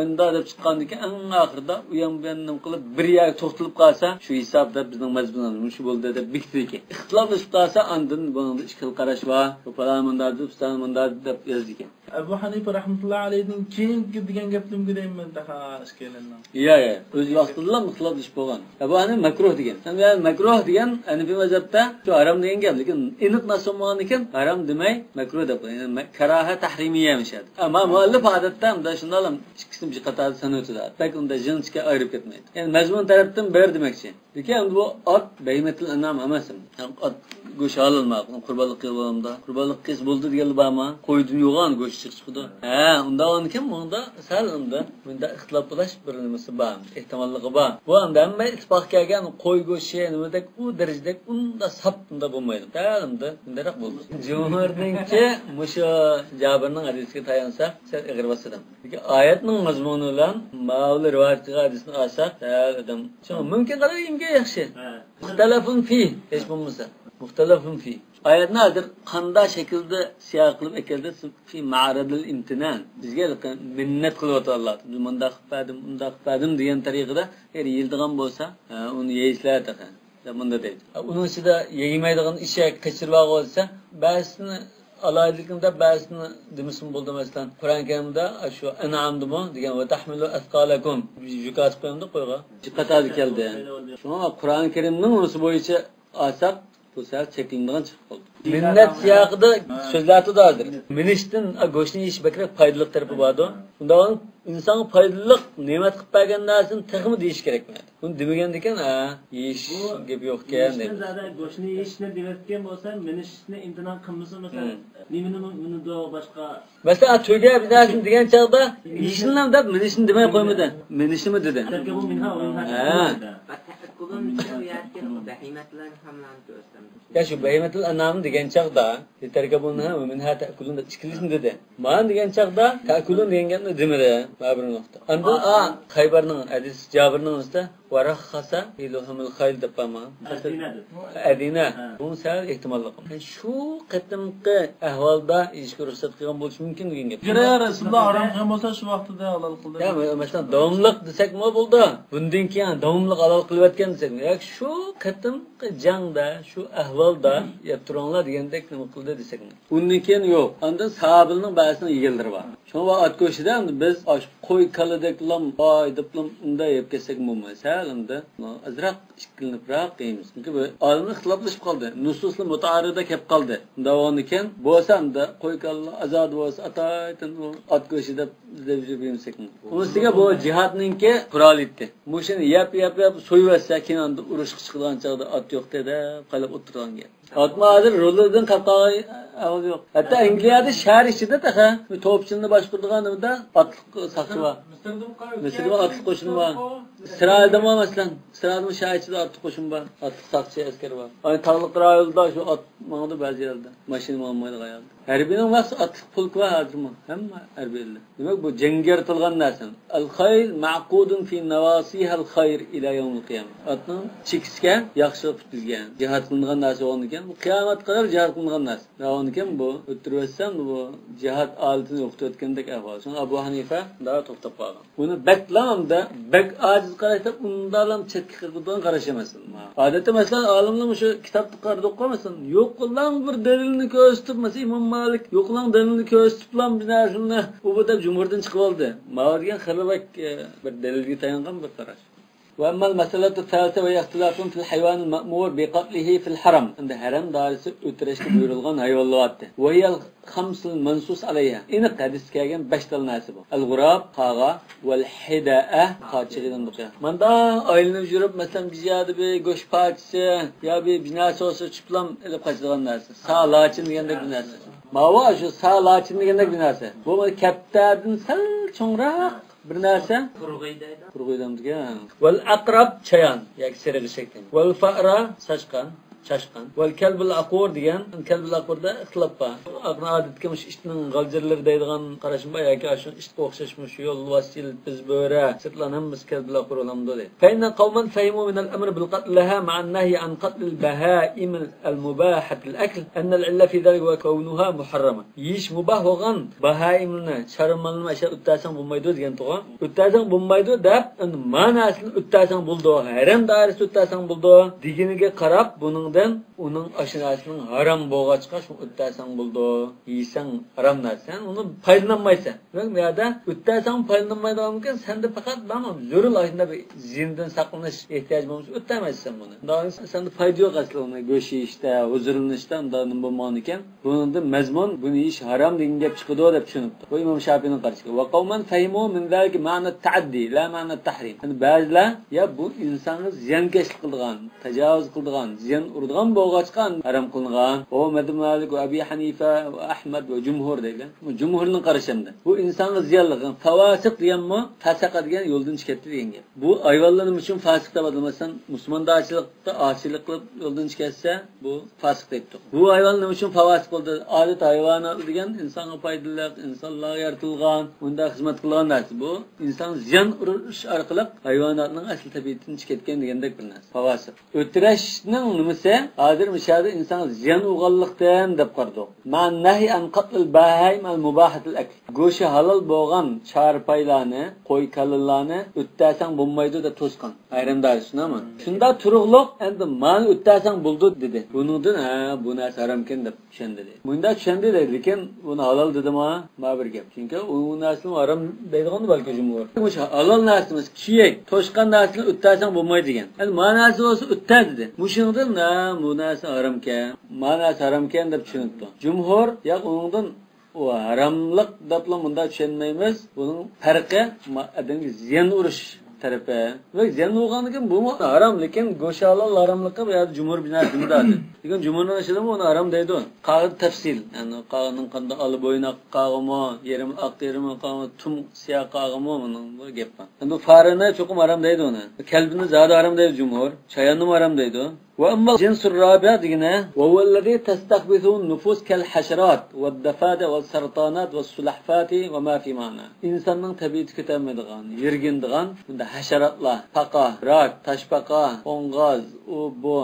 unda deb chiqqandan keyin eng oxirida u ham bu ham nima qilib bir yerga to'xtalib qolsa, shu hisobda bizning mazmunimiz shu bo'ldi deb bekitdi ekan. Ixtiloflashib qolsa, andin buning ikki xil qarash bor, bu falan bunda deb, falan bunda deb yozdi ekan. Abu Hanifa rahmatullohi alayhining keyingi degan gapimga deyman daha ishkalandim. Ya. O'z vaqtida ixtiloflashib bo'lgan. Abu Hanifa makruh degan. Yani makruh degan Hanifi mazhabda shu harom degan gap, lekin aniq nas bo'lmagan ekan, harom demay makruh deb qo'ygan. Yani karaha tahrimiya emishadi. Ammo muallif odatda unda shunday ham ikkisini bir qatorda sanab o'tadi. Pek unda jinsga ayirib ketmaydi. Yani mazmun tarafdan bir demakchi. Lekin endi bu ot baymatul anam emas. Yani ot go'sht olinmoq, qurbonlik qilganimda, qurbonlik qilsa bo'ldi deganlar bormi? Qo'ydan yo'g'on go'sht chiqdi. Ha, unda ekan bunda sal unda bunda ixtiloflash bir nimasi bor, ehtimolligi bor. Bu unda hamma ittifoq kelgan qo'y go'shti nimadek u darajadek unda sap unda bo'lmaydi. Sal unda bundaroq bo'ldi. Jumhurningki mushu Jabirning hadisiga tayansa sal ig'ir bosadi. Lekin oyatning mazmuni bilan mavli rivoyat qilgan hadisni olsa sal odam mumkin qadar imga yaxshi. Muxtalafun fi hech bo'lmasa. Muxtalafun fi. Oyatni hozir qanday shaklda siyoq qilib akeldi? Fi ma'radil imtinan. Bizga minnat qilyapti Alloh. Biz bunda qilib berdim, unda qilib berdim degan tariqada agar yeyildigan bo'lsa, uni yeysizlar degan. Bunda deydi. Uning ichida yemaydigan eshak qachirib olsa, ba'zisini alaylikında ba'zisini demisim bo'ldi masalan. Qur'on Karimda shu an'amdimi degan va tahmilu asqalakum yuk atib qo'yamdi qo'yga. Qatorda keldi. Shunga Qur'on Karimning unisi bo'yicha olsak bu sal cheklanadigan chiqib qoldi. Minnat siyoqida so'zlardi hozir. Minishdan go'shtni yeyish bakrak foydali tarafi bordi. Unda insonga foydali ne'mat qilib bergan narsani texmi deyish kerak bo'ladi. Buni demagan ekan, ha, yeyish gap yo'q ekan deydi. Go'shtni yeyishni demayotgan bo'lsa, minishni imtinon qilmasa, masalan, nimani minidi boshqa. Masalan, to'yga bir narsani degan chaqda yeyishni ham deb minishni demay qo'ymadi. Minishnimi dedi. Ha. Ya shu bahimatul anam degan chaqda tarkabunha va minha ta'kulun deb ikkilisini dedi. Man degan chaqda ta'kulun degan gapni demadi. Bir nuqta. Anda Xaybarning hadis Jabirning ustida va rakhasa fi luhumil khayl deb bama. Adina. Bu sal ehtimolli. Shu qatimqi ahvolda yeyishga ruxsat qilgan bo'lishi mumkin degan gap. Agar Rasululloh harom qilgan bo'lsa, shu vaqtida halol qildi. Ya masalan davomliq desakmi bo'ldi. Bundan keyin davomliq halol qilayotgan desakmi? Yoki shu qatimqi jangda, shu ahvolda yeb turinglar degandek nima qildi desakmi? Undan keyin yo'q. Undan sahobaning ba'zisini yeganlar bor. Shunga ot go'shtida biz qo'y kaladeklam voy deblam unda yeb ketsak bo'lmaydi. Sal unda ozroq ikkilanibroq yeymiz. Chunki bu olimlar ixtiloflashib qoldi. Nususli mutaarrida kelib qoldi. Unda ekan bo'lsa unda qo'y kalla azod bo'lsa ataytin ot go'shti deb deb yemsak. Unisiga bu jihodninki qurol edi. Mushuni yeb yeb yeb so'yvatsa keyin unda urushga chiqadigan chaqda ot yo'q dedi, qalib o'tirgan gap. Otma hozir rullardan qolgan ahvol yo'q. Hatto Angliyada shahar ichida taxa to'pchini boshqaradigan nimada otliq saqchi bor. Misrda otliq qo'shin bor. Isroilda masalan, Isroilda shahar ichida otliq qo'shin bor, otliq saqchi askar bor. Ay tog'liq rayonda shu ot mangdi ba'zi yerda, mashina olmaydigan yerda. Harbiyning vaqti otliq polk bor hozirmi? Hamma harbiylar. Demak bu jangga yaratilgan narsa. Al-khayl ma'qudun fi nawasiha al-khayr ila yawm al-qiyamah. Otning chekisiga yaxshi tutilgan, jihad qilingan narsa bo'lgan ekan. Bu qiyomat qadar jihad qilingan narsa. Bo'lgan ekan bu o'tirvatsam bu jihad olatini o'qitayotgandek ahvol. Shuni Abu Hanifa da to'xtab qolgan. Buni baklamda bak aciz qarashda undan chetga qiladigan qarash emas. Odatda masalan olimlar shu kitobni qarab qo'ymasin, yo'qlan bir dalilni ko'rsatib, masalan Imom Malik yo'qlan dalilni ko'rsatib bir narsani u bu deb jumhurdan chiqib oldi. Ma degan xilvak bir dalilga tayangan bir qarash. وأما المسألة الثالثة وهي اختلاف في الحيوان المأمور بقتله في الحرم عند حرم دارس ötürüşke buyurulgan hayvanlar. وهي الخمس المنصوص عليها. إن حديث كاgen 5 tal narsa bu. El-Gurab, qağa, vel-Hida'a, qaçığından duqya. Manda aylanıp yürüp mesela bir yerde bir go'sht parçası ya bir binası olsa çıplam elip kaçırgan narsa. Sağ laçın degandek bir narsa. Mava şu sağ laçın degandek bir narsa. Bu kaptardan sal cho'ngroq bir narsa. Qurg'uydan degan. Vel aqrab chayan yoki seriq eshak. Vel fa'ra sachqan. Chashqan. Val kalbul aqur degan, kalbul aqurda ixtilof bor. Odatda itning g'aljirlari deydigan qarashim bor yoki shu itga o'xshashmi shu yo'lbars, yilpiz, bo'ri, sirtlan hammasi kalbul aqur bo'lamdi deydi. Fa inna qawman fahimu min al-amr bil qatl laha ma'a an-nahy an qatl al-bahaim al-mubahat al-akl anna al-illa fi dhalika wa kawnuha muharrama. Yeyish mubah bo'lgan bahaimni, charmalni asha o'ttasang bo'lmaydi degan to'g'ri. O'ttasang bo'lmaydi deb ma'nosini o'ttasang bo'ldi, haram doirasida o'ttasang bo'ldi degeniga qarab buningdan uning ashinasining harom bo'lg'achqa shu o'ttasang bo'ldi, yeysang harom narsa, uni foydalanmaysan. Demak, bu yerda o'ttasang foydalanmaydigan mumkin, senda faqat mana zarur ashunda bir zindan saqlanish ehtiyoj bo'lmasa o'tmaysan buni. Senda foyda yo'q asli uni go'sht yeyishda, huzurlanishda unda nima bo'lmagan ekan. Buningda mazmun buni yeyish harom degan gap chiqadi deb tushunibdi. Bu Imom Shofiiyning qarashi. Va qawman fahimu min zalika ma'na ta'addi, la ma'na tahrim. Yani ba'zilar ya bu insonga ziyonkashlik qildigan, tajovuz qildigan, ziyon urdigan bo'lg'achqa harom qilingan. O Mazhab Malik va Abi Hanifa va Ahmad va jumhur deydi. Bu jumhurning qarashida. Bu insonga ziyonli, fasiq deganmi, fasaqa degan yo'ldan chiqib ketdi degan gap. Bu ayvonlar nima uchun fasiq deb atalmasan, musulmonchilikda osiylik qilib yo'ldan chiqib ketsa, bu fasiq debdi. Bu ayvon nima uchun fasiq bo'ldi? Odat hayvonot degan insonga foydali, insonlarga yaratilgan, unda xizmat qilgan narsa. Bu inson ziyon urish orqali hayvonotning asl tabiatidan chiqib ketgan degandek bir narsa. Fasiq. O'tirashning nimasi? Hozir mishada inson ziyon urganlikdan deb qardik. Ma nahi an qatl bahaim al mubahatul akl. Go'shi halol bo'lgan charpaylarni, qo'y kalalarni o'ttasang bo'lmaydi deb to'sgan. Ayrimlar shunami? Shunda turuqliq endi mani o'ttasang bo'ldi dedi. Buningdan ha, bu narsa haromkan deb tushundi dedi. Bunda tushundi dedi, lekin buni halol dedimi? Ma bir gap. Chunki u narsani harom deydigan balki jumhur. O'sha halol narsamiz kiyik, to'shqan narsani o'ttasang bo'lmaydi degan. Endi ma'nosi bo'lsa o'tta dedi. Mushundan ha, bu narsa haromkan, ma'nosi haromkan deb tushunibdi. Jumhur yo'q, uningdan o haramlık debla bunda tushunmaymiz. Bunun farqi odamga ziyon urish tarafi. Va ziyon urgandan bu harom, lekin go'sht halol haromligi bu yerda jumhur binasi dedi. Lekin jumhurning ichida uni harom deydi. Qog'oz tafsil, ya'ni qog'ozning qanday olib bo'ynoq qog'imi, yerim oq yerimi qog'imi, tum siyoh qog'imi, buning bu gap bor. Endi farini cho'qim harom deydi uni. Kalbini zodi harom deydi jumhur, chayonni harom deydi. وأما الجنس الرابع دينا وهو الذي تستخبثه النفوس كالحشرات والدفادع والسرطانات والسلحفات وما في معنى. İnsanın tabiatı kötəməydigan, yirgindigan bunda haşeratlar, paqa, rak, taşbaqa, qo'ng'az, u bu,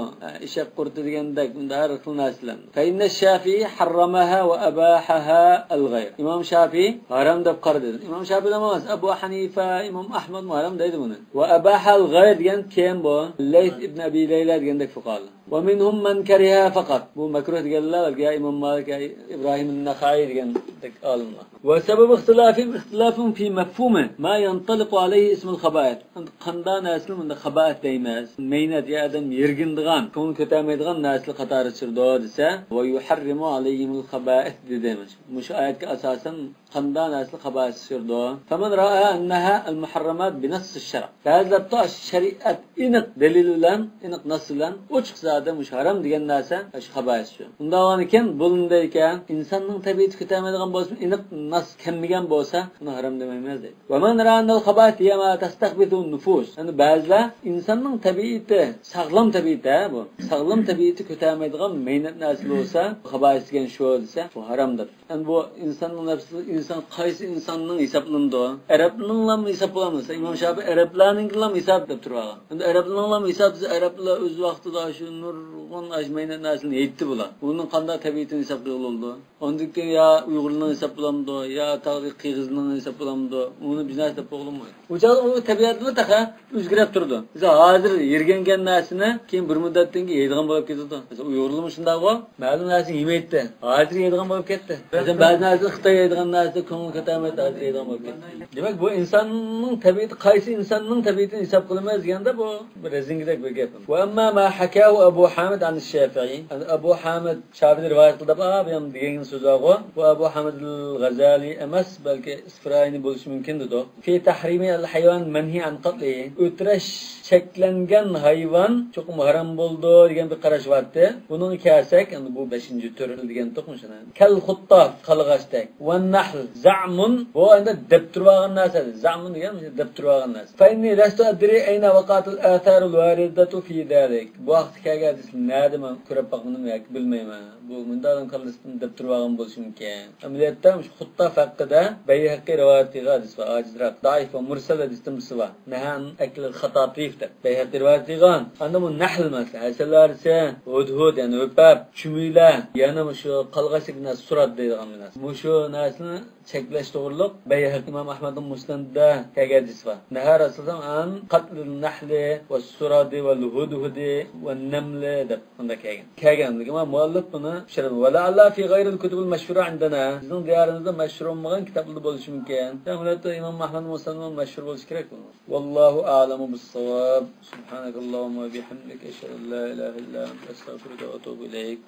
ishak qurti degandek bunda har xil narsalar. فإن الشافعي حرمها وأباحها الغير. İmam Şafii haram deb qaradi. İmam Şafii emas, Abu Hanifa, İmam Ahmad haram deydi buni. وأباح الغير degan kim bu? Leyth ibn Abi Leyla degandek fuqarolar. ومنهم من كرهها فقط. Bu makruh deganlar ya İmam Malik, ya İbrahim an-Naxai degandek olimlar. وسبب اختلافهم اختلاف في مفهوم ما ينطلق عليه اسم الخبائث. Qanday narsani bunda xabaat deymiz? Meynat ya odam yergindigan, ko'ngil ko'tarmaydigan narsalar qatori chirdi desa, va yuharrimu alayhimul xabaith deymiz. Mushu oyatga asosan qanday narsalar xabaat chirdi? Faman ra'a annaha al-muharramat bi nass ash-shar'. Ba'zilar shariat aniq dalil bilan, aniq nas bilan ochiq zada mush harom degan narsa shu xabaat shu. Unda bo'lgan ekan, bunday ekan, insonning tabiati ko'tarmaydigan bo'lsa, aniq nas kammigan bo'lsa, uni harom demaymiz deydi. Va man ra'a annal xabaat hiya ma tastaqbitu nufus. Endi ba'zilar insonning tabiati, sog'lom tabiati bu. Sog'lom tabiati ko'tarmaydigan mehnat narsa bo'lsa, xabaat degan shu desa, bu haromdir. Endi bu insonning nafsi, inson qaysi insonning hisoblanadi? Arabning hisoblanmasa, İmam Şafii arablarning hisob deb turgan. Endi arablarning hisob desa, arablar o'z vaqtida shu nurg'un mehnat narsani yetdi bular. Buning qanday tabiatini hisob qildi? Ondan keyin ya Uyg'urning hisob bo'lamdi, ya tag'i qirg'izning hisob bo'lamdi. Uni biznes deb bo'g'ilmaydi. U chog'da u tabiatni taqa o'zgarib turdi. Biz hozir yergangan narsani keyin bir muddatdan keyin yeydigan bo'lib ketdi. Biz Uyg'urlarmi shunday bu? Ma'lum narsani yemaydi. Hozir yeydigan bo'lib ketdi. Masalan, ba'zi narsa Xitoy yeydigan narsa ko'ngil ko'tarmaydi, hozir yeydigan bo'lib ketdi. Demak, bu insonning tabiati, qaysi insonning tabiatini hisob qilmaymiz deganda bu bir rezingidek bir gap. Va amma ma hakahu Abu Hamid an Shafi'i. Abu Hamid Shafi'i rivoyat qildi, bu ham degan so'z bu. Bu Abu Hamid al-Ghazali emas, balki Isfirayni bo'lishi mumkin dedi. Fi tahrimi al-hayvon manhi an qatlihi. O'tirash cheklangan hayvon cho'qim harom bo'ldi degan bir qarash vardi. Buning kelsak, endi bu 5-tur degan to'qmishini. Kal xuttaf qalg'ashdek va nahl za'mun bu endi deb turgan narsa. Za'mun degan deb turgan narsa. Fa inni lastu adri ayna waqatul atharul waridatu fi dalik. Bu vaqt kelgan Hadisni nada man ko'rib boqmadim yoki bilmayman. Bu bunda odam kallasida deb turgan bo'lishi mumkin. Amaliyotda shu xuttaf haqida Bayhaqi rivoyat qilgan hadis va ojizroq, zaif va mursal hadisdan birisi bor. Nahan akl xatatif deb Bayhaqi rivoyat qilgan. Anda bu nahl masalan, hasallarsa hudhud, ya'ni o'pab, chumila, yana shu qalg'ashlik narsa surat deydigan narsa. Bu shu narsani cheklash to'g'riliq Bayhaqi Imom Ahmadning Musnadida kelgan hadis bor. Naha Rasululloh an qatlul nahli va suradi va hudhudi va namli deb bunda kelgan. Kelgan. Lekin muallif buni tushiradi. Va la fi g'ayril kutubul mashhura indana. Bizning diyorimizda mashhur bo'lmagan kitoblar bo'lishi mumkin. Amaliyotda Imom Ahmad Musnadda mashhur bo'lishi kerak bu. Vallohu a'lamu bis-savob. Subhanakallohumma va bihamdika ashhadu an la ilaha illa anta astag'firuka va atubu ilayk.